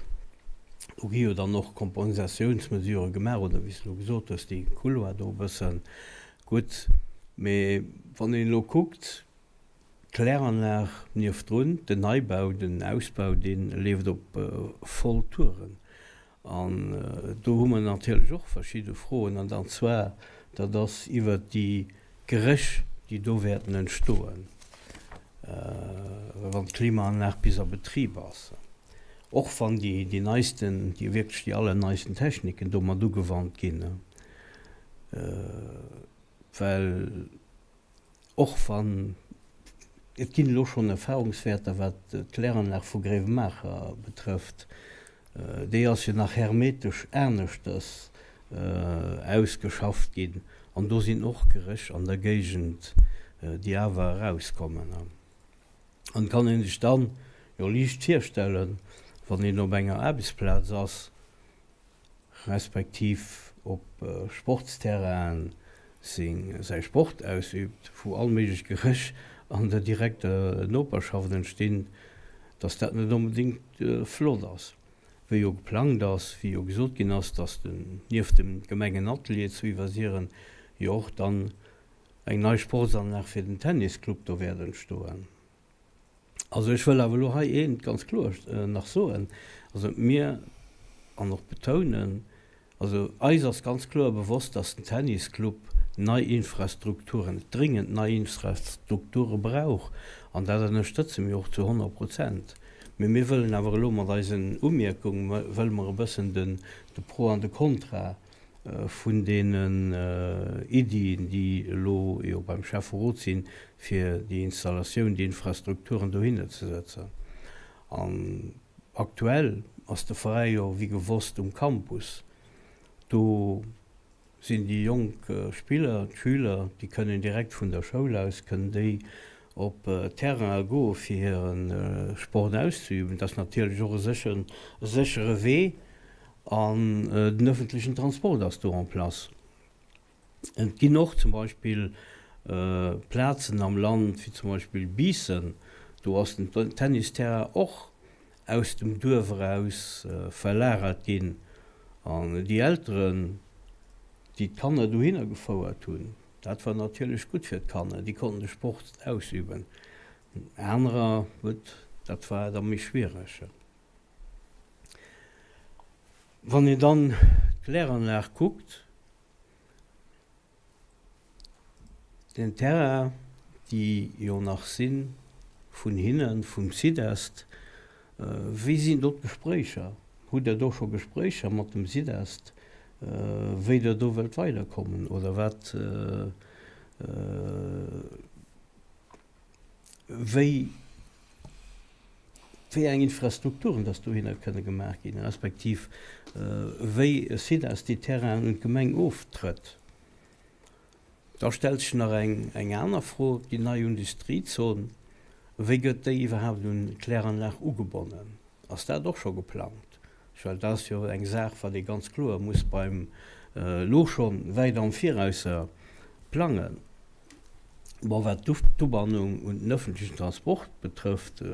Do gi jo dann och Kompensatiounsmesurë gemaach, oder wéi s de elo gesot hues, dee Couloir do e bëssen. Gutt, mee wann een elo kuckt, d'Kläranlag niewdrun, den Neibau, den Ausbau, dee leeft op voll Touren. An do hu mer natierlech och verschidde Froen, an dann zwar, dat ass iwwert déi Geréch, déi do wäerten entstoen, wann d'Klimaanlag bis a Betrib ass, och wann déi déi neisten, déi wierklech déi allerneisten Techniken do mat ugewannt ginn, well Och wann, et ginn elo schonn Erfahrungswäerter, wat d'Kläranlag vu Gréiwemaacher betrëfft, déi ass jo nach hermetesch aneschters ausgeschafft ginn an do sinn och Geréch an der Géigend, déi awer erauskommen. An et kann ee sech dann jo liicht virstellen, wann een op enger Aarbechtsplaz ass, respektiv op Sportsterrainen seng säi Sport ausübt, wou all méiglech Geréch an der direkter Noperschaft entstinn, dass dat net onbedéngt flott ass. Wéi jo geplangt ass, wéi jo gesot ginn ass, dass den nieft dem Gemengenatelier zu Iwwersiren jo och dann eng nei Sportsanlag fir den Tennisclub do wäert entstoen. Also ech wëll awer elo hei eent ganz kloer nach soen, also mir, an och betounen, also eis ass ganz kloer bewosst, dass den Tennisclub nei Infrastrukturen, dringend nei Infrastrukture brauch, an dat ënnerstëtze mir och zu 100 Prozent. Mee mir wëllen awer elo mat eisen Umierkung, wëlle mer e bëssen den, de Pro an de Kontra vun deenen Iddien, déi elo jo beim Schäfferot sinn, fir déi Installatioun, déi Infrastrukturen dohinner ze setzen. An aktuell ass de Veräi jo wéi gewosst um Campus. Do sinn déi jonk Spiller, d'Schüler, déi kënnen direkt vun der Schoul aus, kënnen déi op Terraine goe fir hire Sport auszeüben. Dat ass natierlech och e séchere Wee an den öffentlechen Transport ass do en place. Et ginn och zum Beispill Plazen am Land, wéi zum Beispill Biissen, do ass den Tennisterrain och aus dem Duerf eraus verlagert ginn an déi Elteren, déi d'Kanner dohinner gefouert hunn, dat war natierlech gutt fir d'Kanner, déi konnten de Sport ausüben. Anerer, gutt, dat war da méi schwiereg. Wann een dann d'Kläranlag kuckt, den Terrain, déi jo nach si vun hinnen, vum SIDEST. Wéi sinn do d'Gespréicher? Hutt Der do scho Gespréicher mat dem SIDEST, wéi Der do wëllt weiderkommen oder wat, wéi, wéi eng Infrastrukturen dass dohinner kënne gemaach ginn, respektiv wéi e SIDEST déi Terrainen un d'Gemeng oftrëtt? Da stellt sech nach eng aner Fro, Déi nei Industriezon, wéi gëtt déi iwwerhaapt un d'Kläranlag ugebonnen? Ass dat och scho geplangt? Well dat ass jo eng Saach, wat ee ganz kloer muss beim elo scho wäit am Virausser plangen. Bon, wat d'Ubannung un den öffentlichen Transport betrëfft,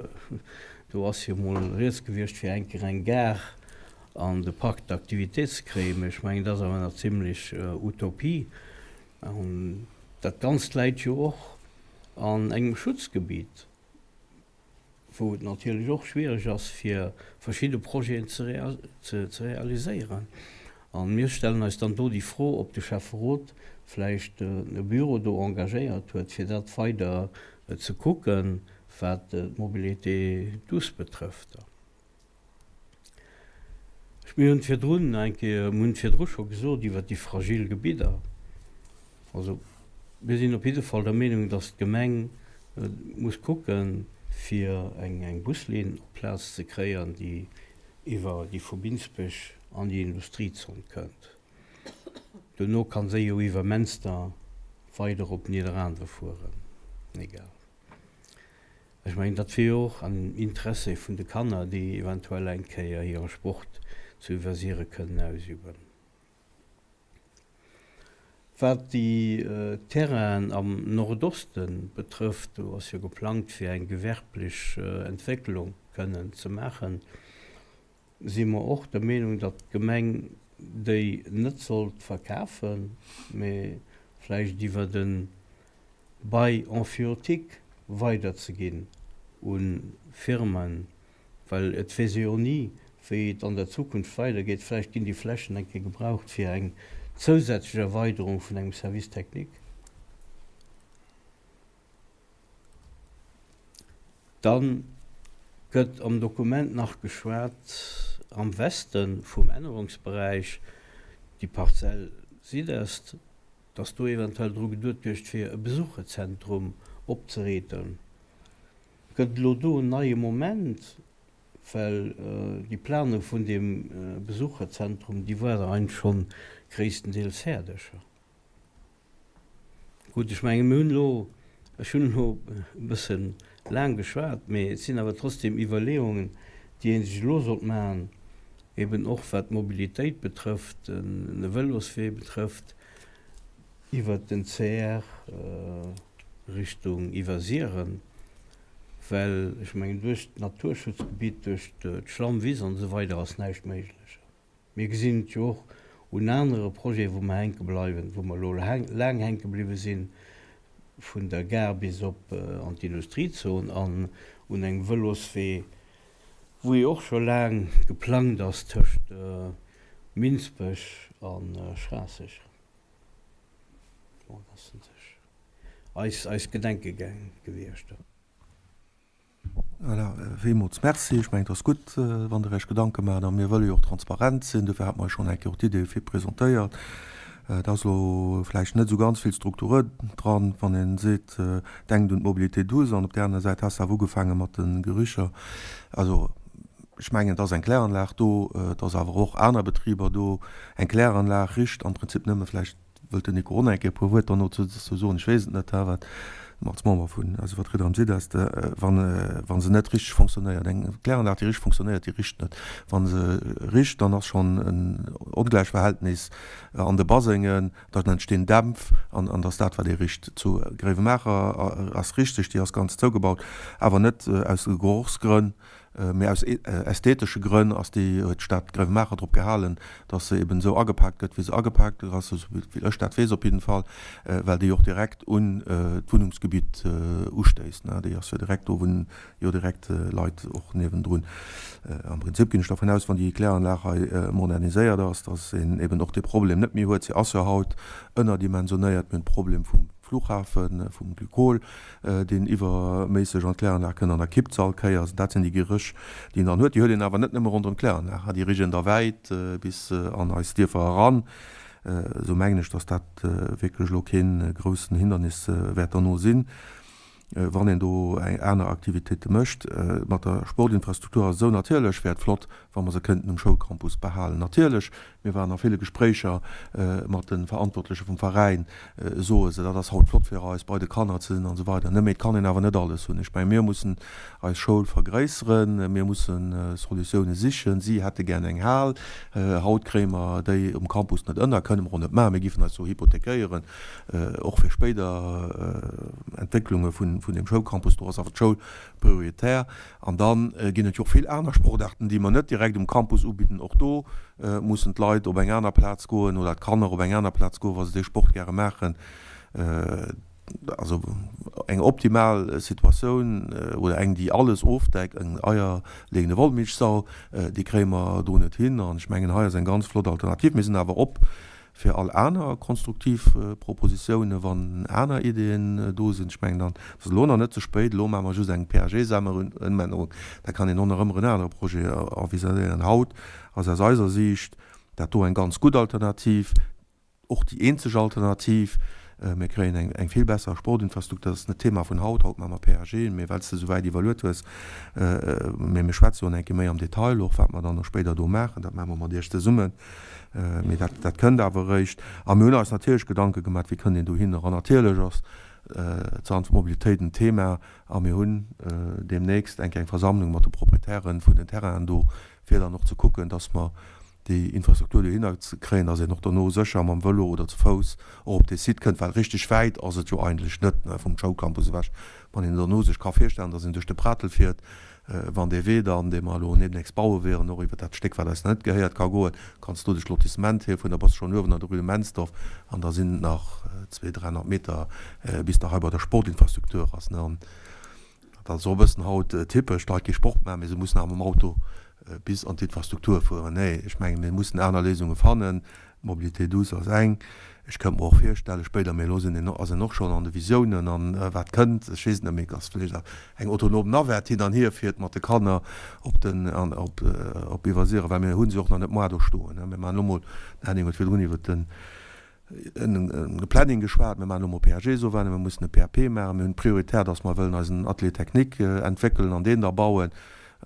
do ass jo mol rieds gewiescht, fir eng Kéier eng Gare an de Parc d'activités ze kréien, mä ech mengen, dat ass awer nach zimlech Utopie. An dat Ganzt läit jo och an engem Schutzgebiet, wou et natierlech och schwiereg ass, fir verschidde Projeten ze realiséieren. A mir stellen eis dann do déi Fro, ob de Schäfferot vläicht e Büro do engagéiert huet, fir dat weider ze kucken, wat d'Mobilité douce betrëfft. Mir hunn virdrun eng Kéier, mir hunn virdru scho gesot iwwert déi fragil Gebidder. Also mir sinn op jidde Fall der Meenung, datt d'Gemeng muss kucken, fir eng eng Buslinn op d'Plaz ze kréien, déi iwwer déi vu Binsbech an déi Industriezon kënnt. Duerno ka se jo iwwer Menster weider op Nidderaanwe fueren. Egal. Ech mengen, dat wier jo och am Interessé vun de Kanner, déi eventuell eng Kéier hire Sport zu Iwwersiere kënnen ausüben. Wat déi Terrainen am Nordoste betrëfft, do ass jo geplangt, fir eng gewerblech Entwécklung kënnen ze maachen, si mer och der Meenung, datt d'Gemeng déi net sollt verkafen, mä vläicht iwwert e Bail emphytique weiderzeginn u Firmen, well et weess ee jo ni, wéi et an der Zukunft weidergeet. Vläicht ginn déi Flächen eng Kéier gebraucht fir eng zousätzlech Erweiderung vun engem Service technique. Dann gëtt am Dokument nach geschwat am Weste vum Ännerungsberäich, déi Parzell Sidest, dass do eventuell dru geduet gëtt fir e Besucherzentrum opzeriiten. Gëtt elo do en neie Moment, well déi Planung vun deem Besucherzentrum, déi war da eigentlech schonn gréisstendeels fäerdeg. Gutt, ech mengen, mir hunn elo, ech hunn elo e bësse laang geschwat, mee et sinn awer trotzdem Iwwerleeungen, déi ee sech elo sollt maachen, eben och wat d'Mobilitéit betrëfft, de Vëloswee betrëfft, iwwert den CR Richtung Iwwersiren, well ech mengen, duerch d'Naturschutzgebitt, duerch d'Schlammwiss an esou weider ass näischt méiglech. Mir gesinn et jo och un anere Projeten, wou mer hänke bleiwen, wou mer elo laang hänke bliwwe sinn, vun der Gare bis op an d'Industriezon an un engem Vëloswee, wou jo och scho laang geplangt ass tëscht Minsbech a Schraasseg. Bon, dat sinn sech eis Gedenkegäng gewiescht. Voilà, villmools Merci. Ech mengen, et ass gutt, wann Der Iech Gedanke maacht. A mir wëlle jo och transparent sinn. Dofir hate mer Iech schonn eng Kéier och d'Idee vir presentéiert. Et ass elo vläicht net esou ganz vill Strukture dran, wann ee seet, denkt un d'Mobilité douce. An op där aner Säit has de awer ugefaange mat de Gerücher. Also, ech mengen, et ass eng Kläranlag do, et ass awer och aner Betriber do. Eng Kläranlag richt am Prinzip nëmme vläicht Wëllt den Nico och nach eng Kéier e puer Wuert derno zu soen? Ech weess et net, wat als Member vun eise Vertrieder am Sud-Est, wann, wa se net richteg fonctionnéiert. Eng Kläranlag, déi richteg fonctionnéiert, déi richt net. Wa se richt, dann ass schonn en Ongläichverhältnis an de Basengen, dann entstinn Dämpf an, an dass dat, wat ee richt. Zu Gréiwemaacher ass richteg, déi ass ganz zougebaut, awer net aus Gerochsgrënn, Mee aus ästhetesche Grënn ass déi, huet d'Stad Gréiwemaacher drop gehalen, datt se eben esou agepaakt gëtt, wéi se agepaakt ass, esou vill ech dat weess op jidden Fall, well déi och direkt un d'Wunnungsgebitt ustéisst. Déi ass jo direkt, do wunnen jo direkt Leit och niewendrun. Am Prinzip ginn ech dervun aus, wann déi Kläranlag hei moderniséiert ass, datt een eben och dee Problem net méi huet. Se ass jo haut ënnerdimensionéiert. Mir hunn de Problem vum. Flughafe vum Glykol, deen iwwerméisseg an d'Kläranlag kënnt an da kippt se all Kéiers. Dat sinn déi Geréch, déi een dann huet. Déi huet een awer net nëmme ronderëm d'Kläranlag, déi richt een da wäit bis an eis Dierfer eran. Esou mengen ech, dass dat wierklech elo kee groussen Hindernis wäert derno sinn, wann een do aner Aktivitéite mécht. Mat der Sportinfrastruktur ass et esou, natierlech wär et flott, wa mer se kënnten um Schoulcampus behalen. Natierlech, mir waren a ville Gespréicher mat de Verantwortleche vum Veräin, soe se, dat ass haut flott fir eis, bei de Kanner ze sinn an esou weider. Mee et kann een awer net alles hunn. Ech menge mir mussen eis Schoul vergréisseren, mir musse Solutioune sichen. Si hätte gär eng Hal. Haut kréie mer déi um Campus net ënner, kënne mer och net maachen. Mir géifen eis do hypothekéieren, och fir spéider Entwécklunge vun deem Schoulcampus. Do ass awer d'Schoul prioritär. An da ginn et jo och vill aner Sportaarten, déi mer net direkt um Campus ubidden. Och do mussen d'Leit op eng aner Plaz goen oder d'Kanner op eng aner Plaz goen, wa se dee Sport gäre maachen. Also eng optimal Situatioun oder eng, déi alles ofdeckt, eng eierlegende Wollmilchsau, déi kréie mer do net hin. An ech mengen, hei ass eng ganz flott Alternativ. Mir sinn awer op fir all aner konstruktiv Propositiounen, wann aner Ideeën do sinn. Ech mengen, dann ass et elo nach net ze spéit. Elo maache mer just eng PAG-Ëmännerung, da kann een och nach ëmmer en anere Projet envisagéieren. Haut ass aus eiser Siicht dat do eng ganz gutt Alternativ, och déi eenzeg Alternativ. Mir kréien eng vill besser Sportinfrastruktur. Dat ass net d'Thema vun haut. Haut maache mer PAG, mee well s de esou wäit iwwerluet hues, mee mir schwätze jo nach eng Kéier méi am Detail och, wat mer dann och spéider do maachen. Dat maache mer mat Iech zesummen. Mee dat, dat kënnt awer eréischt. A mir hunn eis natierlech Gedanke gemaach, wéi kënnt een dohinner. An natierlech ass d'Sanft Mobilitéit en Thema. A mir hunn deemnächst eng kleng Versammlung mat de Proprietären vun den Terrainen do, fir dann och ze kucken, dass mer déi Infrastruktur dohinner kréien, dass een och dono sécher mam Vëlo oder ze Fouss och op dee Site kënnt, well richteg wäit ass et jo eigentlech net vum Schoulcampus ewech. Wann een dono sech ka virstellen, dass een duerch de Pratel fiert, wann dee Wee dann, dee mer elo deemnächst baue wieren, och iwwer dat Stéck, wat eis nach net gehéiert, ka goen, kanns du duerch d'Lotissement hierfueren, da bass de schonn uewen an der Rue de Mensdorf an da sinn et nach 200, 300 Meter, bis de hei bei der Sportinfrastruktur ass. An dat ass och e bëssen haut typesch, d'Leit gi Sport maachen, mee se mussen awer mam Auto bis an d'Infrastruktur fueren. Nee, ech mengen, mir mussen aner Léisunge fannen. D'Mobilité douce ass eng. Ech kënnt mer och virstellen, spéider, mee elo sinn een, ass een och schonn an de Visiounen an wat kënnt, ech weess et net, mee dass vläicht eng autonom Navette hin an hier fiert mat de Kanner op den, an op, op Iwwersiren, well mir hu se och nach net moar do stoen. Mir maachen elo mol, den Henning huet virdrun iwwert den, e Planning geschwat, mir maachen elo mol PAG-Sowänne, mir mussen e PAP maachen, mir hunn prioritär, dass mer wëllen eisen Atelier technique entwéckelen an deen da bauen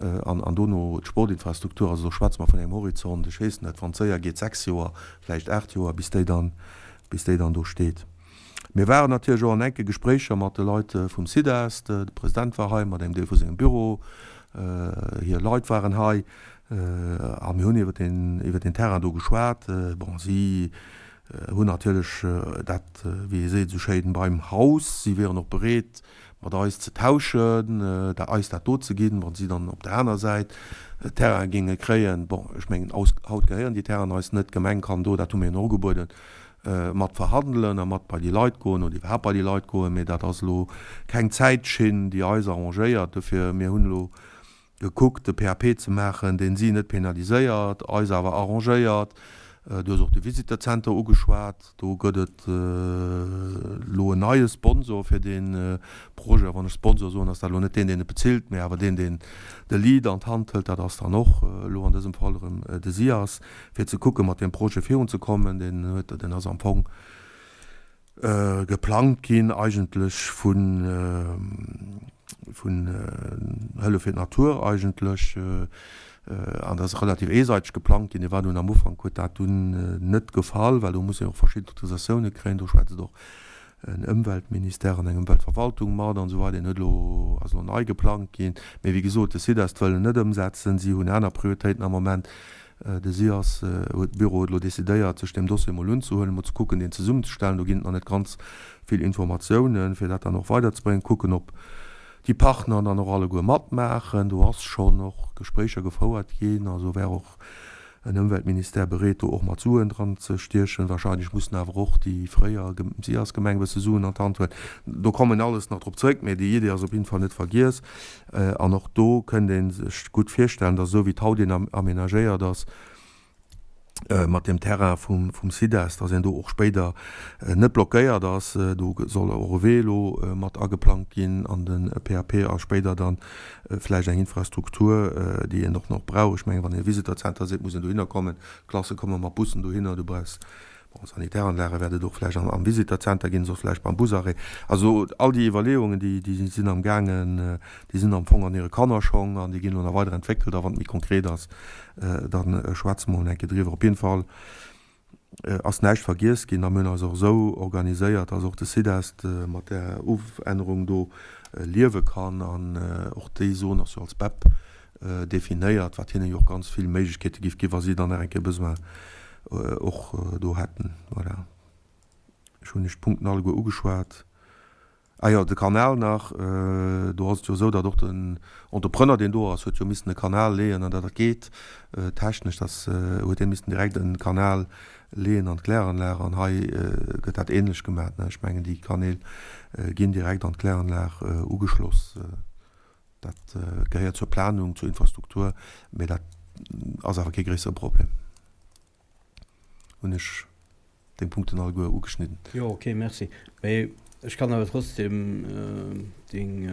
an an dono d'Sportinfrastruktur. Also do schwätze mer vun engem Horizont, ech weess net, wann et séier geet, 6 Joer, vläicht 8 Joer, bis déi dann, bis déi dann do steet. Mir waren natierlech och an enke Gespréicher mat de Leit vum SIDAS, de President war hei mat engem Deel vu sengem Büro, hir Leit waren hei a mir hunn iwwer deen, iwwer deen Terrain do geschwat. Bon, si hunn natierlech dat, wéi ee seet esou schéin, beim Haus. Si wieren och bereet, mat eis ze tauschen, da eis dat do ze ginn, wa si dann op der aner Säit Terraine géinge kréien. Bon, ech mengen, aus, haut gehéieren déi Terrainen eis net. D'Gemeng kann do, dat hu mir hinnen och ugebueden, mat verhandelen a mat bei déi Leit goen oder iwwerhaapt bei déi Leit goen. Mee dat ass elo keng Zäitschinn, déi eis arrangéiert. Dofir, mir hunn elo gekuckt, e PAP ze maachen, deen si net penaliséiert, eis awer arrangéiert. Du hues och de Visitor Center ugeschwat. Do gëtt et elo en neie Sponsor fir dee Projet. A wann ech Sponsor soen, ass dat elo net deen, deen et bezilt, mä awer deen, deen de Lead an d'Hand hëlt. Dat ass dann och elo an dësem Fall erëm de SIAS, fir ze kucken, mat deem Projet virunzekommen. Deen huet, deen ass am Fong Geplangt ginn eigentlech vun vun Hëllef fir d'Natur eigentlech an dat ass relativ eeseiteg geplangt ginn. Dee war dunn am Ufank huet dat dunn net gefall, well do muss een och verschidden Autorisatioune kréien. Do schwätzt och en Ëmweltministère an eng Ëmweltverwaltung mat an esou weider. Deen huet elo ass elo nei geplangt ginn. Mee wéi gesot, de SIDAS wëll en net ëmsetzen. Si hunn aner Prioritéiten am Moment. De SIAS huet, de Büro huet elo decidéiert, sech deem Dossier emol unzehuelen, emol ze kucken, deen zesummenzestellen. Do ginn et nach net ganz vill Informatiounen, fir dat dann och weiderzebréngen. Kucken, ob déi Partner dann och alleguer matmaachen. Do ass schonn och Gespréicher gefouert ginn. Also wär och en Ëmweltministère bereet, do och mat Suen dran ze stiechen. Wahrscheinlech mussen awer och déi fréier SIAS-Gemeng e bësse Suen an d'Hand huelen. Do kommen alles nach drop zréck, mä déi Idee ass op jidden Fall net vergiess. An och do kënnt ee sech gutt virstellen, datt esou wéi d'haut een amenagéiert ass. Mat deem Terrain vum CIDES, dass een do och spéider net blockéiert ass. Do soll och e Wee elo mat ageplangt ginn an de PAP a spéider dann vläicht eng Infrastruktur, déi een och nach brauch. Ech mengen, wann ee Visitor-Center seet, muss een dohinner kommen. D'Klasse komme mat Bussen dohinner. Du brauchs, bon, Sanitäranlage wäert et och vläicht am Visitor-Center ginn, soss vläicht beim Busarrêt. Also all déi Iwwerleeungen, déi sinn amgaangen, déi sinn am Fong an hire Kannerschong an déi ginn elo nach weider entwéckelt. A wann et méi konkret ass, Dann schwätze mer emol eng Kéier driwwer. Op jeden Fall ass näischt vergiess ginn a mir hunn eis och esou organiséiert, dass och de SIDEST mat där Ofännerung do liewe kann. An och déi Zon ass jo als BEP definéiert, wat hinne jo och ganz vill Méiglechkeete géif ginn, wa si dann nach eng Kéier Besoin och do hätten. Voilà. Ech hunn iech d'Punkten alleguer ugeschwat. Ah jo, de Kanal nach. Do ass et jo esou, datt och den Entrepreneur, deen do ass, huet jo missen e Kanal leeën an dat geet technesch, datt huet hie missen direkt e Kanal leeën an d'Kläranlag an hei gëtt dat ähnlech gemaach. Ech mengen, déi Kanäl ginn direkt an d'Kläranlag ugeschloss. Dat gehéiert zur Planung, zur Infrastruktur, mä dat ass awer kee gréissere Problem. Hunn ech deng Punkten alleguer ugeschnidden? Jo, ok, merci. Mee ech kann awer trotzdem deng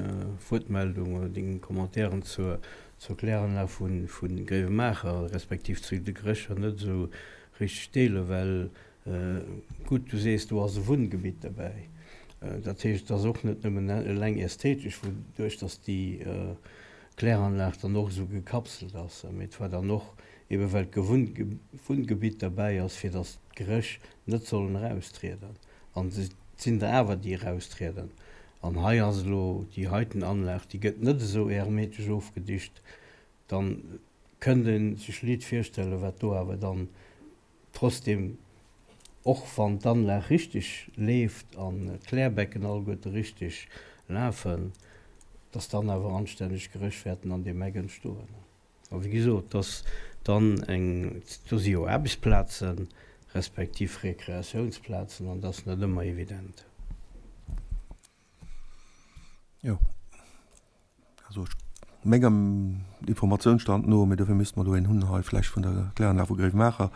Wuertmeldung oder deng Commentairen zur zur Kläranlag vu vu Gréiwemaacher respektiv zu de Gerécher net esou richteg deelen, well gutt, du sees, do ass e Wunngebitt derbäi. Dat heescht, et ass och net nëmmen eleng ästhetesch, wouduerch datt déi Kläranlag dann och esou gekapselt ass, mee et war dann och Ebe well d'Wunngebitt derbäi ass, fir datt d'Geréch net sollen eraustrieden. An et sinn der awer, déi eraustrieden. An hei ass elo déi heiten Anlag, déi gëtt net esou hermetesch ofgedicht. Dann kënnt ee sech liit virstellen, wat do awer dann trotzdem, och wann d'Anlag richteg leeft an d'Klärbecken alleguerte richteg lafen, datt dann awer anstänneg Geréch wäerten an deem Eck entstoen. A wéi gesot, dass dann eng, do si jo Aarbechtsplazen, respektiv Rekreatiounsplazen, an dat ass net ëmmer evident. Jo, also ech, mengem Informatiounsstand no, mee dofir misste mer do een hunn hei vläicht vun der Kläranlag vu Gréiwemaacher,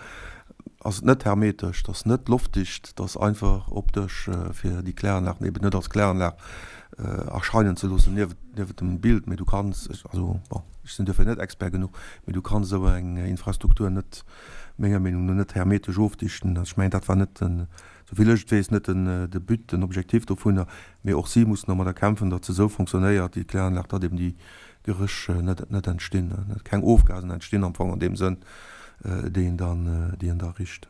ass et net hermetesch, et ass net loftdicht, et ass einfach optesch, fir déi Kläranlag eben net als Kläranlag erscheinen ze loossen niewent niewent dem Bild, mee du kanns, also bon, ech sinn duerfir net Expert genuch, mee du kanns esou eng Infrastruktur net, menger Meenung no, net hermetesch ofdichten. Also ech mengen, dat war net den, esouvill ech et weess, net den de But, den Objektiv dovunner, mee och si mussen domadder kämpfen, datt se esou fonctionnéiert, déi Kläranlag, datt eben déi Geréch net net entstinn, keng Ofgasen entstinn am Fong an deem Sënn, déi een dann, déi een da richt.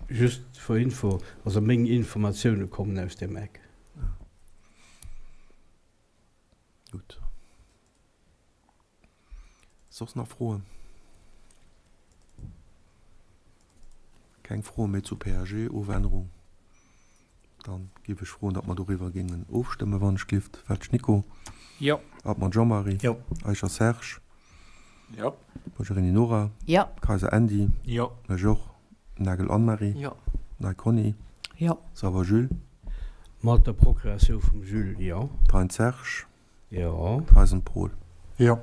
Just for info, also meng Informatioune kommen aus deem Eck. Gutt. Soss nach Froen? Keng Froe méi zu PAG, Ofännerung? Dann géif ech froen, datt mer doriwwer géingen ofstëmmen, wann ech glift. Welsch Nico? Jo. Hartmann Jean-Marie? Jo. Eicher Serge? Jo. Bulgarini Nora? Jo. Kayser Andy? Jo. Mech och. Nagel Anne-Marie? Jo. Ney Conny? Jo. Sauer Jules? Mat der Procuratioun vum Jules, jo. Thein Serge? Jo. Theisen Paul? Jo.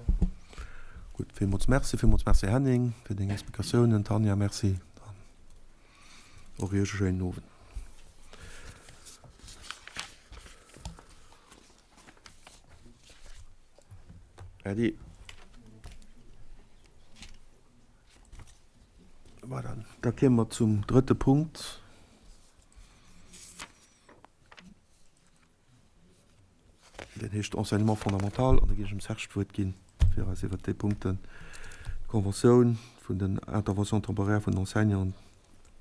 Gutt, villmools Merci. Villmools Merci Henning fir deng Explikatiounen. Tanja, Merci. Dann och Iech e schéinen Owend. Äddi. Voilà, da kéime mer zum drëtte Punkt. Deen heescht Enseignement fondamental. An da géif ech dem Serge d'Wuert ginn, fir eis iwwert déi Punkten, d'Conventioun vun den Interventions temporaires vun den Enseignanten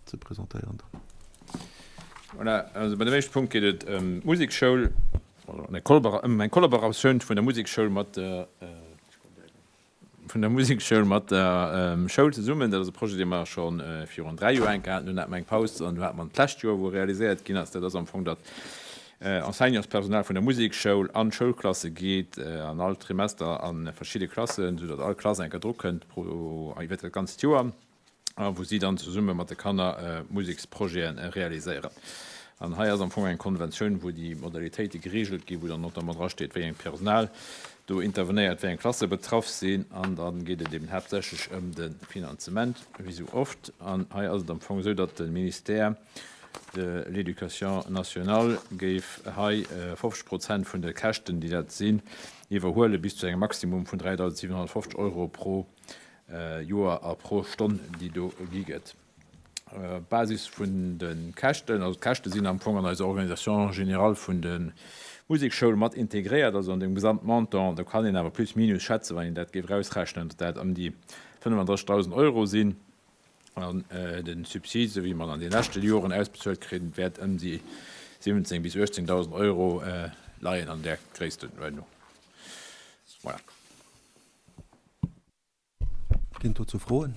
ze presentéieren. Voilà, also bei dem éischte Punkt geet et ëm d'Musekschoul, oder ëm eng Kollaboratioun vun der Musekschoul mat der, vun der Musekschoul mat der Schoul zesummen. Dat ass e Projet, dee mer scho virun 3 Joer enk haten. Dunn hate mer eng Paus an du hate mer en d'lescht Joer, wou e realiséiert ginn ass. Dat ass am Fong, datt Enseignantspersonal vun der Musekschoul an d'Schoulklasse geet, an all Trimester a verschidde Klassen, soudatt all Klass eng Kéier drukënnt pro iwwert dat ganzt Joer. a wou si dann zesumme mat de Kanner Museksprojete realiséieren. An hei ass am Fong eng Konventioun, wou déi Modalitéite geregelt ginn, wou dann notamment drasteet, wéi eng Personal do intervenéiert, wéi eng Klasse betraff sinn. An da geet et eben haaptsächlech ëm de Finanzement, wéi esou oft. An hei ass et am Fong esou, datt de Ministère de l'Éducation nationale géif hei 50 Prozent vun de Käschten, déi dat sinn, iwwerhuele bis zu engem Maximum vun 3.750 Euro pro Joer a pro Stonn, déi do gi gëtt. Op Basis vun de Käschten, also d'Käschte sinn am Fong an eiser Organisation générale vun de Musekschoul mat integréiert, also an deem Gesamtmontant. Do kann een awer plus minus schätzen, wann een dat géif erausrechnen, datt dat ëm déi 35.000 Euro sinn. An de Subsid, esou wéi mer en an de leschte Joren ausbezuelt kritt, wäert ëm déi 17 bis 18.000 Euro leien an där Gréisstenuerdnung. Voilà. Ginn dozou Froen?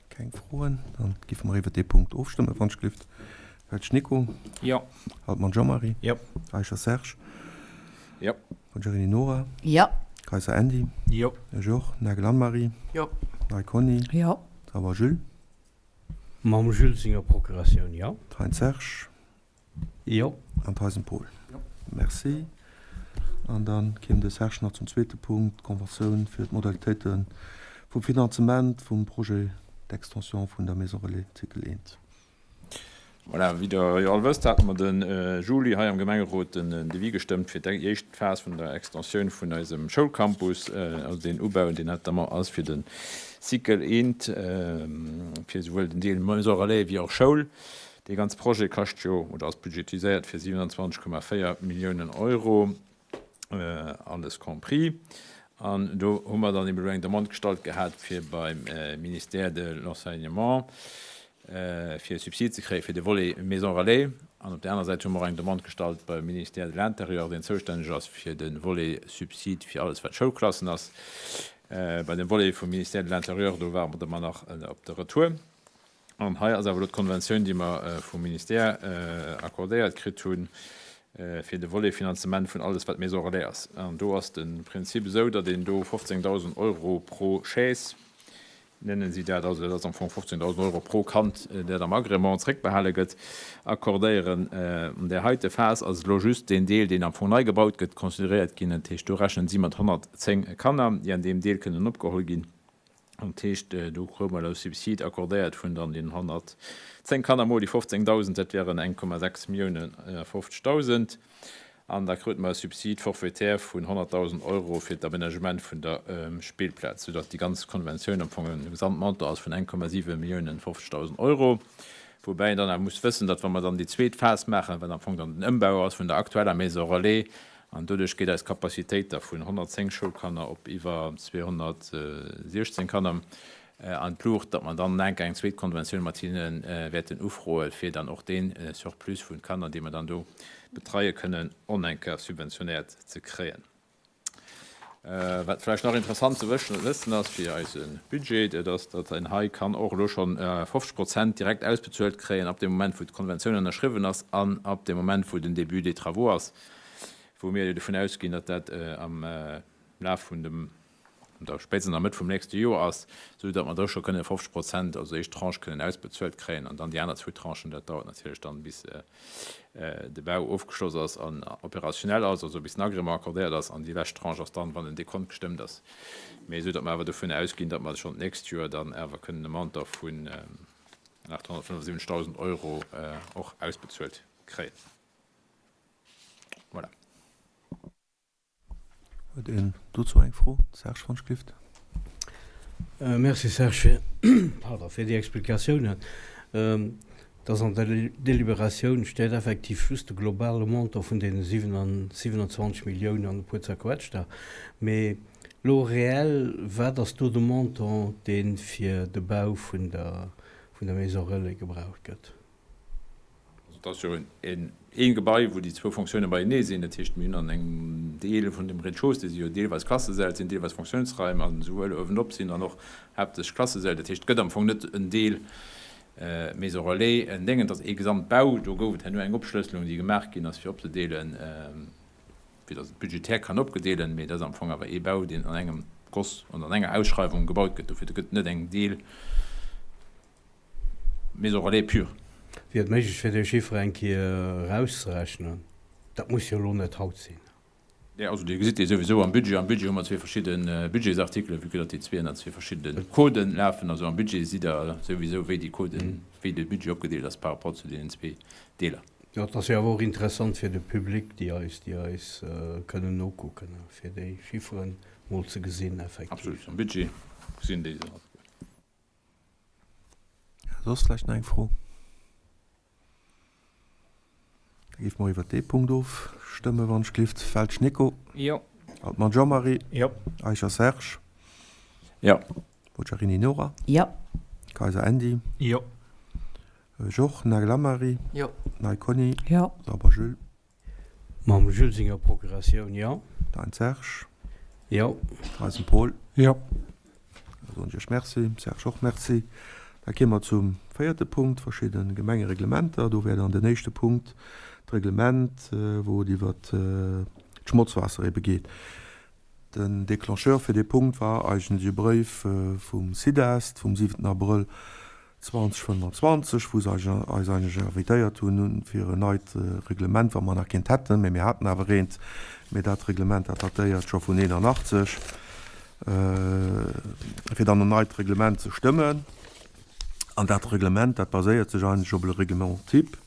Keng Froen. Dann giffe mer iwwert dee Punkt ofstëmmen, wann ech gelift. Welsch Nico? Jo. Altmann Jean-Marie? Jo. Eicher Serge? Jo. Forgiarini Nora? Jo. Kayser Andy? Jo. Ech och. Nagel Anne-Marie? Jo. Ney Conny? Jo. Sauer Jules? Mam Jules senger Procuratioun, jo. Thein Serge? Jo. An Theisen Paul. Jo. Merci. An da kéim de Serge nach zum zweete Punkt, d'Conventioun fir d'Modalitéite vum Finanzement vum Projet d'extension vun der Maison Relais Cycle I. Voilà, wéi Der jo all wësst, hate mer de Juli hei am Gemengerot den Devis gestëmmt fir déi éischt Phas vun der Extensioun vun eisem Schoulcampus, also deen Ubau, deen notamment ass fir de Cycle I, fir esouwuel den Deel Maison Relais wéi och Schoul. Dee ganz Projet kascht jo, oder ass budgetiséiert fir 27,4 Milliounen Euro, alles compris. An do hu mer dann eben elo eng Demande gestallt gehat, fir beim Ministère de l'Enseignement fir e Subsid ze kréie fir de Volet Maison Relais. An op där aner Säit hu mer och eng Demande gestallt beim Ministère de l'Intérieur, deen zoustänneg ass fir de Volet Subsid fir alles wat Schoulklassen ass. Bei dem Volet vum Ministère de l'Intérieur, do waarde mer nach op de Retour. An hei ass awer elo d'Konventioun, déi mer vum Ministère accordéiert kritt hunn, fir de Volet Finanzement vun alles, wat Maison relais ass. An do ass de Prinzip esou, datt een do 15.000 Euro pro Chaise, nennen si dat, also dat ass am Fong 15.000 Euro pro Kand, dat am Agrément zréckbehale gëtt, accordéieren. An där heite Phas ass elo just deen Deel, deen am Fong nei gebaut gëtt, consideréiert ginn. Dat heescht, do rechnen si mat 110 Kanner, déi an deem Deel kënnen opgeholl ginn. Dat heescht, do krute mer elo e Subsid accordéiert vun dann deenen 110 Kanner mol déi 15.000, dat wären 1,6 Milliounen 50.000. An da krute mer e Subsid forfaitaire vun 100.000 Euro fir d'Aménagement vun der Spillplaz, soudatt déi ganz Konventioun am Fong e Gesamtmontant ass vun 1,7 Milliounen 50.000 Euro. Woubäi een dann awer muss wëssen, datt wa mer dann déi zweet Phas maachen, wat am Fong dann den Ëmbau ass vun der aktueller Maison relais, An doduerch geet eis Capacitéit da vun 110 Schoulkanner op iwwer 216 Kanner an d'Luucht, datt mer dann enk eng zweet Konventioun mat hinne wäerten ufroe fir dann och dee Surplus vu Kanner, dee mer dann do betreie kënnen, och enker subventionéiert ze kréien. Wat vläicht nach interessant ze wëssen ass fir eise Budget, dat ass, datt een hei kann och elo schonn 50 Prozent direkt ausbezuelt kréien ab deem Moment, wou d'Konventioun ënnerschriwwen ass an ab deem Moment, wou den Début des travaux ass. wou mir jo dovun ausginn, datt dat am Laf vun dem, oder spéitstens an der Mëtt vum nächste Joer ass, esou datt mer do scho kënne 50 Prozent, also éischt Tranche kënnen ausbezuelt kréien an dann déi aner zwou Tranchen, dat dauert natierlech dann, bis de Bau ofgeschloss ass an opérationnel ass, also bis den Agrément accordéiert ass, an déi lescht Tranche ass dann, wann den Dekont gestëmmt ass. Mee esou datt mer awer dovun ausginn, datt mer schonn d'nächst Joer dann awer kënnen e Montant vun 875.000 Euro och ausbezuelt kréien. Voilà. Huet een dozou eng Fro? Serge van Schlift. Merci Serge fir, pardon, fir déi Explikatiounen. Dass an der Deliberatioun steet effektiv just de globale Montant vun deene 27 Milliounen an e puer zerquetschter. Mee elo reell, wat ass do de Montant, dee fir de Bau vun der Maison relais gebraucht gëtt? Also et ass jo een Gebai, wou déi zwou Fonctiounen beienee sinn. Dat heescht, mir hunn an engem Deel vun dem Rez-de-chaussée, si jo deelweis Klassesäll, sinn deelweis Fonctiounsraim an esouwuel uewenop sinn dann och haaptsächlech Klassesäll. Dat heescht, et gëtt am Fong net en Deel Maison relais, en Déngen, et ass ee Gesamtbau. Do gouf et herno eng Opschlësselung, déi gemaach ginn ass, fir opzedeelen, fir datt et budgetär kann opgedeelen. Mee et ass am Fong awer ee Bau, deen an engem Goss an an enger Ausschreiwung gebaut gëtt. Dofir, do gëtt net eng Deel. Maison relais pure. Wier et méiglech fir déi Chiffere eng Kéier erauszerechnen? Dat muss jo elo net haut sinn. Jo, also Dir gesitt déi souwisou am Budget. Am Budget hu mer zwee verschidde Budgetsartikelen, vue que datt déi zwee ënner zwee verschiddene Coden lafen. Also am Budget sidd Der souwisou, wéi déi Coden, wéi de Budget opgedeelt ass par rapport zu deenen zwee Deeler. Jo, et ass jo awer och interessant fir de Public, déi eis, déi eis kënnen nokucken, fir déi Chifferen mol ze gesinn effektiv. Absolut, am Budget gesinn déi se alleguer. Soss vläicht nach eng Fro? Da géife mer iwwert dee Punkt ofstëmmen, wann ech gelift. Felsch Nico. Jo. Altmann Jean-Marie. Jo. Eicher Serge. Jo. Bocciarini Nora. Jo. Kayser Andy. Jo. Ech och. Nagel Anne-Marie. Jo. Ney Conny. Jo. Sauber Jules. Mam Jules senger Procuratioun, jo. Dein Serge. Jo. Greisen Paul. Jo. Da soen ech Iech Merci, dem Serge och Merci. Da kéime mer zum véierte Punkt, verschidde Gemengereglementer. Do wär dann den éischte Punkt d'Reglement, wou et iwwert d'Schmotzwaasser ebe geet. Den Déclencheur fir dee Punkt war eigentlech e Bréif vum SIDEST vum 7 Abrëll 2025, wou se eis eigentlech invitéiert hunn, fir en neit Reglement, wa mer nach keent hätten, mä mir haten awer eent, mä dat Reglement, dat datéiert scho vun 81, fir dann en neit Reglement ze stëmmen. An dat Reglement, dat baséiert sech eigentlech op e Règlement type,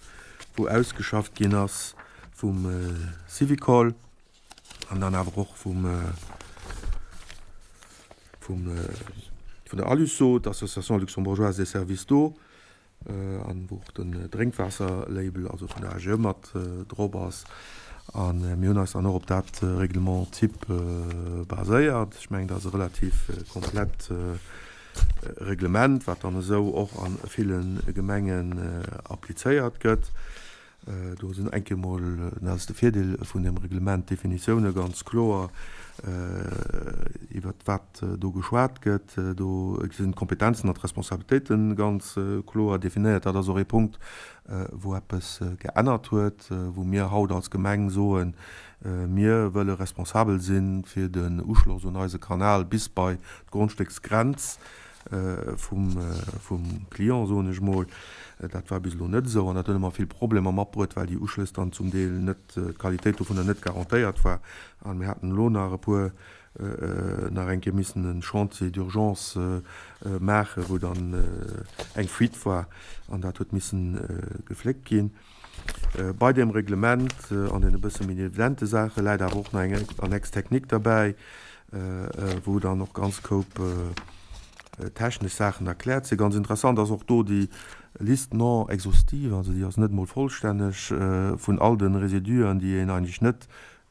wou ausgeschafft ginn ass vum Syvicol. an dann awer och vum, vum, vun der ALUSO, d'Association luxembourgeoise des services d'eau, an wou och den Drénkwaasserlabel, also vun der AGE mat drop ass. A mir hunn eis dann och op dat Règlement type baséiert. Ech mengen, dat ass e relativ komplett Reglement, wat dann esou och a ville Gemengen applizéiert gëtt. Do sinn eng Kéier mol, dat ass de Virdeel vun deem Reglement, d'Definitioune ganz kloer, iwwert wat do geschwat gëtt. Do sinn d'Kompetenzen an d'Responsabilitéite ganz kloer definéiert. Dat ass och ee Punkt, wou eppes geännert huet, wou mir haut als Gemeng soen, mir wëlle responsabel si fir den Uschloss un eise Kanal bis bei d'Grondstécksgrenz. vum Client, soen ech mol. Dat war bis elo net esou an dat huet ëmmer vill Problemer matbruet, well déi Uschlëss dann zum Deel net, d'Qualitéit dovunner net garantéiert war. A mir haten elo nach e puer, nach eng Kéier missen e Chantier d'urgence maachen, wou dann eng Fuite war an dat huet missen gefléckt ginn. Bei deem Reglement an den e bësse méi evidente Saache läit awer och nach eng Annexe technique derbäi, wou dann och ganz Koup technesch Saachen erkläert sinn. Ganz interessant ass och do déi Liste non exhaustive, also déi ass net emol vollstänneg, vun all de Residuen, déi een eigentlech net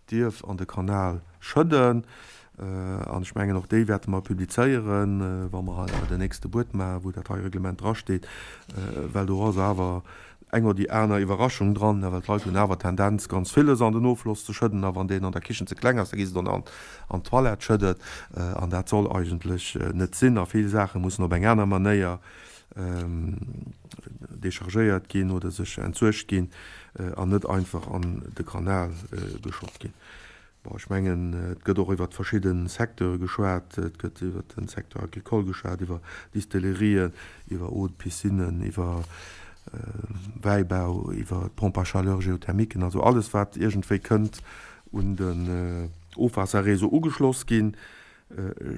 dierf an de Kanal schëdden. An ech mengen, och déi wäerte mer publizéieren, wa mer hei den nächste Buet maachen, wou dat hei Reglement drasteet, well do ass awer eng oder déi aner Iwwerraschung dran, well d'Leit hunn awer d'Tendenz, ganz villes an den Offloss ze schëdden. A wann deen an der Kichen ze kleng ass, da gi se dann an d'Toilette schëdden. An dat soll eigentlech net sinn. A vill Saache mussen op eng aner Manéier dechargéiert ginn oder sech entsuergt ginn an net einfach an de Kanal geschott ginn. Bon, ech mengen, et gëtt och iwwert verschidde Secteure geschwat. Et gëtt iwwert de Secteur agricole geschwat, iwwer Distillerien, iwwer Eau de piscinen, iwwer Wäibau, iwwer d'Pompes à chaleur géothermiquen, also alles, wat iergendwéi kënnt un den Ofwaasserréseau ugeschloss ginn.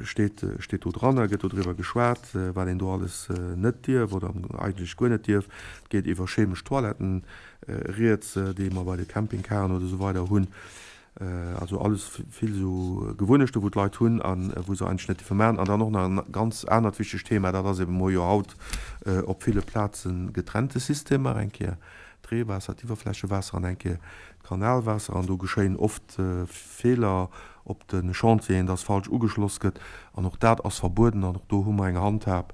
Steet steet do dran, da gëtt do driwwer geschwat, wat een do alles net dierf oder eigentlech guer net dierf. Et geet iwwer chemesch Toiletten rieds, déi mer bei de Campingcaren oder esou weider hunn. Also alles vill esou Gewunnechten, wou d'Leit hunn a wou se eigentlech net dierfe maachen. An dann och nach en ganz anert wichtegt Thema, dat ass ebe mol jo haut op ville Plaze getrennte Systemer, eng Kéier d'Reewaasser, d'Iwwerflächewaasser an eng Kéier d'Kanalwaasser. An do geschéien oft Feeler op de Chantieren, dass falsch ugeschloss gëtt. An och dat ass verbueden an och do hu mer eng Handhab,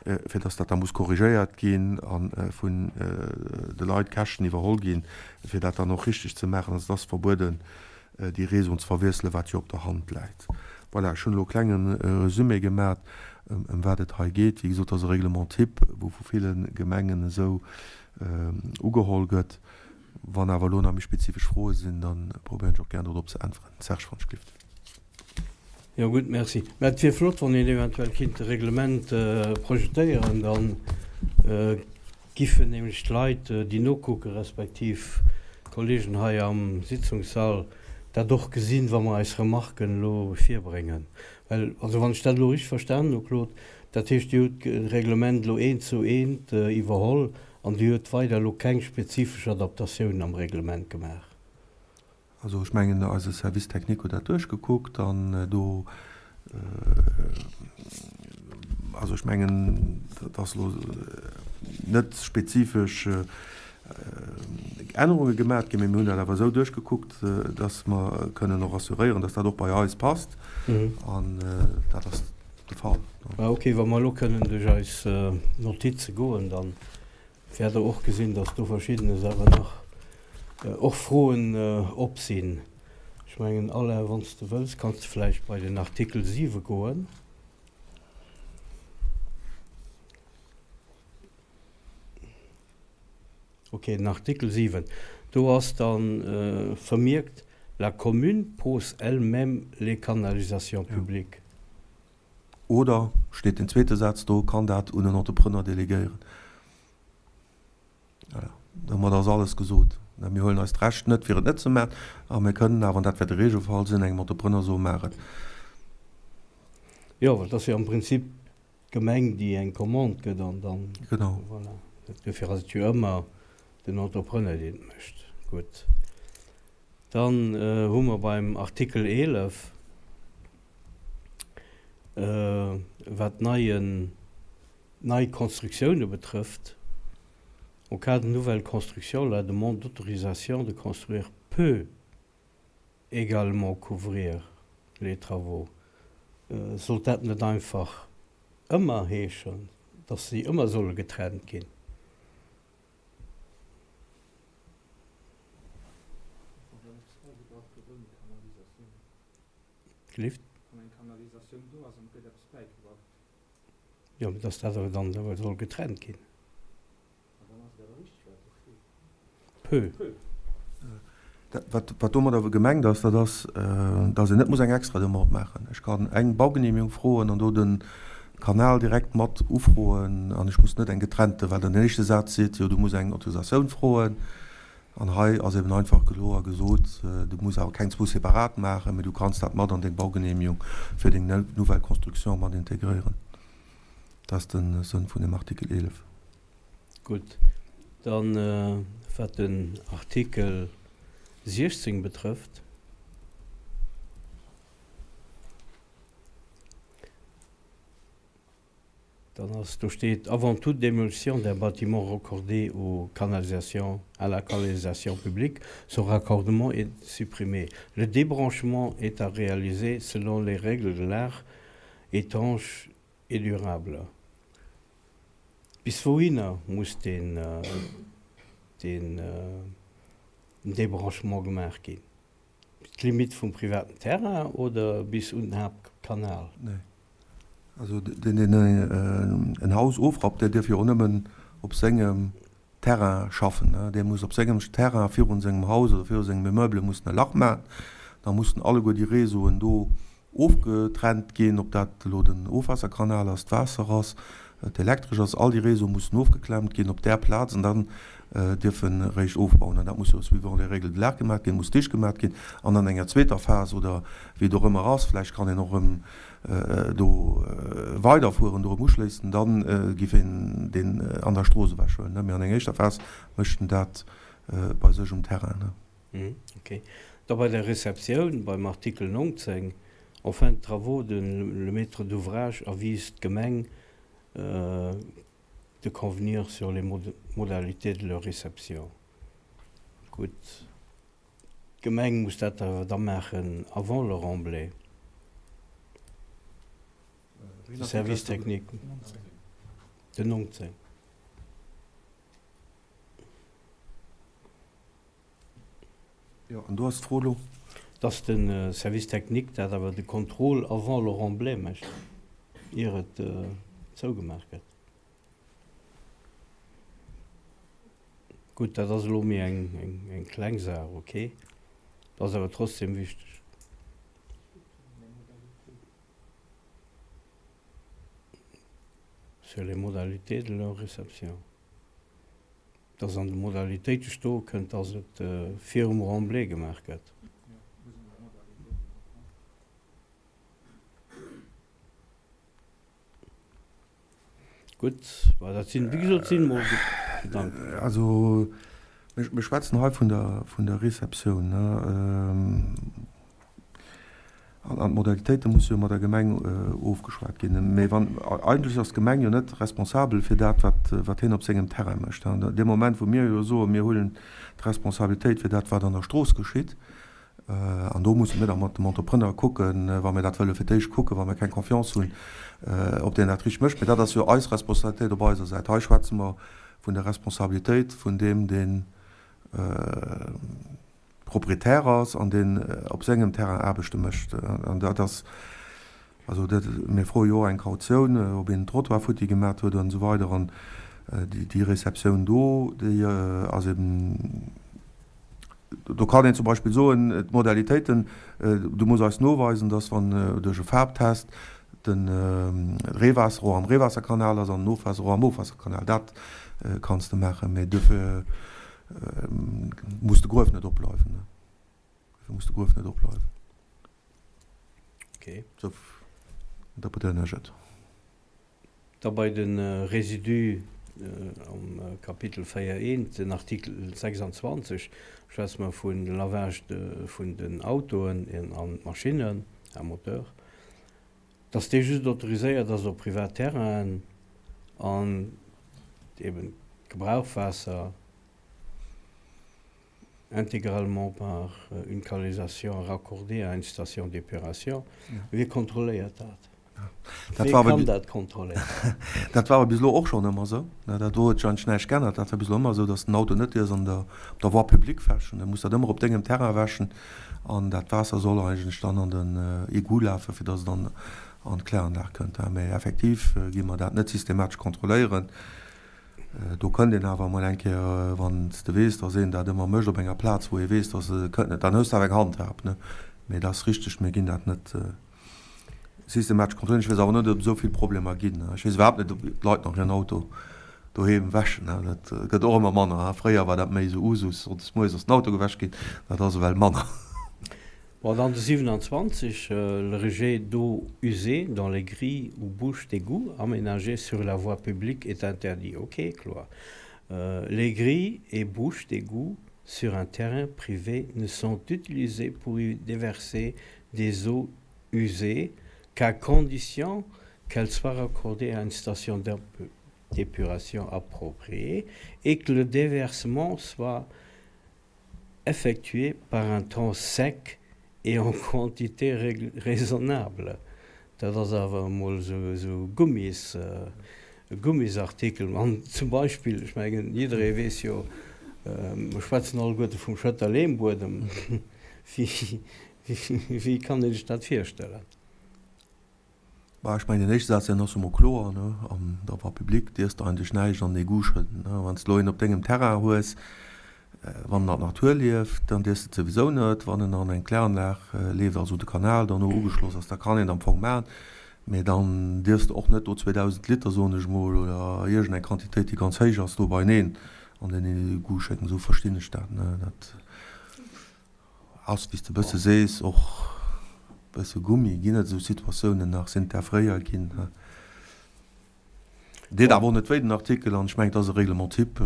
fir dass dat da muss korrigéiert ginn a vun de Leit Käschten iwwerholl ginn, fir dat dann och richteg ze maachen. Also et ass verbueden, déi Réseauen ze verwiesselen, wat jo op der Hand läit. Voilà, ech hunn elo e klenge Resumé gemat, ëm wat et hei geet. Wéi gesot, et ass e Règlement type, wou vu ville Gemengen esou ugeholl gëtt. Wann awer elo nach méi spezifesch Froe sinn, da probéieren ech och gär dorop ze äntweren. Serge, wann ech gelift. Jo gutt, merci. Mä et wier flott, wann een eventuell kinnt de Reglement projetéieren, da. giffen nämlech d'Leit, déi nokucken, respektiv d'Kollegen hei am Sitzungssall, dat och gesinn, wa mer eis Remarken elo virbréngen. Well, also wann ech dat elo richteg verstanen hu, Claude, dat heescht, Dir hutt d'Reglement elo eent zu eent iwwerholl an Dir hutt weider elo keng spezifesch Adaptatiounen am Reglement gemaach? Also ech mengen, eise Service technique huet dat duerchgekuckt an do, also ech mengen, dat ass elo net spezifesch Ännerunge gemaach ginn, mee mir hunn dat awer esou duerchgekuckt, dass mer kënnen och assuréieren, dass dat och bei eis passt an dat ass de Fall. Ok, wa mer elo kënnen duerch eis Notize goen, dann Wäert der och gesinn, dass do Verschiddenes awer nach och Froen op sinn. Ech mengen, Alain, wann s de wëlls, kanns de vläicht bei den Artikel 7 goen. Okay, den Artikel 7, do ass da vermierkt, La commune pose elle-même les canalisations publiques. Oder, steet den zweete Saz do, kann dat un en Entrepreneur delegéieren. Voilà, domat ass alles gesot. Mir huelen eis d'Recht net, fir et net ze maachen, a mir kënnen awer, an dat wäert de Regelfall sinn, engem Entrepreneur soen, Maach et. Jo, well et ass jo am Prinzip d'Gemeng, déi eng Commande gëtt an dann. Genau. Voilà. Dofir ass et jo ëmmer den Entrepreneur, deen et mécht. Gutt. Dann hu mer beim Artikel 11, wat d'neien, nei Constructiounen betrëfft, En cas de nouvelle construction, la demande d'autorisation de construire peut également couvrir les travaux. Sollt dat net einfach ëmmer heeschen, dass si ëmmer solle getrennt ginn? Gelift? Jo, mee dass dat awer dann awer soll getrennt ginn. Peu. Dat, wat domadder gemengt ass, dat ass, dass een net muss eng extra Demande maachen. Ech kann eng Baugenehmigung froen an do de Kanal direkt mat ufroen an ech muss net eng getrennte, well den éischte Saz seet jo, du muss eng Autorisatioun froen. An hei ass eben einfach kloer gesot, du muss awer keng zwou separat maachen, mee du kanns dat mat an deng Baugenehmigung fir deng nouvelle construction mat integréieren. Dat ass de Sënn vun dem Artikel 11. Gutt, dann wat den Artikel 16 betrëfft. Dann ass, do steet, Avant toute démolition d'un bâtiment raccordé aux canalisations, à la canalisation publique, son raccordement est supprimé. Le débranchement est à réaliser selon les règles de l'art étanche et durable. Bis wouhinner muss deen, deen Débranchement gemaach ginn? Bis d'Limite vum privaten Terrain oder bis un den Haaptkanal? Nee. Also deen, deen en Haus ofrappt, dee dierf jo och nëmmen op sengem Terrain schaffen. Dee muss op sengem Terrain virun sengem Haus oder viru sengem Immeuble muss en e Lach maachen. Da mussen alleguer déi Réseauen do ofgetrennt ginn, ob dat elo den Ofwaasserkanal ass, d'Waasser ass, d'Elektresch ass, all déi Réseaue mussen ofgeklemmt ginn op där Plaz an dann dierf en eréischt ofbauen. An dat muss jo suivant les règles de l'art gemaach ginn, muss dicht gemaach ginn an an enger zweeter Phas oder wéi et och ëmmer ass, vläicht kann een och erëm do weiderfueren, do erëm uschléissen, da giff een deen an der Strooss ewechhuelen. Mee an enger éischter Phas mécht en dat bei sech um Terrain. Ok. Da bei der Receptioun, beim Artikel 19, en fin de travaux, de le maître d'ouvrage avise d'Gemeng de convenir sur les modalités de leur réception. Gutt, d'Gemeng muss dat awer da maachen avant le remblai. De Service technique, den 19. Jo, an do ass d'Fro elo. Dass de Service technique dat awer de Contrôle avant le remblai mécht, ier et zougemaach gëtt. Gutt, dat ass elo méi eng kleng Saach, okay, ass awer trotzdem wichteg. Sur les modalités de leur réception. Dass an de Modalitéite stoe kënnt, dass et virum Remblai gemaach gëtt. Gutt, bah, dat sinn, wéi gesot, sinn mol Gedanken. Also, mir schwätzen hei vun der, vun der Receptioun, ne. An d'Modalitéite musse jo mat der Gemeng ofgeschwat ginn. Mee wann, eigentlech ass d'Gemeng jo net responsabel fir dat, wat, wat hien op sengem Terrain mécht. An dee Moment, wou mir jo soen, mir huelen d'Responsabilitéit fir dat, wat an der Strooss geschitt, An do musse mir da mat dem Entrepreneur kucken, wa mir dat wëlle fir d'éischt kucken, wa mir keng Confiance hunn, ob deen dat richteg mécht. Mee dat ass jo eis Responsabilitéit op eiser Säit. Hei schwätze mer vun der Responsabilitéit vun deem, dee Proprietär ass an deen op sengem Terrain Aarbechte mécht. An dat ass, also dat, mir froe jo och eng Kautioun, ob een den Trottoir futti gemat huet an esou weider. An déi Receptioun do, déi ass eben, Do kann een zum Beispill soen, d'Modalitéiten, du muss eis noweisen, dass wann duerch e Farbtest de Reewaasser och am Reewaasserkanal ass an den Ofwaasser och am Ofwaasserkanal. Dat kanns de maachen, mä duerfir muss de Gruef net opbleiwen. Duerfir muss de Gruef net opbleiwen. Okay. Esou interpretéieren ech et. Da bei de Résidue am Kapitel 4 I, den Artikel 26, schwätze mer vu Lavage vun den Autoen an Maschinnen à moteur, dass dee just autoriséiert ass op privat Terrainen an eben d'Gebrauchwaasser intégralement par une canalisation raccordée à une station d'épuration. Wie kontrolléiert dat? Dat war awer Wie kann dat kontrolléieren? Dat war awer bis elo och schonn ëmmer esou. Dat do huet sech eigentlech näischt geännert. Dat war bis elo ëmmer esou, datt den Auto net dierfs an der, op der Voie publique wäschen. Du muss dat ëmmer op dengem Terrain wäschen an dat Waasser soll eigentlech dann an den Egout lafen, fir datt et an, an d'Kläranlag kënnt. Mä effektiv gi mer dat net systematesch kontrolléieren. Do kënnt een awer emol eng Kéier, wann s de weess, datt een dat ëmmer mécht op enger Plaz, wou ee weess, datt e kënnt, dann hues de awer eng Handhab, ne? Mee dat ass richteg, mir ginn dat net systematesch kontrolléieren. Ech weess awer net, ob et esou vill Problemer ginn. Ech weess iwwerhaapt net, ob d'Leit nach hiren Auto doheem wäschen. Dat gëtt och ëmmer manner. Fréier war dat méi esou Usus, sonndes moies ass den Auto gewäsch ginn. Dat ass ewell manner. Bon, dann de 27, Le rejet d'eaux usées dans les grilles ou bouches d'égout aménagées sur la voie publique est interdit. Ok, kloer. Les grilles et bouches d'égout sur un terrain privé ne sont utilisées pour y déverser des eaux usées qu'à condition qu'elles soient raccordées à une station d'épuration appropriée et que le déversement soit effectué par un temps sec et en quantité raisonnable. Dat ass awer emol esou Gummis, e Gummisartikel. An zum Beispill, ech mengen, jidderee weess jo, mer schwätzen alleguerte vum Schëtter Lehmbuedem, wéi kann ee sech dat virstellen? Bah, ech mengen, den éischte Saz, deen ass jo mol kloer, ne, an der Voie publique dierfs de eigentlech näischt an den Egout schëdden, ne. Wann s de elo een op dengem Terrain hues, wann en an der Natur lieft, dann dierfs de et souwisou net. Wann en an eng Kläranlag leeft, also de Kanal derno ugeschloss ass, da kann een et am Fong maachen, mee dann dierfs de och net do 2.000 Liter, soen ech mol, oder iergendeng Quantitéit, déi ganz héich ass, do beieneen an den Egout schécken. Esou verstinn ech dat, ne. Dat. Ass, wéi s de bësse sees, och bësse Gummi. Ginn et esou Situatiounen nach? Sinn et der fréier ginn? Deet awer och net wéi, den Artikel, an ech mengen, et ass e Règlement type,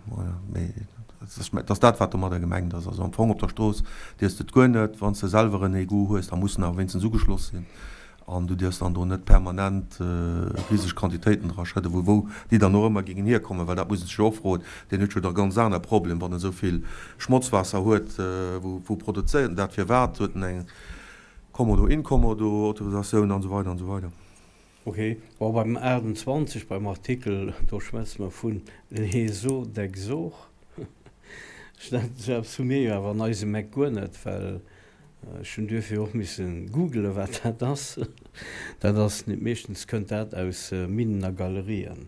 voilà. Mee et ass dat, wat domadder gemengt ass. Also am Fong op der Strooss dierfs de et guer net. Wann s de selwer en Egout hues, da muss en awer wéinstens ugeschloss sinn. An du dierfs dann do net permanent riseg Quantitéiten dra schëdden, vu wou déi dann och ëmmer géingen hierkommen, well dat muss een sech jo och froen, deen huet jo da ganz aner Problem, wann en esou vill Schmotzwaasser huet, wou produzéiert en dat, firwat huet en eng Kommodo-Inkommodo-Autorisatioun an esou weider an esou weider. Ok, bon beim 28, beim Artikel, do schwätze mer vun les eaux d'exhaure. Dat hu mir jo awer an eisem Eck guer net, well Ech hunn duerfir och misse googelen, wat dat ass. Dat ass, meeschtens kënnt dat aus Minnen a Galerien.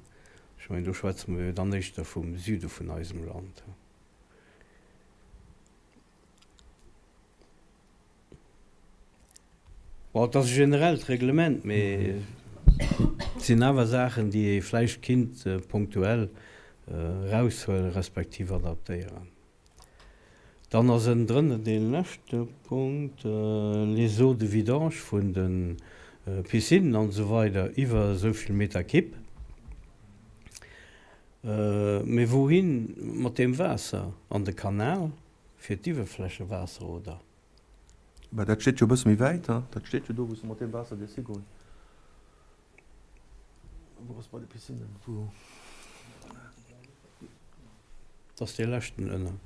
Ech mengen, do schwätze mer jo dann éischter vum Süde vun eisem Land. Bon, et ass e generellt Reglement, mee et sinn awer Saachen, déi ee vläicht kinnt punktuell. eraushuelen, respektiv adaptéieren. Dann ass ënnendrënner dee leschte Punkt, les eaux de vidange vun de Piscinen an esou weider iwwer esou vill Meter Kibb. Mee wouhi mat deem Waasser? An de Kanal fir d'Iwwerflächewaasser, oder? Mä dat steet jo e bësse méi wäit, hein? Dat steet jo do, wou s de mat deem Waasser dierfs higoen. Wou ass bei de Piscinnen, wou. Dat ass dee leschten ënner.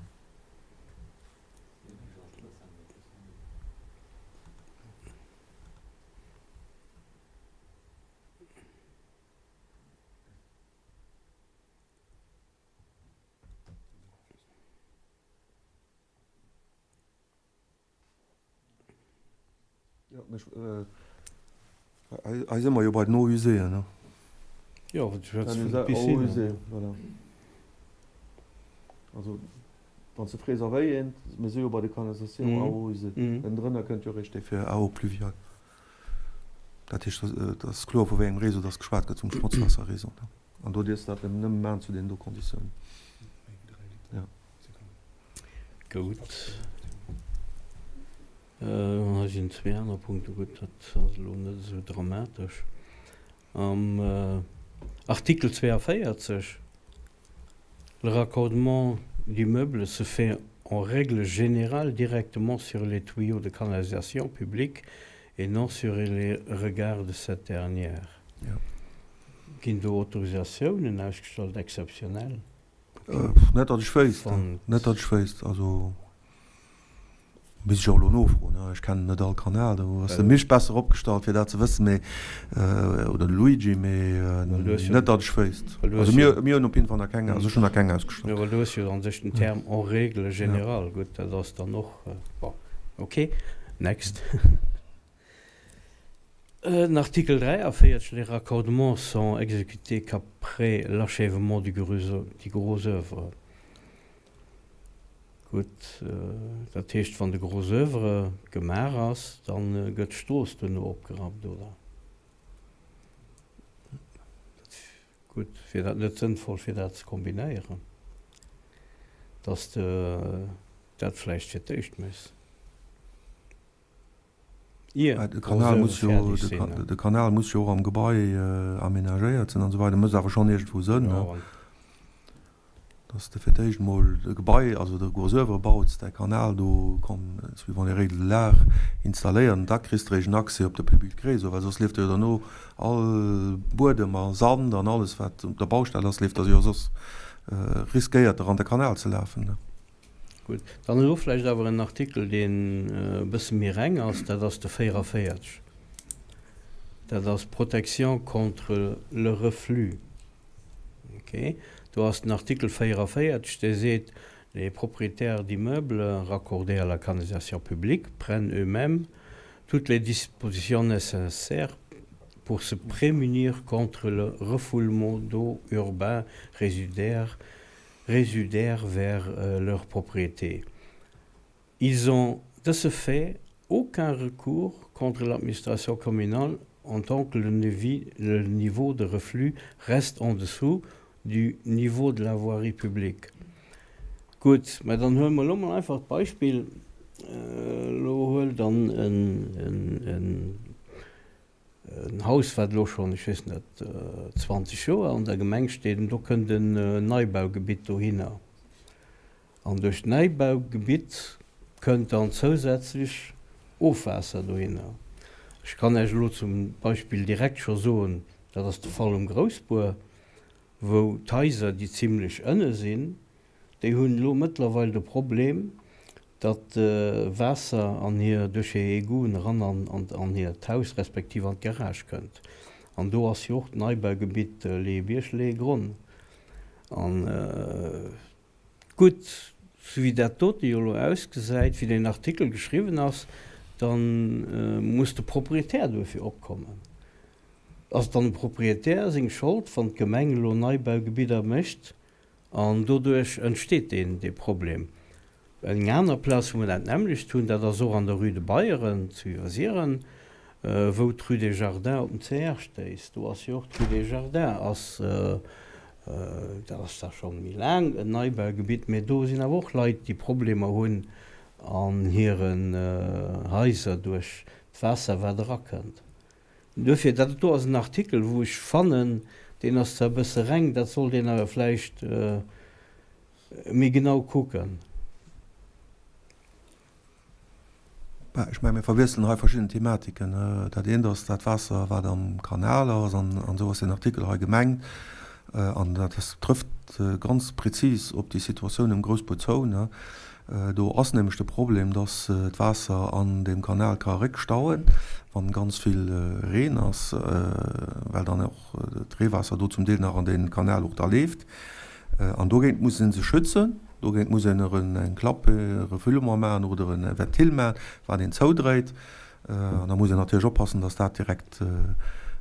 Jo, mech, hei si mer jo bei den Eaux usées, ne? Jo, du schwätz vun de Piscinen. Eaux usées, voilà. Also, wann s de frees a wéi eent, mir si jo bei de Canalisations à eaux usées. Ënnendrënner kënnt jo eréischt dee fir à eaux pluviales. Dat heescht, et ass kloer, vu wéi engem Réseau dass geschwat gëtt, vum Schmotzwaasserréseau. An do dierfs de dat nëmme maachen zu deenen do Konditiounen. Jo. Gout. Hei sinn zwee aner Punkte. Gutt, dat ass elo net esou dramatesch. Am Artikel 42, Le raccordement d'immeubles se fait en règle générale directement sur les tuyaux de canalisation publique et non sur les regards de cette dernière. Ginn do Autorisatiounen ausgestallt, exzeptionell? Net datt ech wéisst, net datt ech wéisst. Also misst ech och elo nofroen, ech kennen net all Kanal, do ass de Misch besser opgestallt fir dat ze wëssen, mee oder de Luigi, mee net datt ech wéisst. Also mir mir hunn op jidde Fall nach keng, also ech hunn nach keng ausgestallt. Jo, well du hues jo an sech den Term en règle générale, gutt, dat ass dann och, bon, okay, next. Den Artikel 43, Les raccordements sont exécutés qu'après l'achèvement du gros oeuvre. Gutt, dat heescht, wann de gros oeuvre gemaach ass, da gëtt d'Strooss duerno opgerappt, oder? Gutt, wier dat net sënnvoll, fir dat ze kombinéieren, dass de dat vläicht fir d'éischt méchs? De Kanal muss jo, de Kanal muss jo och am Gebai aménagéiert sinn an esou weider, mécht awer schonn iergendwou Sënn, dass de fir d'éischt emol de Gebai, also de gros oeuvre baut, däi Kanal do comme suivant les règles de l'art installéiert an da kriss de eréischt en Accès op de Public Réseau, well soss leeft der jo derno all Buedem a Sand an alles wat op der Baustell ass, leeft der jo soss, riskéiert der an de Kanal ze lafen. Gutt, dann elo vläicht awer en Artikel, deen e bësse méi reng ass, dat ass de 44. Dat ass Protection contre le reflux. Okay, do ass den Artikel 44, dee seet, Les propriétaires d'immeubles raccordés à la canalisation publique prennent eux-mêmes toutes les dispositions nécessaires pour se prémunir contre le refoulement d'eau urbain résiduaire résiduaires vers leur propriété. Ils ont de ce fait aucun recours contre l'administration communale en tant que le niveau de reflux reste en dessous du niveau de la voirie publique. Gutt, mä dann huele mer elo mol einfach d'Beispill, elo huel dann en En Haus, wat elo schonn, ech weess net, 20 Joer an der Gemeng steet, an do kënnt en Neibaugebitt dohinner. An duerch d'Neibaugebitt kënnt dann zousätzlech Ofwaasser dohinner. Ech kann Iech elo zum Beispill direkt scho soen, dat ass de Fall um Groussbuer, wou d'Haiser, déi zimlech ënne sinn, déi hunn elo mëttlerweil de Problem, datt Waasser an hir, duerch hir Egouten eran an hiert Haus respektiv an d'Garage kënnt. An do ass jo och d'Neibaugebitt Leebierg, Leegronn. An gutt, sou wéi dat dote jo elo ausgesäit, wéi deen Artikel geschriwwen ass, da muss de Proprietär duerfir opkommen. Ass et dann dem Proprietär seng Schold, wann d'Gemeng elo Neibaugebidder mécht An doduerch entsteet deen, dee Problem. Eng aner Plaz, wou mer dat nämmlecht hunn, dat ass och an der Rue de Bayeren zu Iwwersiren, wou d'Rue des Jardins op den CR stéisst. Do ass jo och d'Rue des Jardins ass. Dat ass zwar scho méi laang en Neibaugebitt, mee do sinn awer och Leit, déi Problemer hunn an hiren Haiser duerch d'Waasser, wat erakënnt. Duerfir, dat do ass en Artikel, wou ech fannen, deen ass zwar e bësse reng, dat sollt een awer vläicht méi genau kucken. Bah, ech mengen, mir verwiesselen hei verschidden Thematiken. Dat eent ass dat Waasser, wat am Kanal ass, an esou ass deen Artikel hei gemengt. An dat trëfft ganz prezis op déi Situatioun um Groussbur zou. Do ass nämlech de Problem, dass d'Waasser an deem Kanal ka réckstauen, wann ganz vill Reen ass, well dann och d'Reewaasser do zum Deel nach an dee Kanal och da leeft. An dogéint muss ee sech schützen. Dogéint muss een eng Klapp, e Refoulement maachen oder e Ventil maachen, wat een zoudréit. An da muss een natierlech oppassen, dass dat direkt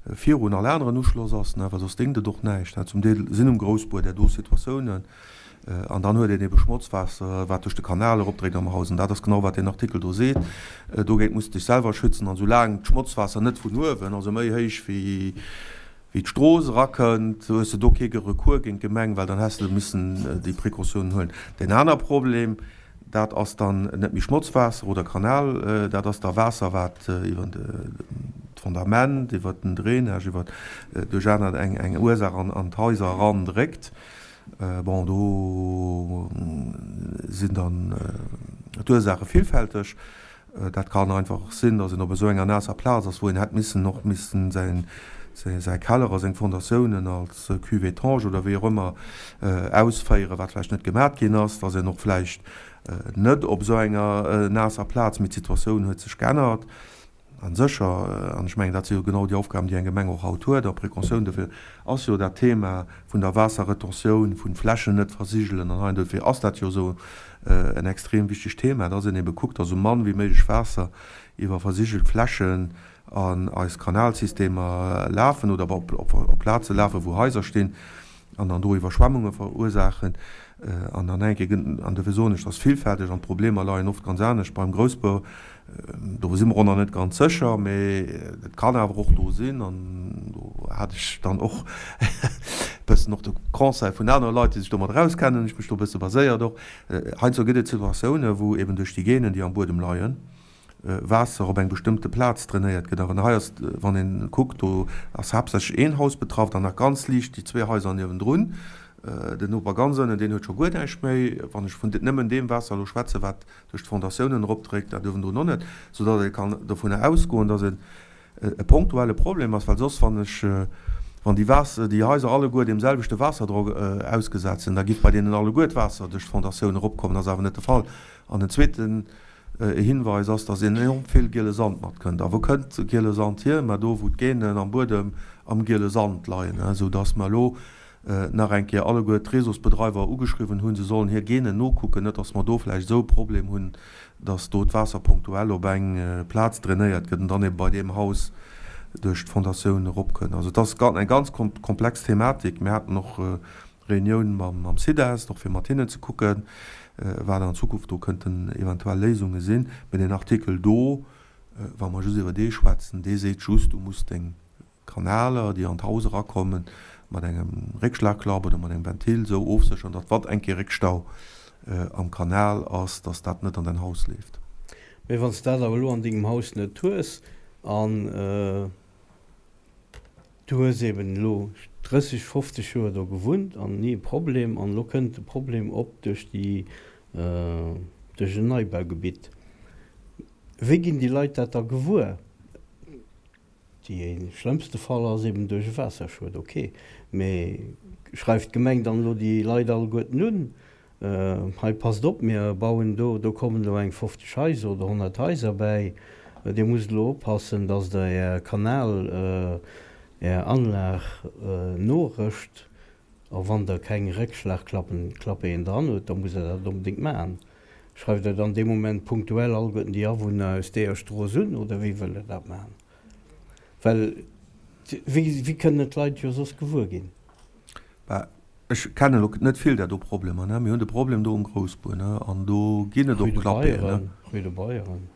virun all aneren Uschloss ass, well soss déngt et och näischt. Zum Deel sinn um Groussbuer där do Situatiounen. An dann huet een ebe Schmotzwaasser, wat duerch de Kanal eropdréckt am Haus. An dat ass genau, wat deen Artikel do seet. Dogéint muss de dech selwer schützen. An soulaang d'Schmotzwaasser net vun uewen, also méi héich wéi d'Strooss, erakënnt, hues de do kee Recours géint d'Gemeng, well dann häss de missen déi Precautiounen huelen. Deen aner Problem, dat ass dann net méi Schmotzwaasser oder Kanal, dat ass da Waasser, wat iwwer d'Fondament, iwwer den Drainage, iwwer duerch aner eng Ursaach an d'Haiser erandréckt. Bon, do sinn dann d'Ursaache villfälteg. Dat kann einfach och sinn, datt een op esou enger naasser Plaz ass, wou een hätt missen och missen säin säi Keller a seng Fondatiounen als Cuve étanche oder wéi och ëmmer ausféieren, wat vläicht net gemat ginn ass, datt een och vläicht net op esou enger naasser Plaz, mee d'Situatioun huet sech geännert. A sécher, an ech mengen, dat si jo genau déi Aufgaben, déi eng Gemeng och haut huet a Précautioun, dofir ass jo dat Thema vun der Waasserretentioun, vun Flächen net versigelen an hei, dofir ass dat jo esou en extrem wichtegt Thema, dass een ebe kuckt, dass esou mann wéi méiglech Waasser iwwer versigelt Flächen an eis Kanalsystemer lafen oder op Plaze lafen, wou Haiser stinn. an dann do Iwwerschwemmunge verursaachen an dann eng Kéier, an dofir soen ech, dat ass villfälteg an d'Problemer leien oft ganz anescht. Beim Groussbou, do si mer och nach net ganz sécher, mee et kann awer och do sinn, an do hat ech dann och e bëssen och de Conseil vun anere Leit, déi sech domat erauskennen, ech mech do e bësse baséiert och, heiansdo gëtt et Situatiounen, wou eben duerch déi Genen, déi am Buedem leien, Waasser op eng bestëmmte Plaz drainéiert gëtt. Awer hei ass, wann een kuckt, do ass haaptsächlech een Haus betraff, dann nach ganz liicht déi zwee Haiser niewendrun. Den Noper ganz ënnen, deen huet scho guer näischt méi, wann ech vun nëmmen deem Waasser elo schwätzen, wat duerch d'Fondatiounen eropdréckt, dat uewendrun och net, soudatt ee kann dovunner ausgoen, datt et e ponktuelle Problem ass, well soss, wann ech, wann déi Waasser, déi Haiser alleguer deem selwechte Waasserdrock ausgesat sinn, da giff bei deenen alleguer d'Waasser duerch d'Fondatioun eropkommen. Dat ass awer net de Fall. An en zweeten Hinweis ass, dass enorm vill giele Sand matkënnt. A wou kënnt giele Sand hier? Mä do, wou d'Genen am Buedem am giele Sand leien, esou dass mer elo nach eng Kéier alleguer d'Réseausbedreiwer ugeschriwwen hunn, se sollen hir Genen nokucken, net dass mer do vläicht esou e Problem hunn, dass do d'Waasser punktuell op eng Plaz drainéiert gëtt an dann ebe bei deem Haus duerch d'Fondatioun eropkënnt. Also et ass eng ganz komplex Thematik. Mir haten och Reunioun mam CIDEST, och fir mat hinnen ze kucken, wat an Zukunft do kënnten eventuell Léisunge sinn. Mee deen Artikel do, wa mer just iwwer dee schwätzen, dee seet just, du muss deng Kanaler, déi an d'Haus erakommen, mat engem Réckschlagklapp oder mat engem Ventil esou ofsécheren, datt wann eng Kéier Réckstau am Kanal ass, datt dat net an däin Haus leeft. Mee wann s de dat awer elo an dengem Haus net hues an Du hues eben elo 30, 50 Joer do gewunnt an ni e Problem an elo kënnt de Problem op duerch déi, duerch en Neibaugebitt. Wéi ginn déi Leit dat da gewuer? Dee schlëmmste Fall ass eben duerch e Waasserschued, ok, mee schreift d'Gemeng dann elo déi Leit alleguerten un, Hei passt op, mir bauen do, do kommen elo eng 50 Haiser oder 100 Haiser bäi. Dir musst elo oppassen, dass Der Är Kanal, Är Anlag norëscht. A wann Der keng Réckschlagklappen, Klappeen dran hutt, da musst Der dat onbedéngt maachen. Schreift Der dann dee Moment punktuell alleguerten déi Awunner aus deeër Strooss un oder wéi wëllt Der dat maachen? Well wéi, wéi kënnen et d'Leit jo soss gewuer ginn? Bah, ech kennen elo net vill där do Problemer, ne. Mir hunn de Problem do um Groussbuer, ne, an do ginn et och Rue de Klappeen, ne. Bayern, Rue de Bayern.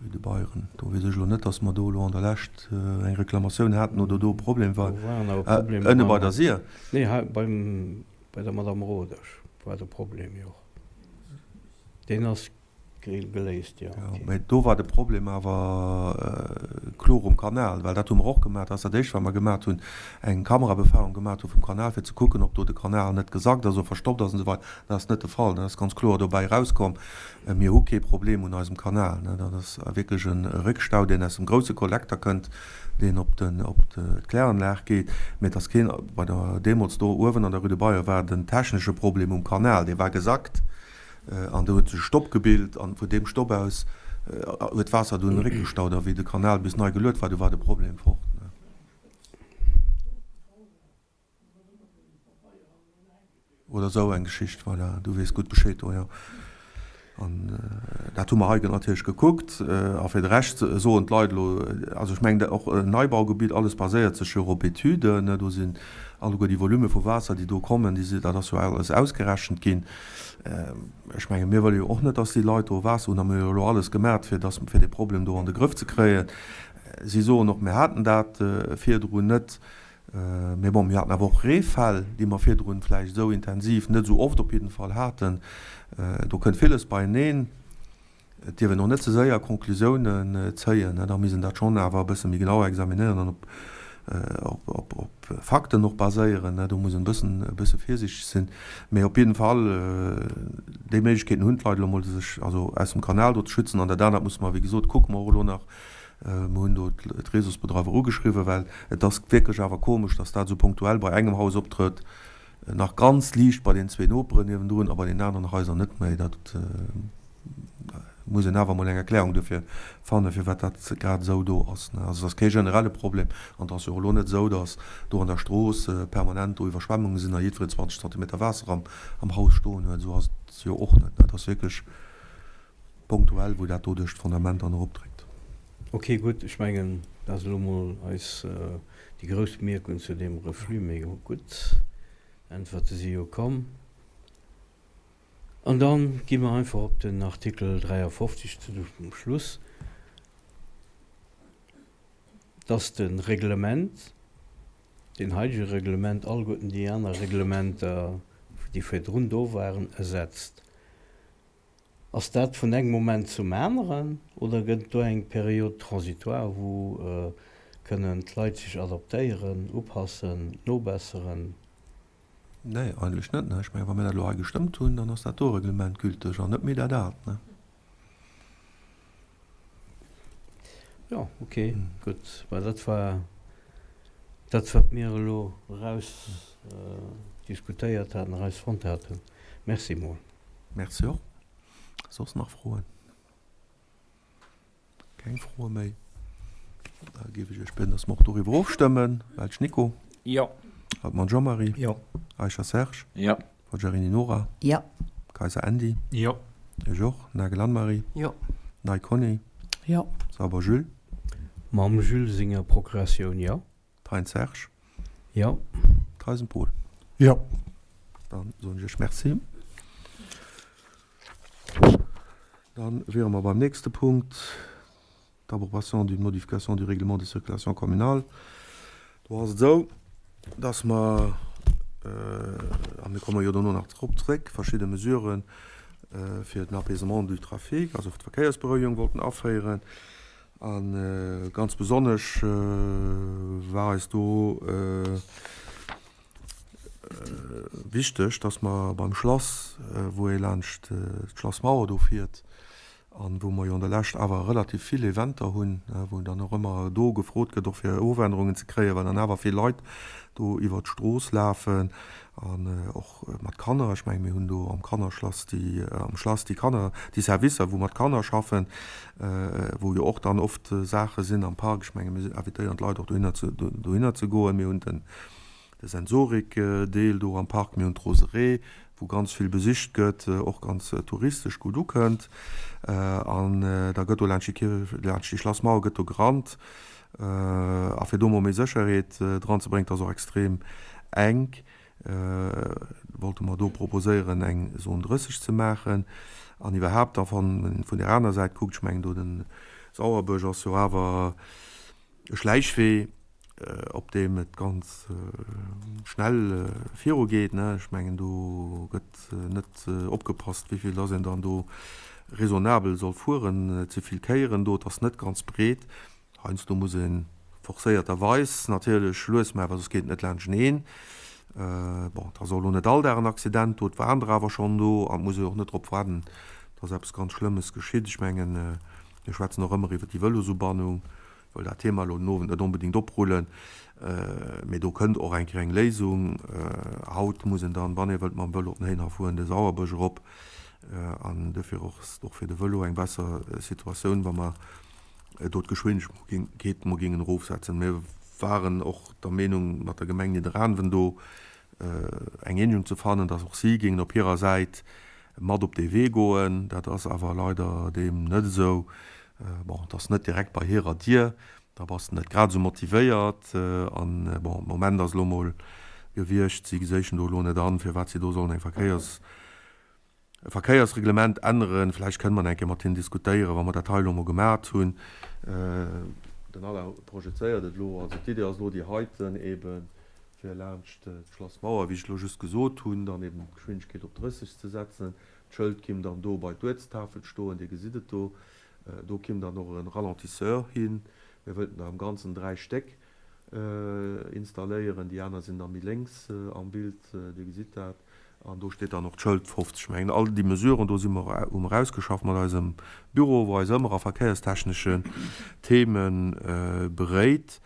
Rue de Beyren, do weess ech elo net, dass mer do elo an der Lescht eng Reklamatioun haten oder do e Problem war. Do waren awer Problemer. Ënne bei der Sir? Nee, hei beim, bei der Madame Rodesch war de Problem jo och. Deen ass geléist, jo. Jo, mä do war de Problem awer kloer um Kanal, well dat hu mer och gemaach. Dat ass dat Éischt, wat mer gemaach hunn, eng Kamerabefahrung gemaach hu vum Kanal, fir ze kucken, ob do de Kanal net gesackt ass oder verstoppt ass an esou weider. Dat ass net de Fall. Dat ass ganz kloer dobäi erauskomm. Mir hu kee Problem un eisem Kanal. Dat ass wierklech e Réckstau, deen aus dem grousse Kollekter kënnt, deen op d'Kläranlag geet. Mee et ass keen, bei der, deemools do uewen an der Rue de Bayon war den technesche Problem um Kanal, dee war gesackt an do huet sech e Stopp gebilt an vun deem Stopp aus huet d'Waasser dunn eréckgestaut a wéi de Kanal bis nei geluet war, du war de Problem fort. Oder esou eng Geschicht, voilà, du weess gutt Bescheed do, jo. An dat hu mer hei natierlech gekuckt. A fir de Rescht soen d'Leit elo, also ech mengen och en Neibaugebitt, alles baséiert sech jo och op Etüden, ne, do sinn alleguer déi Volume vu Waasser, déi do kommen, déi si, dat ass jo alles ausgerechent ginn. Ech menge mir wëlle jo och net, datt déi Leit do Waasser hunn a mir hu jo elo alles gemaat, fir datt, fir dee Problem do an de Grëff ze kréien. Si soen och, mir haten dat virdrun net. Mee bon, mir haten awer och Reefäll, déi mer virdrun vläicht esou intensiv net esou oft op jidden Fall haten. Do kënnt villes beieneen. Et dierf een och net ze séier Conclusiounen zéien. Da misst een dat schonn awer e bësse méi genau examinéieren an op Fakten och baséieren. Do muss een e bëssen, e bësse virsiichteg sinn. Mee op jidden Fall, déi Méiglechkeeten hunn d'Leit elo emol, sech also aus dem Kanal do ze schützen. An dat anert musse mer, wéi gesot, kucke mer och elo nach, Mir hunn do d'Réseausbedreiwer ugeschriwwen, well et ass wierklech awer komesch, dass dat esou punktuell bei engem Haus optrëtt, nach ganz liicht bei den zwee Noperen niewendrun a bei den aneren Haiser net méi. Dat muss een awer emol eng Erklärung dofir fannen, firwat dat grad esou do ass. Also et ass kee generelle Problem an et ass jo och elo net esou, dass do an der Strooss permanent do Iwwerschwemmunge sinn a jiddwereen 20 Zentimeter Waasser am Haus stoen huet. Esou ass et jo och net. Et ass wierklech Punktuell, wou dat do duerch d'Fondament dann eropdréckt. Ok, gutt, ech mengen, dat ass elo mol eis déi grouss Bemierkung zu deem Reflux. Mee gutt, Äntwerte si jo komm. An da gi mer einfach op den Artikel 53 zu dem Schluss, dass de Reglement, deen heidege Reglement, alleguerten déi aner Reglementer, déi virdrun do waren, ersetzt. Ass dat vun engem Moment zum aneren oder gëtt et do eng Période transitoire, wou kënnen d'Leit sech adaptéieren, upassen, nobesseren? Nee, eigentlech net. Ech mengen, wa mir dat elo hei gestëmmt hunn, dann ass dat do Reglement gülteg an net méi dat aalt. Jo, okay, gutt. Well dat war dat, wat mir elo eraus diskutéiert haten, erausfonnt haten. Merci mol. Merci och. Soss nach Froen? Keng Froe méi? Da géif ech Iech bieden, dass mer och doriwwer ofstëmmen. Welsch Nico? Jo. Altmann Jean-Marie? Jo. Eicher Serge? Jo. Forgiarini Nora? Jo. Kayser Andy? Jo. Ech och. Nagel Anne-Marie? Jo. Ney Conny? Jo. Sauber Jules? Mam Jules senger Procuratioun, jo. Thein Serge? Jo. Theisen Paul? Jo. Dann soen ech Iech Merci. Dann wiere mer beim nächste Punkt, d'Approbation d'une modification du règlement de circulation communale. Do ass et esou, dass mer, a mir komme jo dono nach drop zréck, verschidde Mesurë fir den Apaisement du trafic, also fir d'Verkéiersberouegung wollten aféieren. A ganz besonnesch war eis do wichteg, dass mer beim Schlass, wou ee laanscht d'Schlassmauer do fiert an wou mer jo an der Lescht awer relativ vill Eventer hunn, wou dann och ëmmer do gefrot gëtt, och fir Ofännerungen ze kréien, well dann awer vill Leit do iwwert d'Strooss lafen an och mat Kanner. Ech mengen, mir hunn do am Kannerschlass déi, am Schlass déi Kanner, déi Servicer, wou mat Kanner schaffen, wou jo och dann oft Saache sinn am Park. Ech menge mir invitéieren d'Leit och dohinner ze, dohinner ze goen. Mir hunn den, de Sensorik-Deel do am Park, mir hunn d'Roseraie, wou ganz vill besicht gëtt, och ganz touristesch gutt ukënnt. An da gëtt do laanscht déi Kierch, laanscht déi Schlassmauer gëtt do gerannt. A fir do emol méi Sécherheet dran ze bréngen, et ass och extrem enk, wollte mer do proposéieren, eng Zone 30 ze maachen. An iwwerhaapt da, wann een vun där aner Säit kuckt, ech mengen do de. Sauerbësch ass jo awer e Schläichwee, op deem et ganz schnell virugeet. Ech mengen, do gëtt net opgepasst, wéi vill dass een dann do raisonnabel soll fueren. Et si vill Kéieren do, et ass net ganz breet. Heiansdo muss ee forcéierterweis natierlech lues maachen, well soss geet et net laanschteneen. Bon, et ass och elo net all Dag en Accident do, et waren der awer schonn do an et muss ee jo och net drop waarden, dass eppes ganz Schlëmmes geschitt. Ech mengen, mir schwätzen och ëmmer iwwer déi Vëlosubannung. Ech wëll dat Thema elo den Owend net onbedéngt oprullen, mee do kënnt och eng Kéier eng Léisung. Haut muss een dann, wann ee wëllt mam Vëlo op den Héinhaff fueren, de Sauerbësch erop. An duerfir och ass et och fir de Vëlo eng besser Situatioun, wa mer do d'Geschwindegkeet mol géingen erofsetzen. Mir waren och der Meenung, mat der Gemeng Nidderaanwen do eng Eenegung ze fannen, dass och si géingen op hirer Säit mat op dee Wee goen. Dat ass awer leider deem net esou. Bon, et ass net direkt bei hirer Dier, da bass de net grad esou motivéiert. An bon, de Moment ass elo mol gewiescht, si geséichen do elo net an, firwat si do sollen eng Verkéiers, e Verkéiersreglement änneren. Vläicht kënne mer eng Kéier mat hinnen diskutéieren, wa mer dat hei elo mol gemat hunn. Den Alain projezéiert et elo. Also d'Idee ass elo déi heiten eeben, fir laanscht d'Schlassmauer, wéi ech elo just gesot hunn, dann eeben d'Geschwindegkeet op 30 ze setzen. D'Schëld kim dann do bei d'Uertstafel stoen, Dir gesitt et do. Do kim dann och e Ralentisseur hin. Mir wëllten der am Ganzen 3 Stéck installéieren. Déi aner sinn da méi lénks am Bild, Dir gesitt dat. An do steet dann och d'Schëld 50. Ech mengen, all déi Mesuren do si mer, hu mer ausgeschafft mat eisem Büro, wou eis ëmmer a verkéierstechneschen Theme beréit.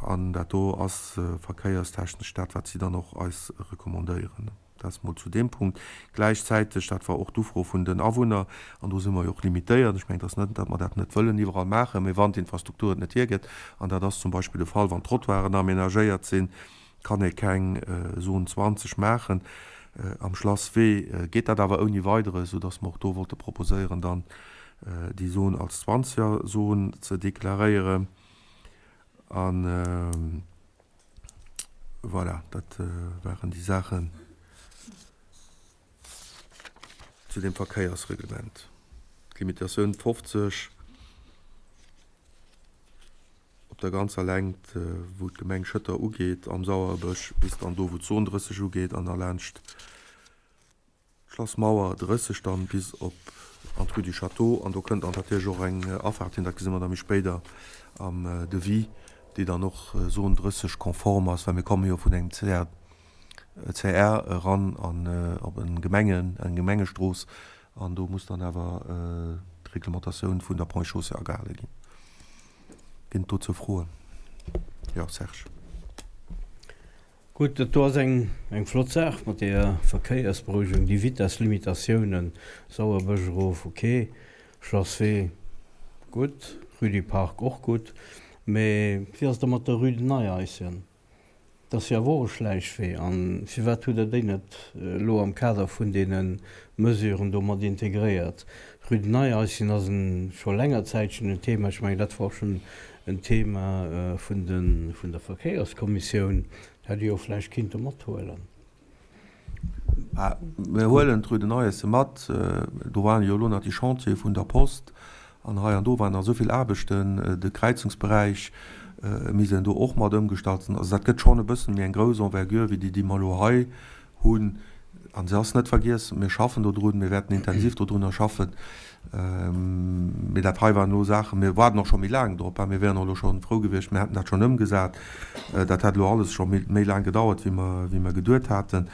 An dat do ass verkéierstechnesch dat, wat si dann och eis recommandéieren. Dat mol zu deem Punkt. Gläichzäiteg, dat war och d'Ufro vun den Awunner, an do si mer jo och limitéiert, ech mengen, et ass net, datt mer dat net wëllen iwwerall maachen, mee wann d'Infrastruktur et net hiergëtt, an dat ass zum Beispill de Fall, wann d'Trottoiren aménagéiert sinn, kann ee keng Zone 20 maachen. Am Schlasswee geet dat awer ouni Weideres, soudatt mer och do wollte proposéieren, dann déi Zone als Zwanziger-Zone ze deklaréieren. An. Voilà, dat waren déi Saachen zu deem Verkéiersreglement. D'Limitatioun 50 op der ganzer Längt, wou d'Gemeng Schëtter ugeet am Sauerbësch, bis dann do, wou d'Zon 30 ugeet an da laanscht D'Schlassmauer 30 dann bis op an d'Rue du Château an do kënnt dann natierlech och eng Afaart hin, dat gesi mer da méi spéider am Devis, déi dann och Zone 30 konform ass, well mir komme jo vun engem CR, CR eran an op e Gemengen, eng Gemengestrooss an do muss dann awer d'Reglementatioun vun der Ponts et Chaussées agehale ginn. Ginn et dozou Froen? Jo, Serge. Gutt, dat do ass eng eng flott Saach mat deeër Verkéiersberouegung, déi Vitesslimitatiounen, Sauerbësch erof, ok, Schlasswee, gutt, Rue du Parc och gutt, mee wéi ass et da mat der Rue de Neieisen? Dat ass jo awer och e Schläichwee, a firwat hutt Der déi net elo am Kader vun deene Mesuren do mat integréiert? Rue de Neieisen ass en scho länger Zäitchen en Thema, ech mengen dat war och schonn En Thema vun de vun der Verkéierskommissioun hätt Dir jo vläicht kinnte mathuelen. Mir huelen d'Rue de Neuesse mat. Do waren jo elo nach déi Chantiere vun der Post an hei an do waren nach esou vill Aarbechten. De Kräizungsberäich misst een do och mat ëmgestallt sinn. Also dat gëtt schonn e bëssen méi eng grouss Envergure wéi déi, déi mer elo hei hunn, an se ass net vergiess, mir schaffen dodrun, mir wäerten intensiv dodrunner schaffen, mee dat hei waren elo Saachen, mir waarden och scho méi laang drop, mir wäeren och elo scho frou gewiescht, mir hätten dat schonn ëmgesat, dat hätt elo alles scho méi laang gedauert, wéi mer, wéi mer geduet haten.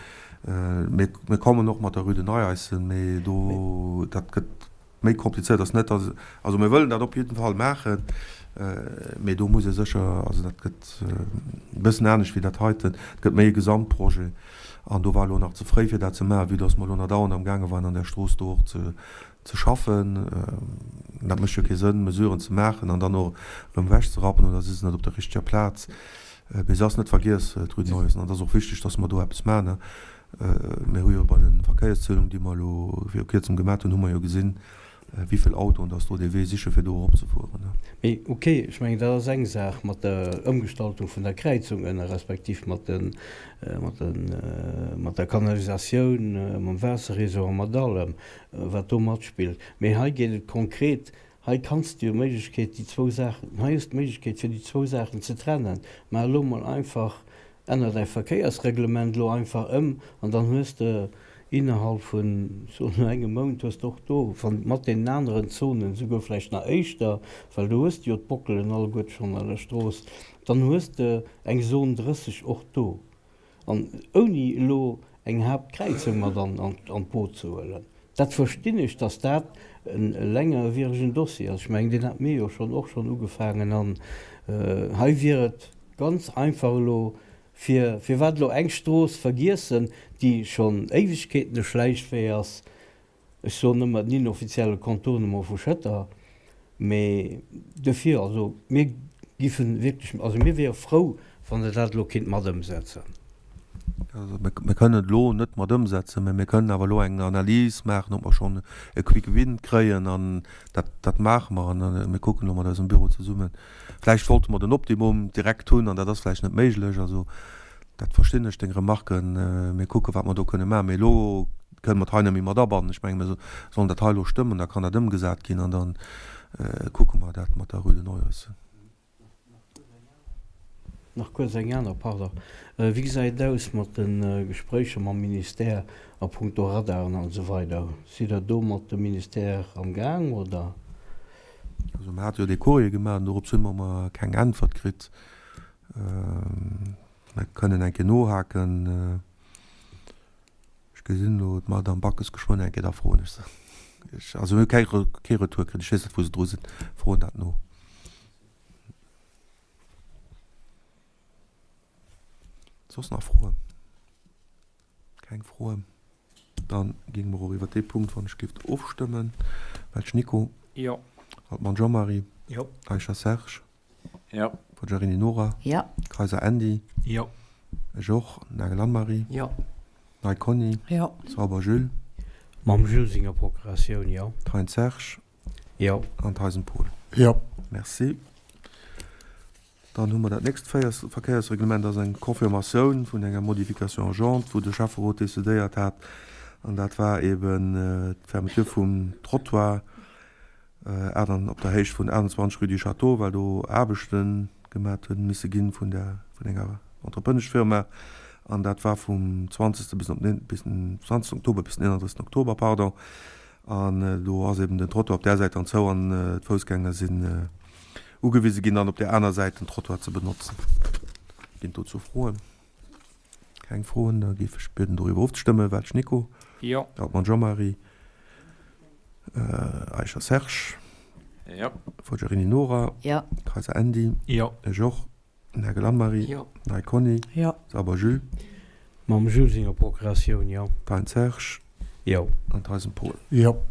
Mir, mir kommen och mat der Rue de Neieisen, mee do, dat gëtt Méi komplizéiert ass net, dass, also mir wëllen dat op jidden Fall maachen, mee do muss ee sécher, also dat gëtt e bëssen anescht wéi dat heiten, et gëtt méi e Gesamtprojet an do war elo nach ze fréi fir dat ze maachen, vue dass mer elo nach dauernd am gaange waren an där Strooss do och ze ze schaffen. Dat mécht jo kee Sënn, Mesuren ze maachen an dann och erëm ewechzerappen oder si se net op der richteger Plaz. Mee se ass net vergiess, d'Rue de Neues, an et ass och wichteg, dass mer do eppes maachen. Mir hu jo bei de Verkéierszielungen, déi mer elo viru Kuerzem gemat hunn, hu mer jo gesinn, wéi vill Autoen dass do dee Wee siche fir do eropzefueren. Mee ok, ech mengen, dat ass eng Saach mat der Ëmgestaltung vun der Kräizung ënne respektiv mat de, mat de, mat der Kanalisatioun, mam Waasserreseau a mat allem, wat do matspillt. Mee hei geet et konkret. Hei kanns de jo d'Méiglechkeet déi zwou Saachen, hei hues d'Méiglechkeet fir déi zwou Saachen ze trennen. Maach elo mol einfach, änner däi Verkéiersreglement elo einfach ëm an dann hues de innerhalb vun, ech soen elo engem Mount, hues de och do, wann mat deenen aneren Zonen esouguer vläicht nach éischter, well do hues de jo d'Bockelen alleguerte schonn an der Strooss, dann hues de eng Zone 30 och do. An ouni elo eng Haaptkräizung mat an d'Boot ze huelen. Dat verstinn ech, datt dat e längerwieregen Dossier ass. Ech mengen, deen hate mir jo schonn och schonn ugefaangen. An hei wier et ganz einfach elo, fir, firwat elo eng Strooss vergiessen, déi schonn Éiwegkeeten e Schläichwee ass, Ech soen ëmmer den inoffizielle Contournement vu Schëtter, mee duerfir, also mir giffe wierklech, also mir wiere frou, wann Der dat elo kinnt mat ëmsetzen. Also mir kënnen et elo net mat ëmsetzen, mä mir kënnen awer elo eng Analys maachen, ob mer schonn e Quick Win kréien an dat, dat maache mer an mir kucken elo mat eisem Büro zesummen. Vläicht wollte mer den Optimum direkt hunn an dat ass vläicht net méiglech. Also dat verstinn ech, deng Remarken. Mir kucken, wat mer do kënne maachen. Mee elo kënnen mer et hei net méi mat abannen. Ech menge mir sollen dat hei elo stëmmen, da kann dat ëmgesat ginn an da kucke mer dat mat der Rue de Neues. Nach kuerz eng aner, pardon. Wéi gesäit et aus mat de Gespréicher mam Ministère a punkto Radaren an esou weider? Sidd Der do mat dem Ministère am Gaang, oder? Also mir hate jo dee Courrier gemaach an dorops hu mer keng Äntwert kritt. Mir kënnen eng Kéier nohaken. Ech gesinn elo d'Madame Backes geschwënn eng Kéier, da froen ech se. Ech, also mir hu keng, kee Retour kritt, ech weess net wou se dru sinn, froen dat no. Soss nach Froen? Keng Froen? Dann géinge mer och iwwert dee Punkt, wann ech géif, ofstëmmen. Welsch Nico? Jo. Altmann Jean-Marie? Jo. Eicher Serge? Jo. Forgiarini Nora? Jo. Kayser Andy? Jo. Ech och. Nagel Anne-Marie? Jo. Ney Conny? Jo. Sauber Jules? Mam Jules senger Procuratioun, jo. Thein Serge? Jo. An Theisen Paul? Jo. Merci. Dann hu mer dat nächst Verkéiersreglement, dat ass eng Confirmatioun vun enger Modification urgente, wou de Schäfferot decidéiert hat, an dat war eben d'Fermeture vum Trottoir op der Héicht vun 28 rue du Château, well do Aarbechte gemat hunn misse ginn vun der vun enger Entrepreneschfirma an dat war vum 20. bis op bis den 20. Oktober bis den 31. Oktober, pardon. An do ass eben den Trottoir op där Säit dann zou an d'Foussgänger sinn ugewise ginn, dann op där aner Säit den Trottoir ze benotzen. Ginn dozou Froen? Keng Froen, da géif ech bieden doriwwer ofzestëmmen. Welsch Nico? Jo. Altmann Jean-Marie? Eicher Serge? Jo. Forgiarini Nora? Jo. Kayser Andy? Jo. Ech och. Nagel Anne-Marie? Jo. Ney Conny? Jo. Sauber Jules? Mam Jules senger Procuratioun, jo. Thein Serge? Jo. An Theisen Paul? Jo.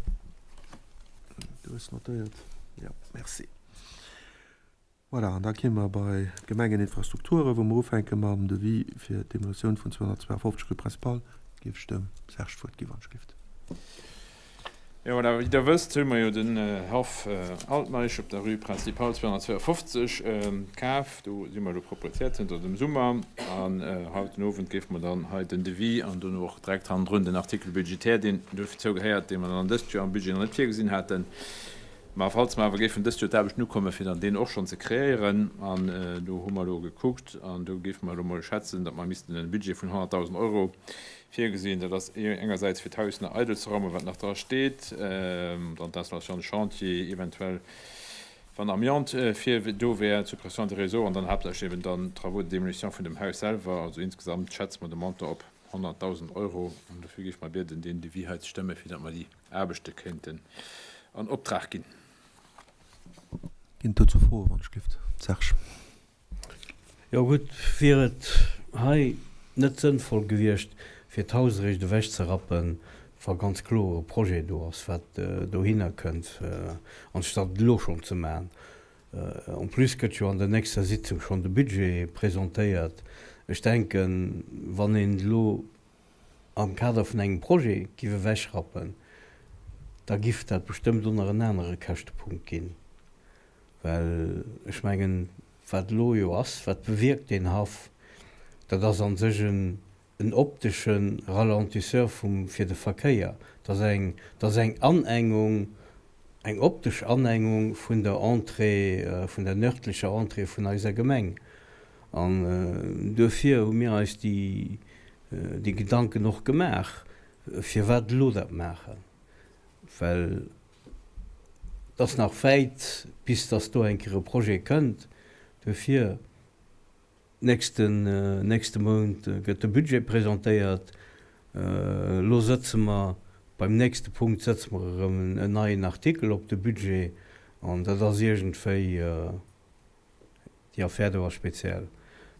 Du hues notéiert? Jo, merci. Voilà, an da gi mer bei d'Gemengeninfrastrukturen, wou mer ufänke mam Devis fir d'Demolitioun vun 252 rue Principale. Géif ech dem Serge d'Wuert ginn, wann ech géif. Jo, voilà, wéi Der wësst, hu mer jo den Haff Altmeisch op der rue Principale 252 kaf. Do si mer elo Proprietär zënter dem Summer. An haut den Owend géife mer dann hei den Devis an dono och direkt hannendrun den Article budgétaire, deen dozou gehéiert, dee mer dann dëst Joer am Budget nach net virgesinn haten, Mä falls mer awer géifen dëst Joer d'Aarbechten ukommen, fir dann deen och schonn ze kreéieren, an do hu mer elo gekuckt, an do géife mer elo mol schätzen, datt mer missten e Budget vun 100.000 Euro virgesinn. Dat ass engersäits fir d'Haus nach eidel ze raumen, wat nach dra steet, dann d'Installation de chantier eventuell, wann Amiante vir do wär, d'Suppression de réseau an dann haaptsächlech eben dann d'Travaux de démolition vun dem Haus selwer. Also insgesamt schätze mer de Montant op 100.000 Euro an dofir géife mer bieden, deen Devis hei ze stëmmen, fir datt mer déi Aarbechte kéinten an Optrag ginn. Ginn et dozou Froen, wann ech gelift? Serge. Jo gutt, wier et hei net sënnvoll gewiescht, fir d'Haus eréischt ewechzerappen, wa ganz kloer e Projet do ass, wat dohinner kënnt, anstatt et elo schonn ze maachen? En plus gëtt jo an der nächster Sitzung schonn de Budget presentéiert. Ech denken, wann een elo am Kader vun engem Projet giff ewechrappen, da giff dat bestëmmt och nach en anere Käschtepunkt ginn. Well ech mengen, wat elo jo ass, wat bewierkt deen Haff, dat ass a sech en en optesche Ralentisseur vum fir de Verkéier. Dat ass eng, dat ass eng Anengung. eng optesch Anengung vun der Entrée, vun der nördlecher Entrée vun eiser Gemeng. An duerfir hu mir eis déi, déi Gedanken och gemaach, firwat elo dat maachen, well et ass nach wäit, bis dass do eng Kéier e Projet kënnt. Duerfir. Nächsten, nächste Mount gëtt de Budget presentéiert. Elo sëtze mer, beim nächste Punkt sëtze mer erëm en neien Artikel op de Budget an dat ass iergendwéi, déi Affär do ass speziell.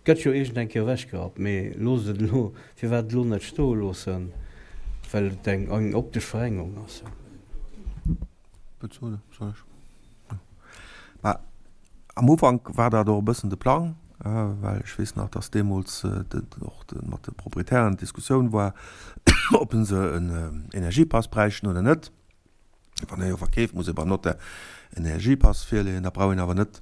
Gëtt jo iergend eng Kéier ewechgerappt, mee loosst et elo, firwat et elo net stoe loossen, well et eng optesch Verengung ass. Bezuele soll ech? Mä am Ufank war dat och e bëssen de Plang, well ech weess nach, datt deemools och mat de Proprietären d'Diskussioun war, ob se en Energiepass bräichten oder net. Wann ee jo verkeeft, muss ee beim Notaire en Energiepass virleeën. Dat brauch een awer net,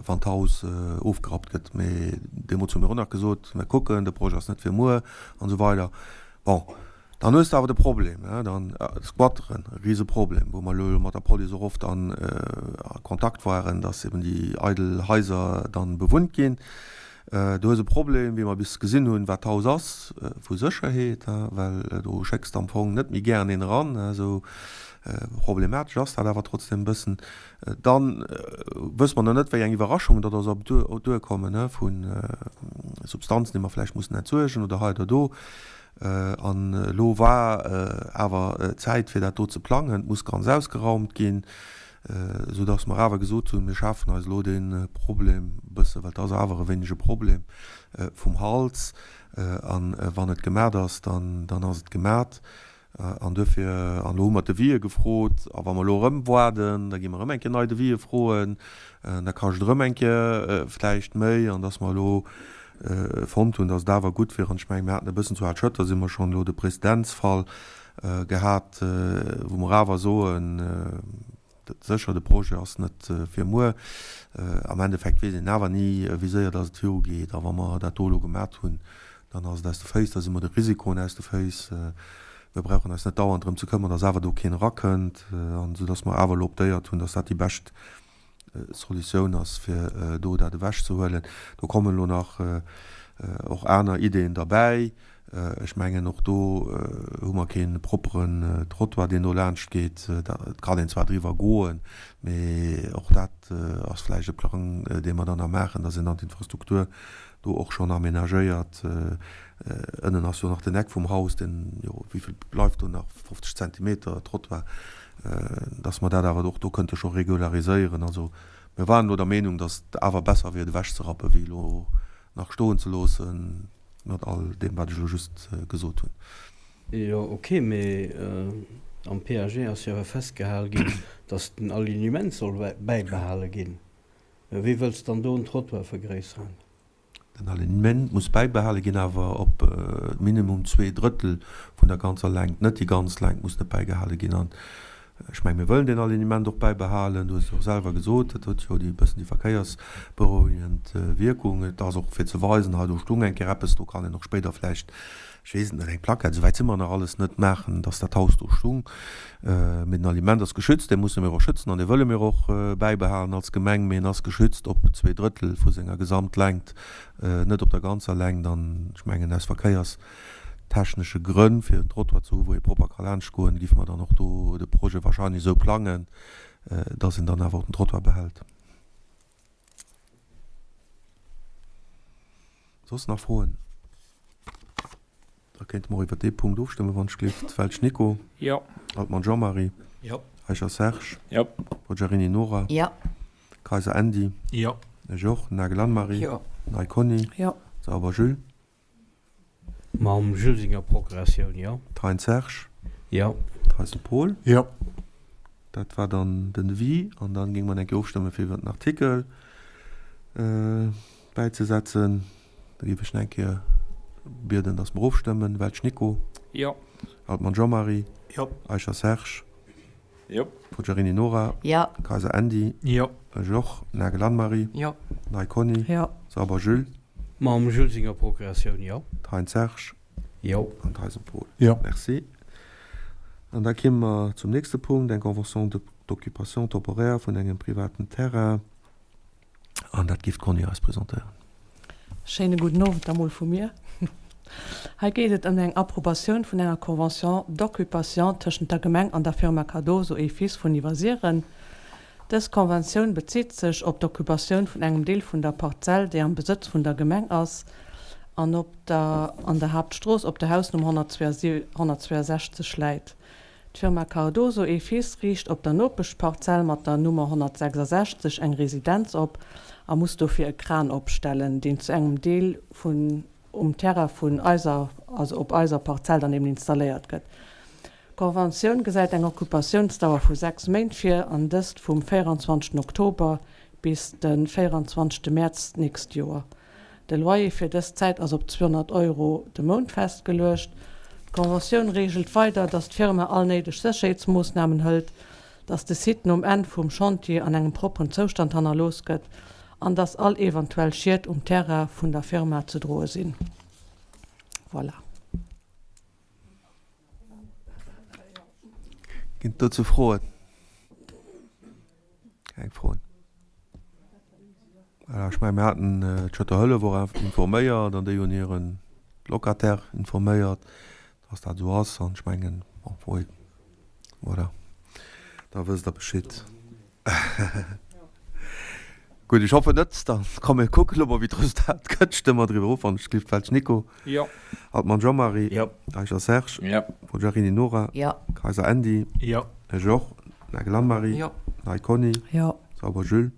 wann d'Haus ofgerappt gëtt. Mee deemools hu mir och nach gesot, mir kucken, de Projet ass net fir muer an esou weider. Bon, Dann hues de awer de Problem, dann Squatteren, e Riseproblem, wou mer elo mat der Police och oft a Kontakt waren, dass eben déi eidel Haiser dann bewunnt ginn. Du hues e Problem, wéi mer bis gesinn hunn, wat d'Haus ass, vu Sécherheet, well do schécks de am Fong net méi gären een eran. Esou problematesch ass dat awer trotzdem e bëssen. Dann wësse mer nach net, wéi eng Iwwerraschungen datt eis op duerkommen, vu Substanzen, déi mer vläicht mussen entsuergen oder hei oder do. An elo war awer Zäit, fir dat do ze plangen. Et muss ganz ausgeraumt ginn, soudass mer awer gesot hunn, mir schafen eis elo dee Problem e bësse, well et ass awer e wéineg e Problem, vum Hals. A wann et gemat ass, dann ass et gemat. An duerfir, an elo hu mer d'Devisë gefrot, a wa mer elo erëm waarden, da gi mer erëm eng Kéier nei Devisë froen, da kascht et erëm eng Kéier vläicht méi. An dass mer elo fonnt hunn, dass et awer gutt wier, an ech mengen, mir haten e bëssen zu Al-Schëtter si mer schonn elo de Prezedenzfall gehat, wou mer awer soen, Sécher, de Projet ass net fir muer. Am Endeffekt weess een awer ni, wéi séier dass et virugeet. A wa mer dat do elo gemat hunn, dann ass et aus de Féiss, da si mer de Risikoen aus de Féiss. Mir brauchen eis net dauernd drëm ze këmmern, dass awer do keen erakënnt. An esou dass mer awer elo optéiert hunn, dass dat déi bescht Solutioun ass, fir do dat ewechzehuelen. Do kommen elo nach och aner Ideeën derbäi. Ech mengen, och do hu mer kee propperen Trottoir, deen do laanscht geet. Et kann een zwar driwwer goen, mee och dat ass vläicht e Plang, dee mer dann nach maachen, dass een dann d'Infrastruktur do och schonn aménagéiert. Ënnen ass jo nach den Eck vum Haus, deen jo, wéi vill bleift do nach, 50 Zentimeter Trottoir, dass mer dat awer och do kënnte scho regulariséieren. Also mir waren elo der Meenung, dass et awer besser wier, et ewechzerappen, wéi elo nach stoen ze loossen, mat all deem, wat ech elo just gesot hunn. Jo, ok, mee am PAG ass jo awer festgehal ginn, dass den Alignement soll bäibehale ginn. Wéi wëlls de dann do en Trottoir vergréisseren? Den Alignement muss bäibehale ginn, awer op minimum 2/3 vun der ganzer Längt. Net déi ganz Längt muss net bäigehale ginn. An ech mengen, mir wëllen deen Alignement och bäibehalen. Du hues et jo och selwer gesot, dat huet jo déi e bëssen déi verkéiersberouegend Wierkung. Et ass och fir ze weisen, hei do stung eng Kéier eppes, do kann een och spéider vläicht ech weess et net, eng Plaquette, esouwäit si mer nach alles net, maachen, dass dat Haus do stung. Mee den Aliment ass geschützt, dee musse mir och schützen an dee wëlle mir och bäibehalen als Gemeng, mee en ass geschützt op 2/3 vu senger Gesamtlängt, net op der ganzer Längt. An ech mengen, aus verkéierstechnesche Grënn, fir en Trottoir ze hu wou ee propper ka laanschtgoen, géife mer dann och do de Projet wahrscheinlech esou plangen, dass een dann awer och den Trottoir behält. Soss nach Froen? Da kéinte mer och iwwer dee Punkt ofstëmmen, wann ech gleeft. Welsch Nico. Jo. Altmann Jean-Marie. Jo. Eicher Serge. Jo. Poggiarini Nora. Jo. Kayser Andy. Jo. Ech och. Nagel Anne-Marie. Jo. Ney Conny. Jo. Sauber Jules. Mam Jules senger Procuratioun, jo. Thein Serge. Jo. Theisen Paul. Jo. Dat war dann den Devis. An dann géinge mer eng Kéier ofstëmme fir iwwer den Artikel bäizesetzen. Da géif ech nach eng Kéier bieden, dass mer ofstëmmen. Welsch Nico. Jo. Altmann Jean-Marie. Jo. Eicher Serge. Jo. Poggiarini Nora. Jo. Kayser Andy. Jo. Ech och. Nagel Anne-Marie. Jo. Ney Conny. Jo. Sauber Jules. Mam Jules senger Procuratioun, jo. Thein Serge. Jo. An Theisen Paul. Jo. Merci. An da kéime mer zum nächste Punkt, eng Convention de. d'occupation temporaire vun engem privaten Terrain. An dat géif d'Conny eis presentéieren. Schéine gudden Owend da mol vu mir. Hei geet et ëm eng Approbatioun vun enger Convention d'occupation tëschent der Gemeng an der Firma Cardoso et Fils vun Iwwersiren. Dës Conventioun bezitt sech op d'Occupatioun vun engem Deel vun der Parzell, déi am Besëtz vun der Gemeng ass an op der an der Haaptstrooss op der Hausnummer 162 läit. D'Firma Cardoso et Fils riicht op der Nopeschparzell mat der Nummer 166 eng Residenz op a muss dofir e Kran opstellen, deen zu engem Deel vun um Terrain vun eiser, also op eiser Parzell dann eben installéiert gëtt. D'Conventioun gesäit eng Occupatiounsdauer vu 6 Méint vir, an dëst vum 24 Oktober bis de 24 Mäerz d'nächst Joer. De Loyer fir dës Zäit ass op 200 Euro de Mount festgeluecht. D'Conventioun reegelt weider, datt d'Firma all néideg Sécherheetsmoossnamen hëlt, datt de Site nom Enn vum Chantier an engem propperen Zoustand hannerlooss gëtt an datt all eventuell Schied um Terrain vun der Firma ze droe sinn. Voilà. Ginn et dozou Froen? Keng Froen. Voilà, ech mengen, mir haten d'Schëtter Hëllef och informéiert an déi hunn hire Locataire informéiert, dass dat esou ass. An ech mengen, bon, oui, voilà, da wësst Der Bescheed. Gutt, ech hoffen net. Da komm mir kucken elo mol, wéi d'Resultat gëtt. Stëmme mer driwwer of, wann ech gelift. Welsch Nico. Jo. Altmann Jean-Marie. Jo. Eicher Serge. Jo. Forgiarini Nora. Jo. Kayser Andy. Jo. Ech och. Nagel Anne-Marie. Jo. Ney Conny. Jo. Sauber Jules.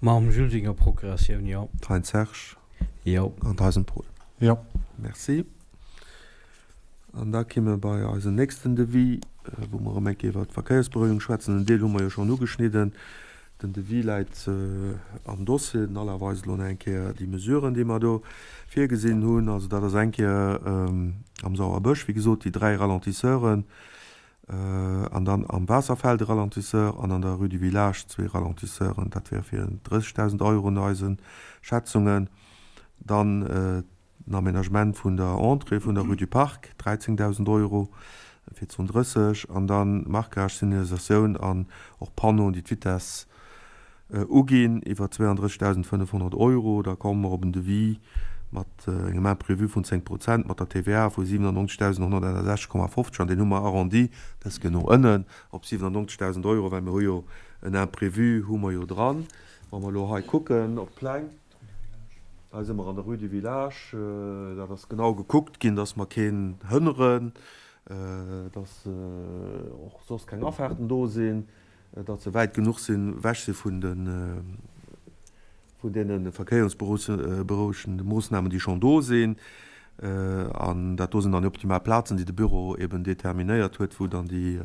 Mam Jules senger Procuratioun, jo. Thein Serge. Jo. An Theisen Paul. Jo. Merci. An da kimme bei eisen nächsten Devis, wou mer erëm eng Kéier iwwert d'Verkéiersberouegung schwätzen. En Deel hu mer jo schonn ugeschnidden. Den Devis läit am Dossier. Den Alain weist elo nach eng Kéier déi Mesuren, déi mer do virgesinn hunn. Also dat ass eng Kéier am Sauerbësch, wéi gesot, déi 3 Ralentisseuren an dann am Waasserfeld e Ralentisseur an an der Rue du Village zwee Ralentisseuren. Dat wär fir 30.000 Euro no eise Schätzungen. Dann Den Aménagement vun der Entrée vun der Rue du Parc, 13.000 Euro fir d'Zon 30, an dann Marquage, Signalisatioun an och Panneauen, déi d'Vitess uginn, iwwer 32.500 Euro. Da komme mer op en Devis mat engem Imprévu vun 10 Prozent, mat der TVA vu 97.161,50 an deen hu mer arrondi, dës gëtt no ënnen, op 97.000 Euro, well mir hu jo en Imprévu hu mer jo dran. Wa mer elo hei kucken op d'Pläng, Hei si mer an der Rue du Village. Dat ass genau gekuckt ginn, dass mer keen hënneren, dass och soss keng Afaarten do sinn, datt se wäit genuch sinn, ewech si vun de vun deene verkéiersberouegende Moossnamen, déi schonn do sinn. An dat do sinn dann déi optimal Plazen, déi de Büro eben determinéiert huet, wou dann déi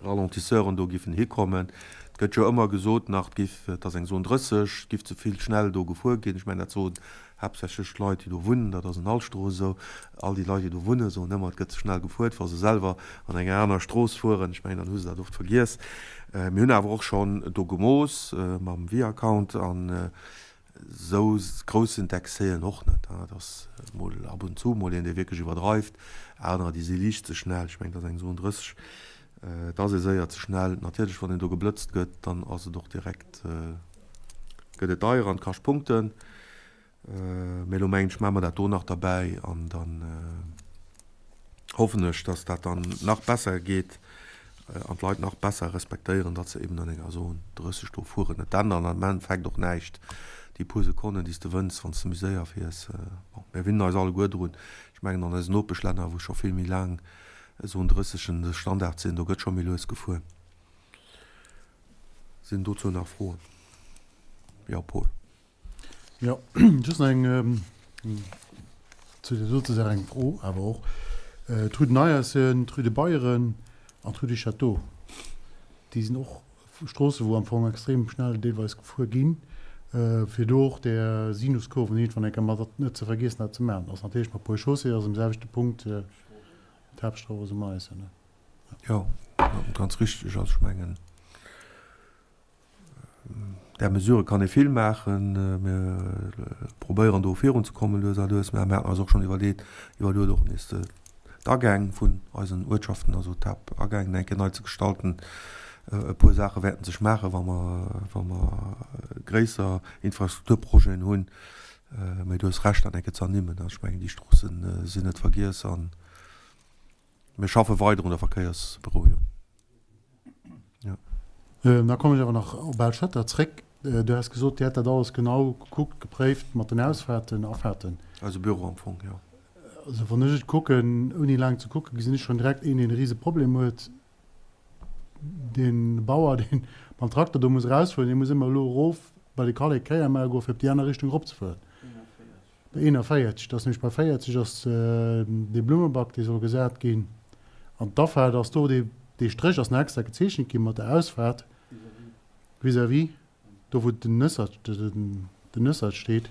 Ralentisseuren do giffen hikommen. Et gëtt jo ëmmer gesot nach, et giff, et ass eng Zone 30, et giff ze vill schnell do gefuer ginn. Ech mengen, dat soen haaptsächlech d'Leit, déi do wunnen. Dat ass an all Strooss esou. All déi Leit, déi do wunnen, soen ëmmer, et gëtt ze schnell gefuert, wa se selwer an enger aner Strooss fueren. Ech mengen, dann hu se dat oft vergiess. Mir hunn awer och schonn do gemooss mam Viacount an Esou grouss sinn d'Excèsen och net. Et ass mol ab und zu mol een, dee wierklech iwwerdreift. Anerer, déi si liicht ze schnell. Ech mengen, et ass eng Zone 30, et ass ee séier ze schnell. Natierlech, wann een do geblëtzt gëtt, dann ass et och direkt, gëtt et deier an et kascht Punkten. Mee elo mengen ech, maache mer dat do nach derbäi an dann hoffen ech, dass dat dann nach besser geet an d'Leit nach besser respektéieren, datt se eben an enger Zone 30 do fueren. Et ännert am Endeffekt och näischt, déi puer Sekonnen, déi s de wënns, wann s de méi séier fiers. Bon, mir winnen eis alleguer drun. Ech mengen, an eisen Nopeschlänner, wou scho vill méi laang Zone 30en de Standard sinn, do gëtt scho méi lues gefuer. Sinn dozou nach Froen? Jo, Paul. Jo, just nach eng, zu där dote Saach eng Fro awer och. D'Rue de Neiersen, d'Rue de Beyeren an d'Rue du Château, déi sinn och Stroosse wou am Fong extrem schnell deelweis gefuer ginn, fir do och där Sinuskurven iergendwann eng Kéier mat net ze vergiessen dat ze maachen. Ass natierlech mat Ponts et Chaussées ass um selwechte Punkt d'Haaptstrooss um Eisen. Jo, ganz richteg. Also ech mengen, Där Mesurë kann ee vill maachen. Mir probéieren do virunzekommen lues a lues. Mä mir haten eis och schonn iwwerleet, iwwerluet och nees d'Agäng vun eisen Uertschaften, also d'Haaptagäng eng Kéier nei ze gestalten. E puer Saache wäerten sech maachen, wa mer, wa mer gréisser Infrastrukturprojeten hunn. Mee du hues Recht, dat eng Kéier ze ernimmen. Ech mengen, déi Stroosse sinn net vergiess a mir schaffe weider un der Verkéiersberouegung. Jo. Da kommen ech awer nach op Al Schëtter zréck. Du has gesot, Dir hätt dat alles genau gekuckt, gepréift mat den Ausfahrten, Afahrten. Eise Büro am Fong, jo. Also wann ech et kucken, ouni laang ze kucken, gesinn ech schonn direkt een, deen e rise Problem huet. Dee Bauer, dee mam Trakter do muss erausfueren, dee muss ëmmer elo erof bei de Kallek Kéier maache goen, fir op déi aner Richtung eropzefueren. Bei 41, dat ass nämlech bei 40 ass dee Blummebak, dee soll gesat ginn. An d'Afaart ass do, dee, dee Stréch ass nach extra gezeechent gi mat der Ausfaart vis-à-vis do wou den Nëssert, den Nëssert steet.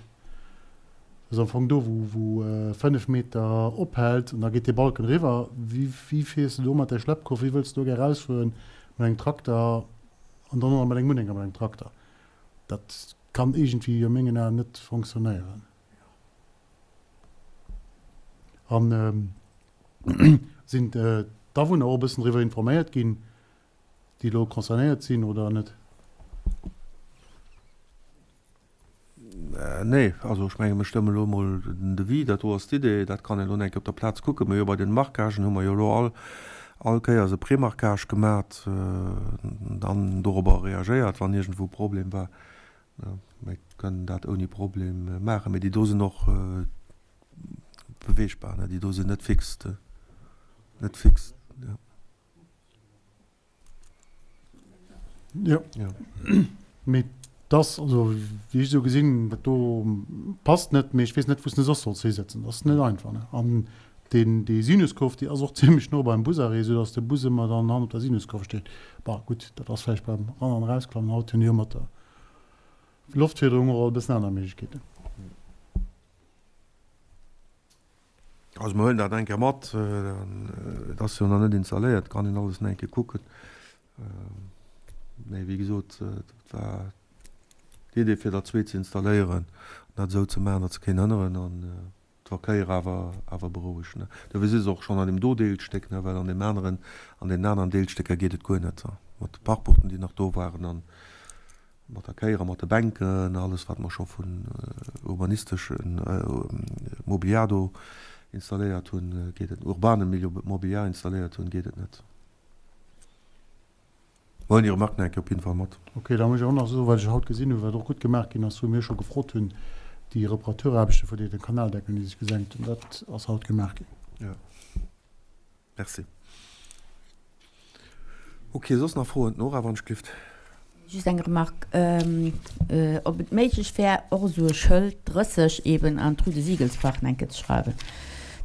Dat ass am Fong do wou, wou 5 Meter ophält an da geet dee Balken eriwwer. Wéi, wéi fiers de do mat där Schleppkurv, wéi wëlls de do gär erausfueren mat engem Trakter an dann och nach mat engem Unhänger mat engem Trakter? Dat kann iergendwéi a mengen Aen net fonctionnéieren. An sinn d'Awunner och e bëssen driwwer informéiert ginn, déi elo concernéiert sinn, oder net? Nee, also ech menge mir stëmmen elo emol den Devis, dat do ass d'Idee, dat kann een elo nach eng Kéier op der Plaz kucken. Mir hu jo bei den Marquagen hu mer jo elo all all Kéiers e Prémarquage gemat, dann dorobber reagéiert, wann iergendwou e Problem war. Mir kënnen dat ouni Problem maachen, mee déi do sinn och beweegbar, déi do sinn net fix, net fix. Jo. Mee dass, also wéi ech esou gesinn, dat do passt net, mee ech weess net, wou s de soss solls hisetzen. Dat ass net einfach, ne? An deen, déi Sinuskurv, déi ass och zimlech no beim Busarrêt, soudass de Bus ëmmer dann hannert der Sinuskurv steet. Bon, gutt, dat ass vläicht beim Ran an Erausklammen. Haut hunn déi jo mat der Loftfiederung och alt e bëssen aner Méiglechkeeten. Also mer huelen dat eng Kéier mat. Et ass jo nach net installéiert, kann een alles nach eng Kéier kucken. Mee wéi gesot, et war d'Idee fir der zwee ze installéieren an dat esou ze maachen, datt se keen hënneren an d'Verkéier awer awer berouegen. Dofir si se och schonn an deem do Deelstéck, well an deem aneren, an deenen aneren Deelstécker geet et guer net mat de Parkporten, déi nach do waren an Mat der Kéier a mat de Bänken, alles wat mer scho vun urbanisteschen Mobiliar do installéiert hunn, geet et, urbane Mobiliar installéiert hunn, geet et net. Mer huelen déi Remarken eng Kéier op jidden Fall mat. Ok, da muss ech och nach soen, wat ech haut gesinn hunn, wat och gutt gemaach ginn ass, wou mir scho gefrot hunn, déi Reparaturaarbechte vun deene Kanaldecken, déi sech gesenkt hunn, dat ass haut gemaach ginn. Jo. Merci. Ok, soss nach Froen? D'Nora, wann ech glift. Just eng Remarque, ob et méiglech wär, och esou e Schëld 30 eben an d'Rue de Siegelsbach enke ze schreiwen,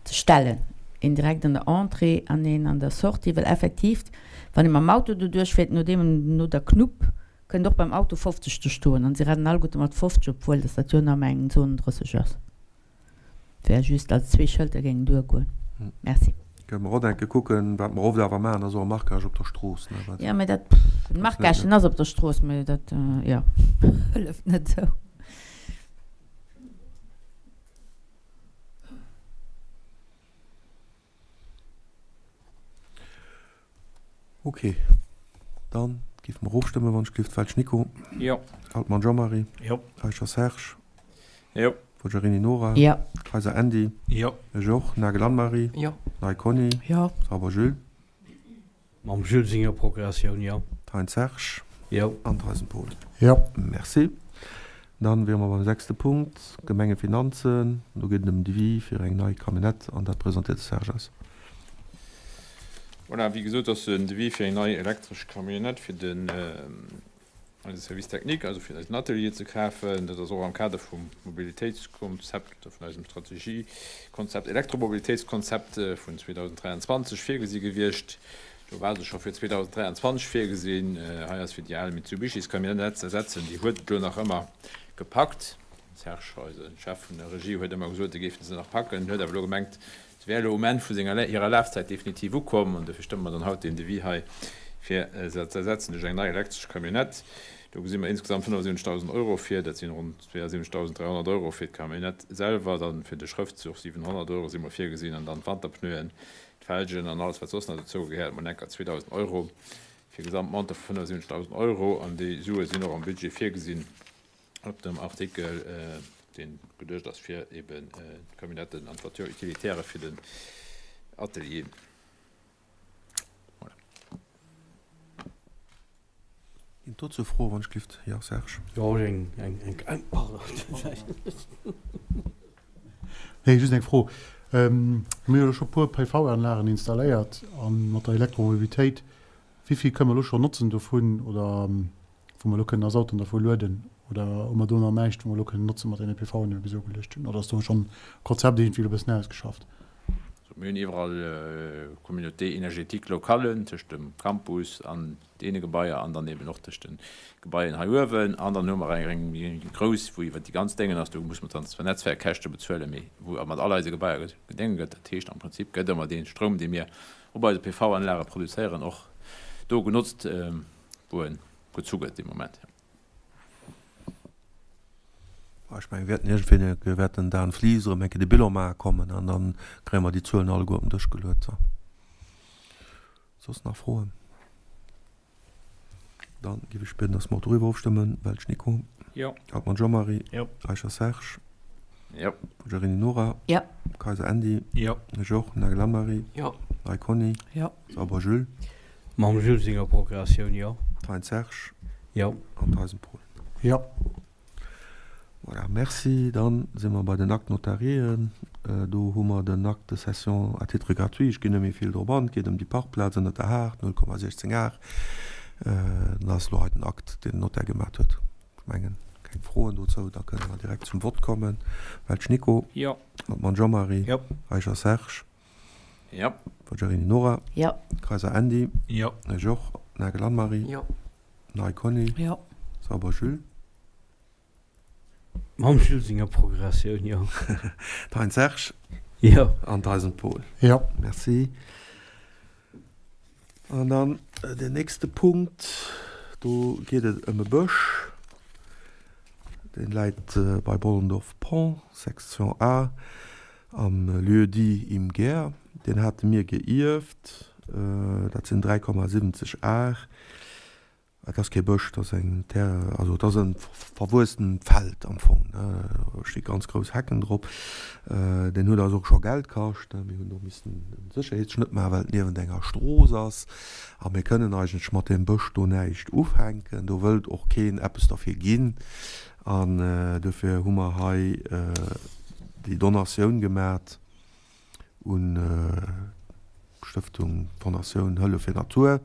ze stellen, een direkt an der Entrée an een an der Sortie, well effektiv, wann ee mam Auto doduerch fiert, nodeem, no der Knupp, kënnt och beim Auto 50 ze stoen an se rennen alleguerte mat 50, obwuel dass dat jo nëmme eng Zone 30 ass. Wär just als zwee Schëlter géingen duergoen. Merci. Kënne mer och enke kucken. Wat mer oft awer maachen, ass och e Marquage op der Strooss, ne? Wat. Jo, mä dat, den Marquage, den ass op der Strooss, mä dat, jo, hëlleft net esou. Ok, dann géife mer ofstëmmen, wann ech gelift. Welsch Nico. Jo. Altmann Jean-Marie. Jo. Eicher Serge. Jo. Forgiarini Nora. Jo. Kayser Andy. Jo. Ech och. Nagel Anne-Marie. Jo. Ney Conny. Jo. Sauber Jules. Mam Jules senger Progressioun, jo. Thein Serge. Jo. An Theisen Paul. Jo. Merci. Dann wiere mer beim sechste Punkt, Gemengefinanzen. Do geet et ëm Devis fir eng nei Camionnette an dat presentéiert de Serge eis. Voilà, wéi gesot ass en Devis fir eng nei elektresch Camionnette fir den eise Service technique, also fir eisen Atelier ze kafen. Dat ass och am Kader vum Mobilitéitskonzept oder vun eisem Strategiekonzept, Elektromobilitéitskonzept vun 2023 virgesi gewiescht. Do war se scho fir 2023 virgesinn. Hei ass fir déi al Mitsubishis-Camionnette ze ersetzen. Déi huet et elo nach ëmmer gepackt. Den Serge, eise Chef vun der Regie, huet ëmmer gesot, e géife se nach packen. En huet awer elo gemengt, se wär elo um Enn vu senger, hirer Lafzäit definitiv ukomm. An dofir stëmme mer dann haut deen Devis hei, fir se ze ersetzen duerch eng nei elektresch Camionnette. Do gesi mer insgesamt 75.000 Euro vir. Dat sinn ronn 72.300 Euro fir d'Camionnette selwer, dann fir de Schrëftzuch 700 Euro si mol virgesinn an dann d'Wanterpneuen, d'Felgen an alles wat soss nach dozou gehéiert, mol enker 2.000 Euro. Fir e Gesamtmontant vu 75.000 Euro. An déi Sue sinn och am Budget virgesinn op dem Artikel, dee geduecht ass fir eben d'Camionnetten an d'Voiture utilitaire fir den Atelier. Voilà. Ginn dozou Froen, wann ech gelift? Jo, Serge. Jo, ech eng, eng, eng, pardon. Nee, just eng Fro. Mir hu jo elo scho puer PV-Anlagen installéiert a mat der Elektromobilitéit, wéi vill kënne mer elo scho notzen dovun oder wou mer elo kënnen eis Autoen dervu lueden? Oder hu mer do nach näischt, wou mer elo kënnen notzen mat deene PVen, déi mer bis ugeluecht hunn? Oder ass do schonn e Konzept iergendwéi elo e bëssen ausgeschafft? Mir hunn iwwerall Communautés énergétiques locales tëscht dem Campus an deene Gebaier an dann eben och tëscht de Gebaien hei uewen. An dann hu mer eng méi grouss, wou iwwert déi ganz Déngen ass. Do muss mer dann zwar Netzwerkkäschte bezuelen, mee wou mat all eise Gebaier gedénge gëtt. Dat heescht, am Prinzip gëtt ëmmer dee Stroum, dee mir op eise PV-Anlage produzéieren, och do genotzt, wou e gezu gëtt dee Moment. Ech mengen, mir wäerten iergendwéi, mir wäerten Dan Flies erëm eng Kéier de Bilan maache kommen an da kréie mer déi Zuelen alleguer op den Dësch geluet. Soss nach Froen? Dann géif ech bieden, dass mer och doriwwer ofstëmmen. Welsch Nico. Jo. Hartmann Jean-Marie. Jo. Eicher Serge. Jo. Poggiarini Nora. Jo. Kayser Andy. Jo. Ech och. Nagel Anne-Marie. Jo. Ley Conny. Jo. Sauber Jules. Mam Jules senger Procuratioun, jo. Thein Serge. Jo. An Theisen Paul. Jo. Voilà, merci. Dann si mer bei den Actes notariéen. Do hu mer den Acte de cession à titre gratuit. Ech ginn net méi vill drop an. Et geet ëm déi Parkplaz ënnert der Haard, 0,16 Ar. Dat ass elo hei den Akt, deen den Notaire gemaat huet. Ech mengen, keng Froen dozou. Da kënne mer direkt zum Vott kommen. Welsch Nico. Jo. Hartmann Jean-Marie. Jo. Eicher Serge. Jo. Poggiarini Nora. Jo. Kayser Andy. Jo. Ech och. Nagel Anne-Marie. Jo. Nei Conny. Jo. Sauber Jules. Mam Jules senger Progressioun, jo. Thein Serge. Jo. An Theisen Paul. Jo. Merci. An dann den nächste Punkt, do geet et ëm e Bësch, dee läit bei Bollendorf Pont, Section A, am Lieu-dit Im Geer. Deen hate mir geierft, dat sinn 3,70 Ar. Et ass kee Bësch, et ass eng Terre, also et ass e verwuesstent Feld am Fong, ne. Do sti ganz grouss Hecken drop. Deen huet eis och scho Geld kascht, ne. Mir hunn do missen e Sécherheetsschnëtt maachen, well et niewent enger Strooss ass. A mir kënnen eigentlech mat deem Bësch do näischt ufänken. Do wëllt och keen eppes derfir ginn. An duerfir hu mer hei déi Donatioun gemat un d'Stëftung, d'Fondatioun Hëllef fir Natur.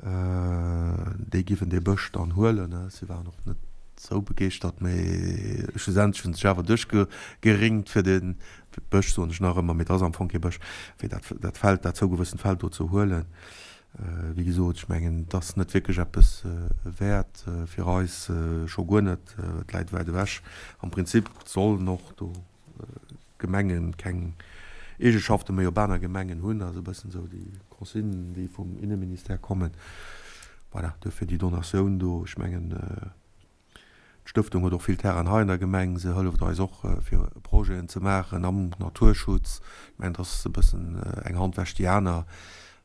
Déi giffen dee Bësch dann huelen. Si waren och net sou begeeschtert, mee schlussendlech hunn se sech awer duerchgeringt fir de Bësch, soen ech nach ëmmer, mee et ass am Fong kee Bësch, fir dat dat Feld, dat zougewëssent Feld do ze huelen. Wéi gesot, ech mengen, et ass net wierklech eppes wäert fir eis, scho guer net, et läit wäit ewech. Am Prinzip sollen och do Gemengen keng Eegeschafte méi op aner Gemengen hunn, also e bëssen esou déi Consignen, déi vum Inneministère kommen. Voilà, duerfir déi Donatioun do. Ech mengen, d'Stëftung huet och vill Terrainen hei an der Gemeng. Se hëlleft eis och, fir Projeten ze maachen am Naturschutz. Ech mengen, dat ass e bëssen eng Hand wäscht déi aner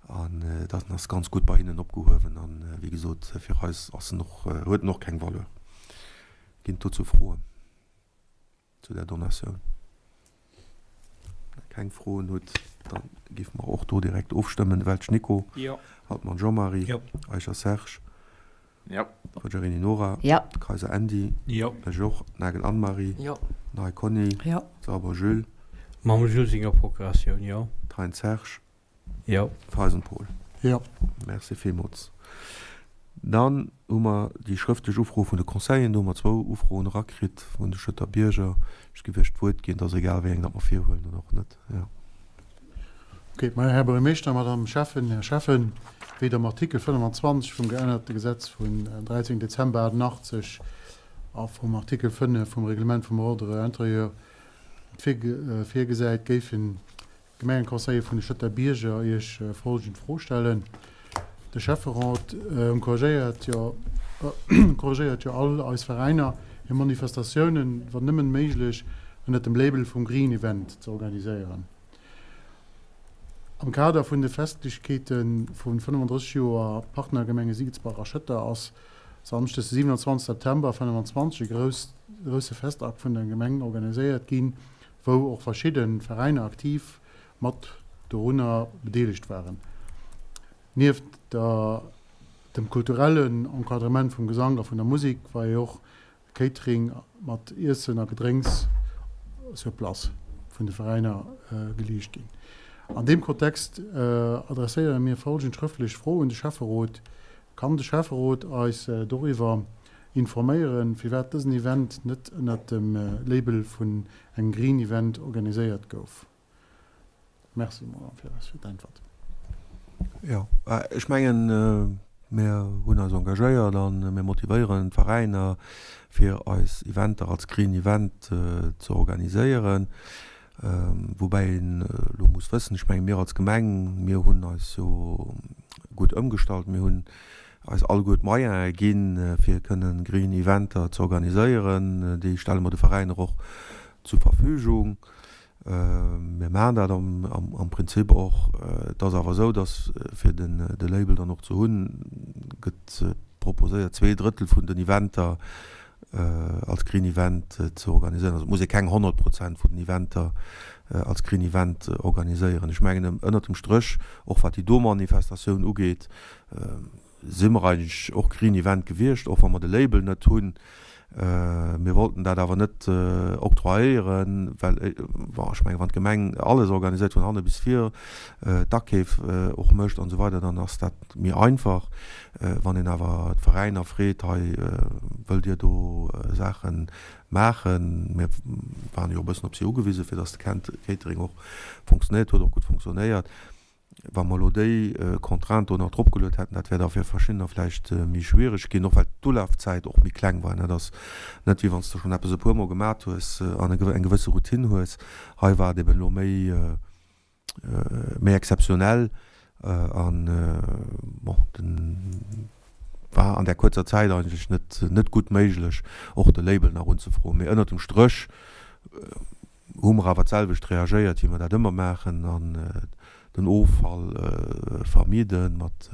an dat ass ganz gutt bei hinnen opgehuewen. An, wéi gesot, fir eis ass en och, huet en och keng Valeur. Ginn et dozou Froen? Zu där Donatioun keng Froen hutt, da géife mer och do direkt ofstëmmen. Welsch Nico. Jo. Hartmann Jean-Marie. Jo. Eicher Serge. Jo. Poggiarini Nora. Jo. Kayser Andy. Jo. Ech och. Nagel Anne-Marie. Jo. Ney Conny. Jo. Sauber Jules. Mam Jules senger Procuratioun, jo. Thein Serge. Jo. Theisen Paul. Jo. Merci villmools. Dann hu mer déi schrëftlech Ufro vun de Conseilleren. Do hu mer zwou Ufroen erakritt vun de Schëtter Bierger. Ech géif Iech d'Wuert ginn. Et ass egal, wéi eng datt mer virhuelen oder och net. Jo. Okay, Här Buergermeeschter, Madame Schäffen, Här Schäffen, wéi et am Artikel 25 vum geännerte Gesetz vun 13 Dezember 88 a vum Artikel 5 vum Reglement vum Ordre intérieur virgesäit, géifen D'Gemengeconseiller vun de Schëtter Bierger Iech folgend Fro stellen, De Schäfferot encouragéiert jo encouragéiert jo all eis Veräiner hir Manifestatiounen, wann nëmmen méiglech, ënnert dem Label vum Green Event ze organiséieren. Am Kader vun de Festlechkeete vu 35 Joer Partnergemenge Siegelsbach a Schëtter ass Samschdes de 27 September 25 e grousse Festakt vun der Gemeng organiséiert ginn, wou och verschidde Veräiner aktiv mat dorunner bedeelegt waren. Nieft der dem kulturellen Encadrement vum Gesank a vun der Musek war jo och Catering mat Iessen a Gedrénks sur place vun de Veräiner geleescht ginn. An deem Kontext adresséiere mir folgend schrëftlech Fro un de Schäfferot, Kann de Schäfferot eis doriwwer informéieren, firwat dësen Event net ënnert dem Label vun engem Green Event organiséiert gouf? Merci mol am Viraus fir d'Äntwert. Jo, ech mengen, mir hunn eis engagéiert a mir motivéieren d'Veräiner, fir eis Eventer als Green Event ze organiséieren. Woubäi een elo muss wëssen, ech menge mir als Gemeng, mir hunn eis jo gutt ëmgestallt, mir hunn eis alleguer d'Moyene ginn, fir kënnen Green Eventer ze organiséieren. Déi stelle mer de Veräiner och zur Verfügung. Mir maachen dat am Prinzip och. Et ass awer esou, datt fir de Label dann och ze hunn, gëtt proposéiert, 2/3 vun den Eventer als Green Event ze organiséieren. Also et muss ee keng 100 Prozent vun den Eventer als Green Event organiséieren. Ech mengen ënnert dem Stréch, och wat déi do Manifestatioun ugeet, si mer eigentlech och Green Event gewiescht, och wa mer de Label net hunn. Mir wollten dat awer net octroyéieren, well, bon, ech mengen, wann d'Gemeng alles organiséiert vun hanne bis vir, d'Akeef och mécht an esou weider, dann ass dat méi einfach. Wann een awer d'Veräiner freet, hei wëllt Dir do Saache maachen, mir waren jo e bëssen op si ugewisen, fir datt de Catering och funktionéiert huet, och gutt funktionéiert, Wa mer elo déi Contrainte do nach dropgeluet hätten, dat wär da fir verschiddener vläicht méi schwierig ginn, och well d'Ulafzäit och méi kleng war. Dat ass net wéi wann s de schonn eppes e puermol gemat hues an eng gewësse Routine hues. Hei war et eben elo méi, méi exzeptionell an, bon, den war an där kuerzer Zäit eigentlech net, net gutt méiglech, och de Label nach unzefroen. Mee ënnert dem Stréch hu mer awer d'selwecht reagéiert, wéi mer dat ëmmer maachen, an den Offall vermidden, mat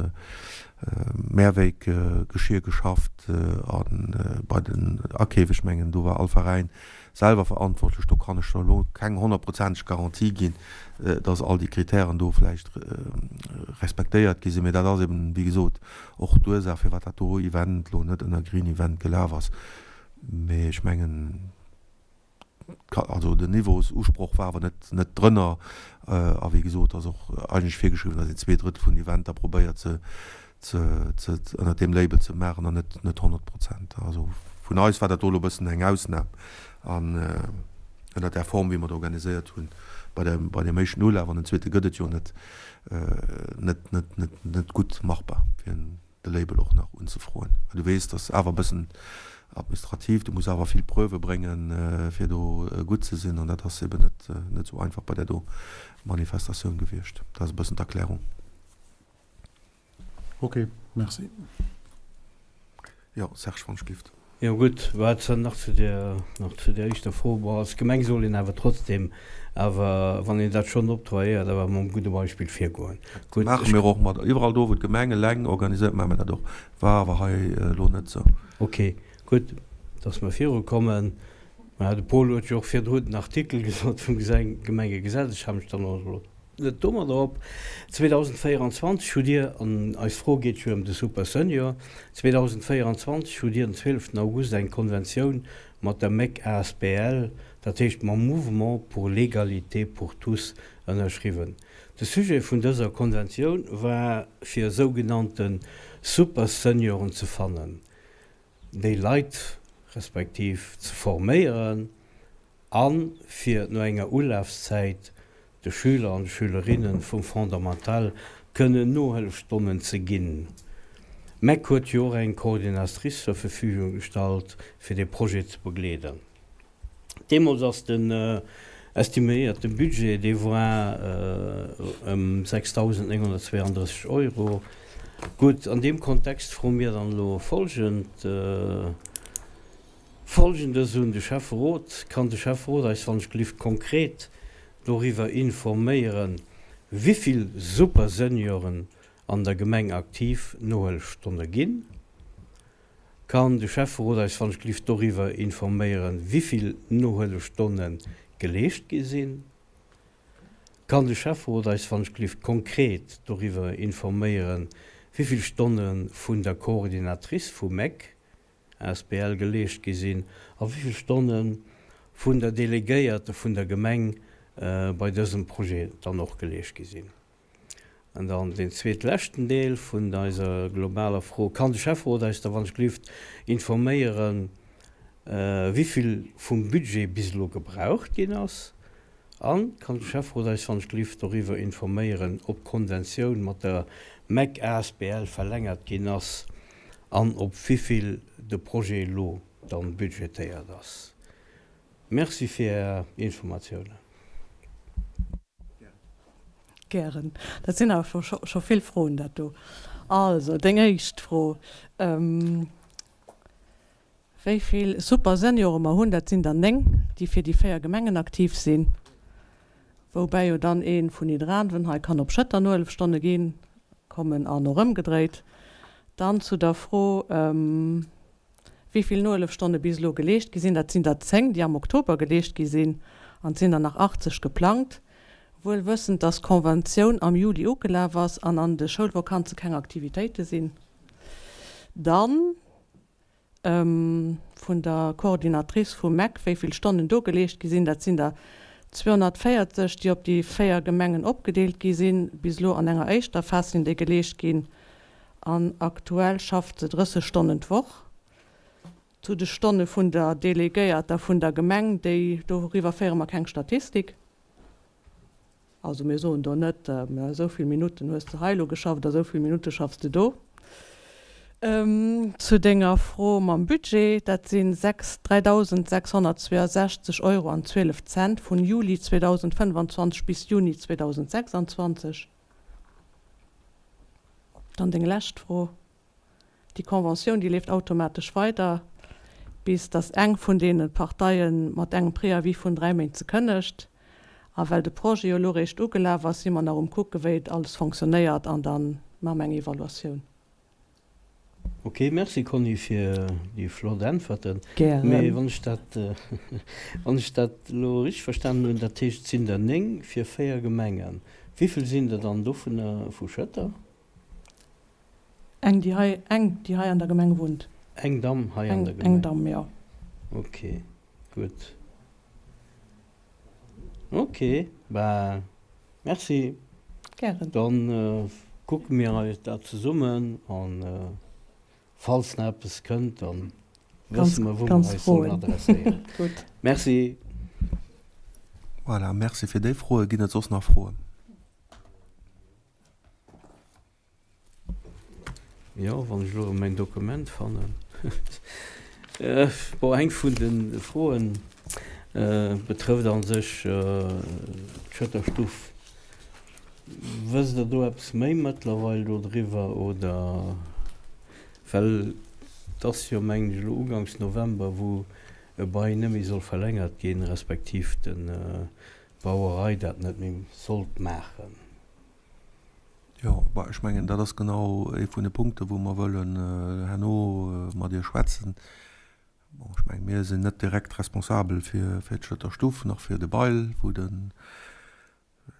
Mehrweggeschir geschafft a bei den Akeef, ech mengen, do war all Veräin selwer verantwortlech, do kann ech der elo keng honnertprozenteg Garantie ginn, dass all déi Kritären do vläicht respektéiert gi sinn, mee dat ass eben, wéi gesot, och d'Ursaach, firwat dat do Event elo net ënner Green Event gelaf ass. Mee ech mengen, Also den Niveaususproch war awer net net drënner. A wéi gesot ass och eigentlech virgeschriwwen, datt een 2/3 vun Eventer probéiert ze ze ze ënnert deem Label ze maachen an net net 100 Prozent. Also vun eis war dat do elo e bëssen eng Ausnam an ënnert där Form wéi mer et organiséiert hunn bei der bei deem éischten Ulaf an den zweete gëtt et jo net net net net net gutt machbar fir en de Label och nach unzefroen. Well du weess, dat ass awer e bëssen administrativ, du muss awer vill Preuve bréngen, fir do gutt ze sinn, an dat ass eben net net esou einfach bei där do Manifestatioun gewiescht. Dat ass e bëssen d'Erklärung. Ok, merci. Jo, Serge, wann ech gift. Jo gutt, wat nach zu der, nach zu der éischter Fro. Bon, als Gemeng soll een awer trotzdem awer, wann een dat schonn octroyéiert, awer mam gudde Beispill virgoen. Gutt, Maache mir och mat. Iwwerall do, wou d'Gemeng eleng organiséiert, maache mir dat och. War awer hei elo net esou. Ok, gutt, dass mer virukommen. Mä de Paul huet jo och virdru den Artikel gesot vum Gemengegesetz. Ech hale mech dann och elo net domadder op. 2024 hutt Dir, an eis Fro geet jo ëm de Super Senior, 2024 hutt Dir den 12 August eng Konventioun mat der mec asbl, dat heescht mam Mouvement pour l'égalité pour tous, ënnerschriwwen. De Sujet vun dëser Konventioun war fir sougenannte Super Senioren ze fannen, déi Leit respektiv ze forméieren a fir no enger Ulafszäit de Schüler an de Schülerinne vum Fondamental kënnen Nohëllefstonnen ze ginn. D'Mec huet jo och eng Coordinatrice zur Verfügung gestallt, fir dee Projet ze begleeden. Deemools ass den estiméierte Budget, dee war ëm 6.932 Euro. Gutt, an deem Kontext froe mir dann elo folgend, Folgendes un de Schäfferot, Kann de Schäfferot eis wann ech gelift konkret doriwwer informéieren, Wivill Super-Senioren an der Gemeng aktiv Nohëllefstonne ginn? Kann de Schäfferot eis wann ech glift doriwwer informéieren, wivill Nohëllefstonne geleescht gi sinn? Kann de Schäfferot eis wann ech glift konkret doriwwer informéieren, wivill Stonne vun der Coordinatrice vum mec asbl geleescht gi sinn a wivill Stonne vun der Delegéierte vun der Gemeng bei dësem Projet dann och geleescht gi sinn? An dann deen zweetleschten Deel vun eiser globaler Fro, Kann de Schäfferot eis da wann ech glift informéieren, wivill vum Budget bis elo gebraucht ginn ass? A kann de Schäfferot eis wann ech glift doriwwer informéieren, ob d'Konventioun mat der mec asbl verlängert ginn ass an op wivill de Projet elo dann budgetéiert ass? Merci fir Är Informatiounen. Gären. Dat sinn awer scho vill Froen, dat do. Also, deng éischt Fro, wéi vill Super-Seniore mer hunn, dat sinn der 9, déi fir déi 4 Gemengen aktiv sinn, woubäi jo dann ee vun Nidderaanwen hei kann op Schëtter Nohëllefstonne ginn, kommen an och ëmgedréit. Dann zu der Fro, Wéi vill Nohëllefstonne bis elo geleescht gi sinn, dat sinn der 10, déi am Oktober geleescht gi sinn, an et sinn der nach 80 geplangt, wuel wëssend, dass d'Conventioun am Juli ugelaf ass an an de Schoulvakanze keng Aktivitéite sinn. Dann vun der Coordinatrice vum mec, wéi vill Stonnen do geleescht gi sinn, dat sinn der 240, déi op déi 4 Gemengen opgedeelt gi sinn. Bis elo an enger éischter Phas sinn déi geleescht ginn. An aktuell schafft se 30 Stonnen d'Woch. Zu de Stonne vun der Delegéierter vun der Gemeng, déi, doriwwer féiere mer keng Statistik. Also mir soen do net, esou vill Minutten hues de hei elo geschafft a esou vill Minutte schaffs de do. Zu denger Fro mam Budget, dat si 3.662 Euro an 12 Cent vun Juli 2025 bis Juni 2026. Dann deng lescht Fro. Déi Conventioun, déi leeft automatesch weider, bis datt eng vun deene Parteie mat engem Préavis vun 3 Méint se kënnegt. A well de Projet jo elo réischt ugelaf ass, si mer nach um kucke wéi et alles fonctionnéiert an da maache mer eng Evaluatioun. Ok, merci Conny fir déi flott Äntwerten. Gären. Mee wann ech dat, wann ech dat elo richteg verstanen hunn, dat heescht et sinn der 9 fir 4 Gemengen. Wéivill sinn der dann dovunner vu Schëtter? Eng déi hei, eng déi hei an der Gemeng wunnt. Eng Damm hei an der Gemeng? Eng Damm, jo. Ok, gutt. Ok, bah merci. Gären. Dann kucke mir eis dat zesummen an falls nach eppes kënnt, dann wësse mer wou mer eis sollen adresséieren. Gutt. Merci. Voilà, merci fir déi Froen. Ginn et soss nach Froen? Jo, wann ech elo erëm mäin Dokument fannen. Bon, eng vun de Froen betrëfft a sech d'Schëtterstuff. Wësst Der do eppes méi mëttlerweil do driwwer, oder? Well et ass jo, mengen ech, elo uganks November, wou e Bail net méi soll verlängert ginn, respektiv d'Brauerei dat net méi sollt maachen. Jo, bah, ech mengen, dat ass genau ee vun de Punkten, wou mer wëllen herno mat Iech schwätzen. Bon, ech mengen, mir sinn net direkt responsabel fir, fir d'Schëtter Stuff, nach fir de Bail, wou de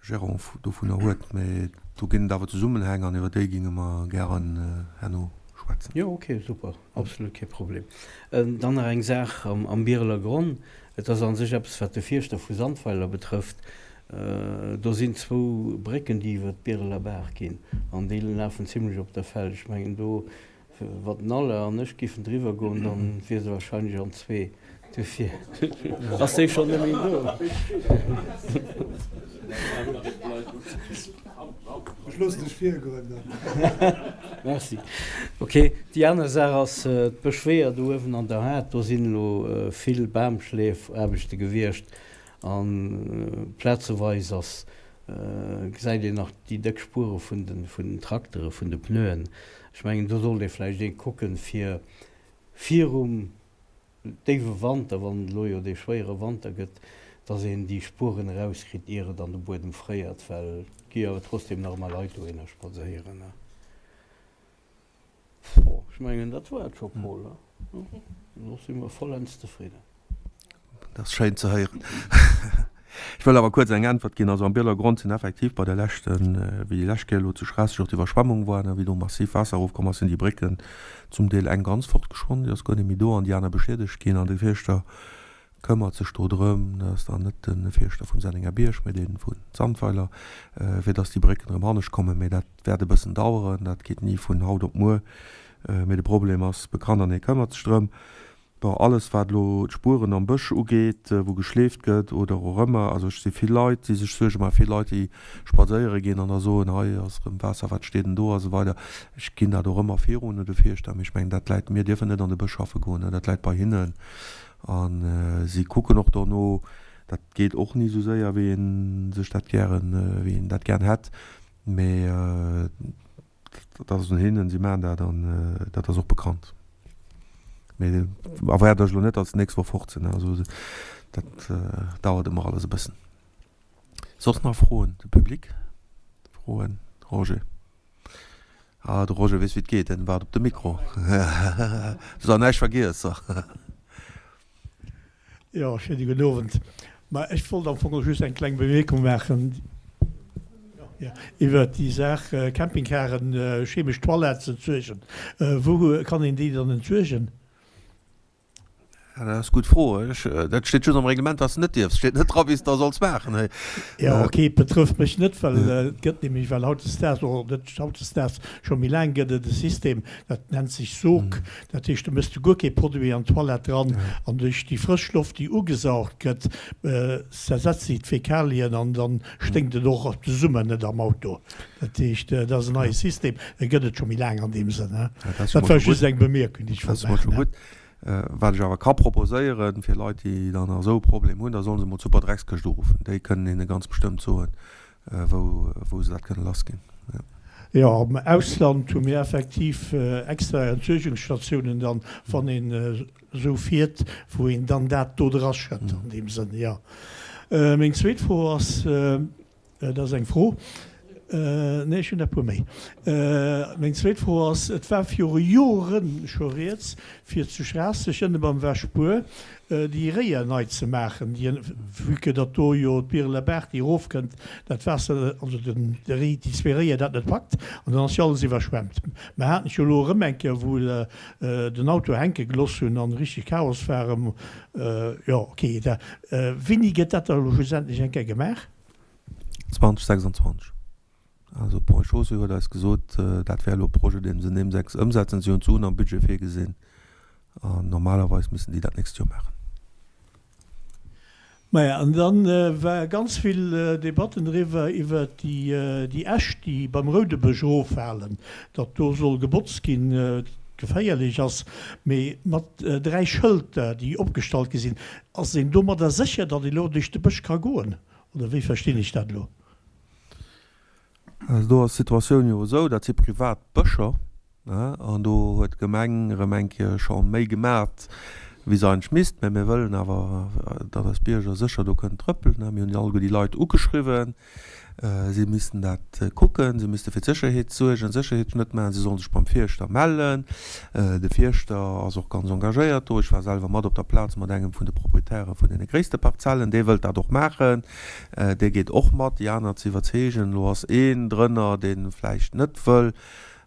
Gérant dovunner huet, mä do ginn et awer Zesummenhäng an iwwer déi géinge mer gären herno schwätzen. Jo, okay, super, absolut kee Problem. Dann nach eng Saach am Bireler Gronn, Et ass a sech eppes, wat de Fierschter vu Sandweiler betrëfft. Do sinn zwou Brécken, déi iwwer d'Bireler Baach ginn, an déi lafen zimlech op der Fell. Ech mengen do, wann den Alain an ech giffen driwwer goen, da wier se wahrscheinlech an zwee. Duerfir ass déi schonn net méi do. Ech loossen dech virgoen dann. Merci. Ok, déi aner Saach ass d'Bëschweeër do uewen an der Haard. Do sinn elo vill Bamschleefaarbechte gewiescht a plazeweis ass, gesäit een nach déi déck Spuere vun den Traktere, vun de Pneuen. Ech mengen, do sollt ee vläicht ee kucken, fir virum déiwe Wanter, wann et elo jo dee schwéiere Wanter gëtt, Dass een déi Spueren erauskritt, ier et an de Buedem fréiert, well et gi jo awer trotzdem nach ëmmer Leit dohinner spadséieren. Bon, ech mengen, dat war et scho, Paul. Soss si mer vollends zefridden. Dat ass schéin ze héieren. Ech wëll awer kuerz eng Äntwert ginn. Also am Bielergrond sinn effektiv bei der leschten, wéi déi lescht Kéier elo zu Schraasseg och d'Iwwerschwemmung war, wéi do massiv Waasser erofkomm ass, sinn déi Brécken zum Deel eng ganz fortgeschwonn, déi ass guer net méi do, an déi aner beschiedegt ginn. An de Fierschter këmmert sech do drëm, dat ass dann net de Fierschter vum Sennenger Bierg, mee dee vu Sandweiler, fir dass déi Brécken erëm hannescht kommen. Mee dat wäert e bëssen daueren, dat geet ni vun haut op muer. Mee de Problem ass bekannt an hie këmmert sech drëm. Bon, alles wat elo d'Spueren am Bësch ugeet, wou geschleeft gëtt oder och ëmmer, also ech si vill Leit, déi sech Suerge maachen, vill Leit, déi spadséiere ginn an da soen, hei ass erëm Waasser, wat steet denn do a sou weider. Ech ginn dat och ëmmer virun un de Fierschter, mee ech mengen, dat läit, mir dierfen net an de Bësch schaffe goen, dat läit bei hinnen a si kucken och dono. Dat geet och ni esou séier, wéi ee sech dat gären, wéi een dat gären hätt, mee Dat ass un hinnen, si maachen dat an dat ass och bekannt. Mee erwaart Iech elo net, datt se d'nächst Woch fort sinn. Also dat dauert ëmmer alles e bëssen. Soss nach Froen? De Public? Froen? Roger? Ah, de Roger weess wéi et geet, en waart op de Mikro. Du hues näischt vergiess. Jo, schéine gudden Owend. Ma ech wollt am Fong och just eng kleng Bemierkung maachen iwwert déi Saach Campingcaren, chemesch Toilettes entsuergen. Wou kann een déi dann entsuergen? Ja, dat ass gutt Fro. Dat steet just am Reglement, dass de net dierfs. Steet net dra, wéi s de da solls maachen. Jo, ok, et betrëfft mech net, well et gëtt nämlech, well hautdesdaags, oder net hautdesdaags, scho méi laang gëtt et e System, dat nennt sech Sog. Dat heescht, do méchs de guer kee Produit an d'Toilette dran an duerch déi frësch Loft, déi ugesaugt gëtt, zersetzt sech d'Fäkalien an dann sténkt et och zesummen, net am Auto. Dat heescht, dat ass en neie System, dee gëtt et scho méi laang an deem Sënn. Dat war just eng Bemierkung, déi ech wollt maachen. Wat ech awer ka proposéieren, fir Leit, déi dann nach esou e Problem hunn, da solle se emol d'Superdreckskëscht uruffen. Déi kënnen hinne ganz bestëmmt soen, wou wou se dat kënne lass ginn. Jo, am Ausland hu mir effektiv extra Entsuergungsstatiounen dann, wann een esou fiert, wou een dann dat do dra schëtt an deem Sënn, jo. Meng zweet Fro ass, dat ass eng Fro, nee ech hunn der e puer méi. Meng zweet Fro ass, et war viru Jore scho rieds, fir zu Schraasseg ënne beim Wäschbuer déi Réier nei ze maachen, déi, vue que datt do jo d'Bireler Baach, déi erofkënnt, dat Waasser, also den, de Réi, déi zwee Réier dat net packt an dann ass jo alles iwwerschwemmt. Mer haten et jo elo erëm eng Kéier, wou den Auto hänke geloss hunn an richteg Chaos war erëm. Jo, ok, da wéini gëtt dat da elo schlussendlech eng Kéier gemaach? 2026. Also Ponts et Chaussées huet eis gesot, dat wär elo e Projet, deen se deemnächst ëmsetzen. Si hunn d'Suen am Budget virgesinn an normalerweis missten déi dat d'nächst Joer maachen. Maja, an da war ganz vill Debatten driwwer, iwwert déi Äscht, déi beim Roudebësch eroffalen, datt do soll gebotzt ginn, geféierlech ass. Mee mat 3 Schëlter, déi opgestallt gi sinn, ass een domadder sécher, datt ee lo duerch de Bësch ka goen? Oder wéi verstinn ech dat elo? Also do ass d'Situatioun jo esou, dat si privat Bëscher, an do huet d'Gemeng erëm eng Kéier scho méi gemat, wéi se eigentlech misst. Mä mir wëllen awer, datt eis Bierger sécher do kënnen trëppelen. Mir hunn alleguer déi Leit ugeschriwwen, si missten dat kucken, si misste fir d'Sécherheet suergen, Sécherheetsschnëtt maachen, si solle sech beim Fierschter mellen. De Fierschter ass och ganz engagéiert do. Ech war selwer mat op der Plaz mat engem vun de Proprietäre vun deene gréisste Parzellen, dee wëllt dat och maachen. Dee geet och mat, déi aner ze iwwerzeegen. Elo ass een drënner, dee vläicht net wëll.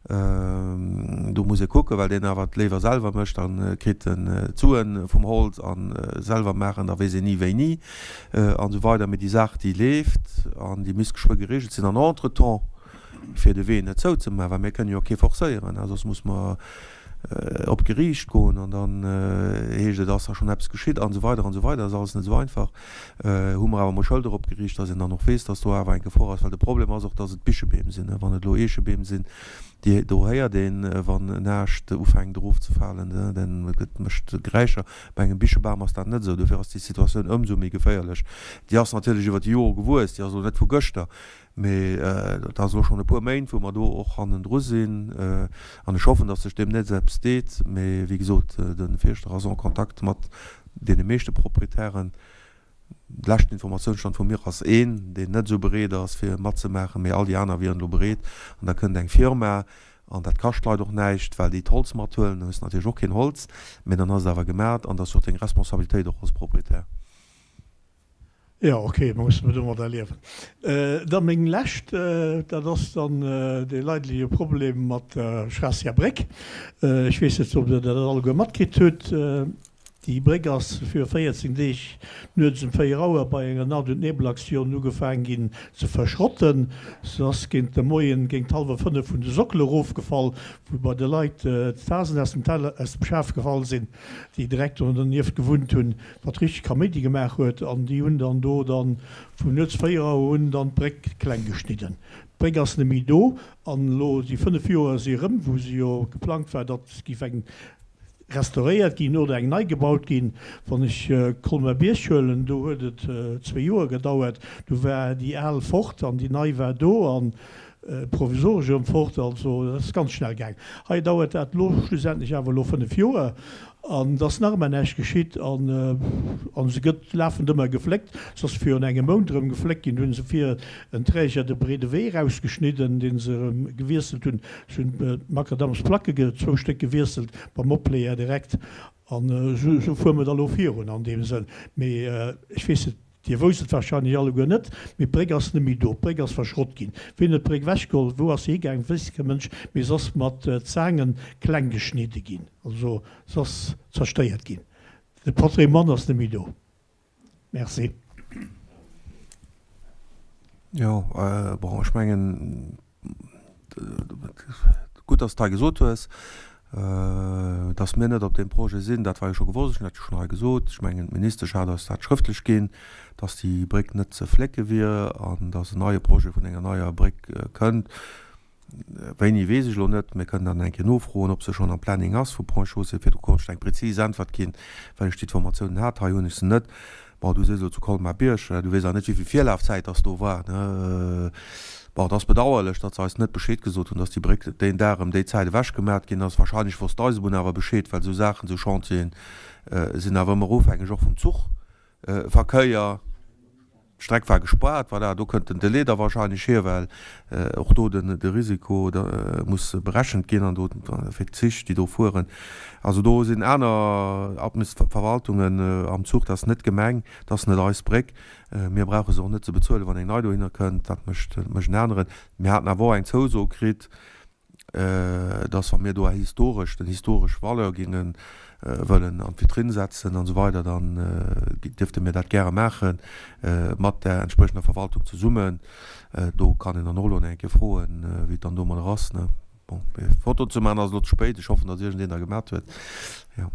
Do muss ee kucken, well deen awer et léiwer selwer mécht, da kritt en d'Sue vum Holz a selwer maachen, da weess een ni wéini an esou weider. Mee déi Saach, déi leeft an déi misst geschwë geregelt sinn. An entretemps, fir de Wee net zouzemaachen, well mir kënnen jo kee forcéieren, soss muss mer op d'Geriicht goen an dann heescht et, ass da schonn eppes geschitt an esou weider an esou weider. Ass alles net esou einfach. Hu mer awer emol Schëlder opgeriicht, dass een dann och weess, dass do awer eng Gefor ass, well de Problem ass och, dass et Bichebeem sinn. Wann et elo Eechebeem sinn, déi do héiert een, wann en Aascht ufänkt erofzefalen, dann gëtt mécht Geräischer. Bei engem Bichebam ass dat net esou. Dofir ass déi Situatioun ëmsou méi geféierlech. Déi ass natierlech iwwer déi Jore gewuess, déi ass elo net vu gëschter. Mee et ass elo schonn e puer Méint, wou mer do och hannendru sinn. An ech hoffen, datt sech deemnächst eppes deet. Mee wéi gesot, de Fierschter ass en Kontakt mat deene meeschte Proprietären. Leschten Informatiounsstand vu mir ass een, deen net esou bereet ass fir matzemaachen, mee all déi aner wieren elo bereet. An da kënnt eng Firma, an dat kascht d'Leit och näischt, well déi d'Holz mathuelen, dann hues de natierlech och keen Holz, mee dann ass et awer gemat an dat ass jo och deng Responsabilitéit och als Proprietär. Jo, ok, mer musse domadder liewen. Da meng lescht, dat ass dann dee leidleche Problem mat der Schraassiger Bréck. Ech weess net, ob Der dat alleguer matkritt hutt. Déi Bréck ass viru 14 Deeg nuets um 4 Auer bei enger Nacht und Nebel-Aktioun ugefaang ginn ze verschrotten. Se ass géint de Moien géint hallwer 5 vun de Sockele erofgefall, wou bei de Leit d'Tasen aus dem Teller aus dem Schaf gefall sinn, déi direkt do dernieft gewunnt hunn, wat richteg Kaméidi gemaach huet. An déi hunn dann do dann vun nuets 4 Auer un dann d'Bréck kleng geschnidden. D'Bréck ass net méi do an elo déi 5 Joer si erëm, wou se jo geplangt war, datt géif eng restauréiert ginn oder eng nei gebaut ginn. Wann ech Colmer-Bierg huelen, do huet et zwee Joer gedauert, du war déi al fort an déi nei war do an provisoresch erëm fort. Also dat ass ganz schnell gaang. Hei dauert dat elo schlussendlech awer elo 5 Joer an et ass nach ëmmer näischt geschitt an se gëtt lafend ëmmer gefléckt. Se ass virun engem Mount erëm gefléckt ginn, do hu se vir en Träger de breede Wee erausgeschnidden, dee se erëm gewiesselt hunn. Se hunn d'Makadamsplacke zwou Stéck gewiesselt beim Opleeër direkt. An esou fuere mer da lo virun an deem Sënn. Mee ech weess net, Dir wousst et warscheinlech alleguer net, mee d'Bréck ass net méi do. D'Bréck ass verschrott ginn. Wien huet d'Bréck ewechgeholl? Wou ass se higaang? Weess kee Mënsch. Mee se ass mat Zaange kleng geschnidde ginn. Also se ass zerstéiert ginn. De Patrimoine ass net méi do. Merci. Jo, bon, ech mengen, gutt, dass de hei gesot hues, dass mir net op deem Projet sinn. Dat war jo scho gewosst, ech hunn dat jo schonn hei gesot. Ech mengen, d'Ministesch hat eis dat schrëftlech ginn, dass déi Bréck net ze flécke wier an dass en neie Projet vun enger neier Bréck kënnt. Wéini weess ech elo net. Mir kënnen dann eng Kéier nofroen, ob se schonn am Planning ass vu Ponts et Chaussées. Virdru konnt ech eng prezis Äntwert ginn, well ech d'Informatiounen hat. Hei hunn ech se net. Bon, du sees elo zu Colmar-Bierg, du weess awer net, wéi vill Virlafzäit dass do war, ne? Bon, et ass bedauerlech, datt se eis net Bescheed gesot hunn, datt déi Bréck deen Dag ëm déi Zäit ewechgemat ginn ass. Wahrscheinlech wosst d'Eisebunn awer Bescheed, well esou Saachen, esou Chantieren sinn awer ëmmer ofhängeg och vum Zuchverkéier. D'Streck war gespaart, voilà, do kënnt den Delai da wahrscheinlech hier, well och do den de Risiko da muss berechent ginn an do fir d'Zich, déi do fueren. Also do sinn aner Administ Verwaltungen am Zuch, dat ass net d'Gemeng, dat ass net eis Bréck. Mir brauche se och net ze bezuelen, wann eng nei dohinner kënnt, dat mécht mécht en aneren. Mir haten awer och eng Zouso kritt, dass wa mir do historesch, den historesch Valeur géinge wëllen an d'Vitrinn setzen an esou weider, dann dierfte mir dat gäre maache mat där entspriechender Verwaltung zesummen. Do kann een dann och elo nach eng Kéier froen, wéi et dann domadder ass, ne. Bon, fir Fotoen ze maachen ass elo ze spéit. Ech hoffen, dass iergendeen der gemaat huet. Jo.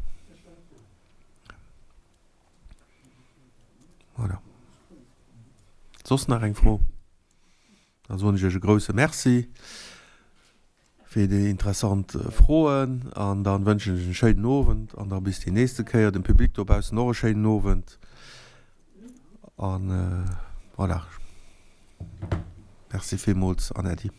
Voilà. Soss nach eng Fro? Da soen ech Iech e grouse Merci fir déi interessant Froen an da wënschen ech en schéinen Owend an da bis déi nächste Kéier. Dem Public dobaussen och e schéinen Owend an voilà. Merci villmools an Äddi.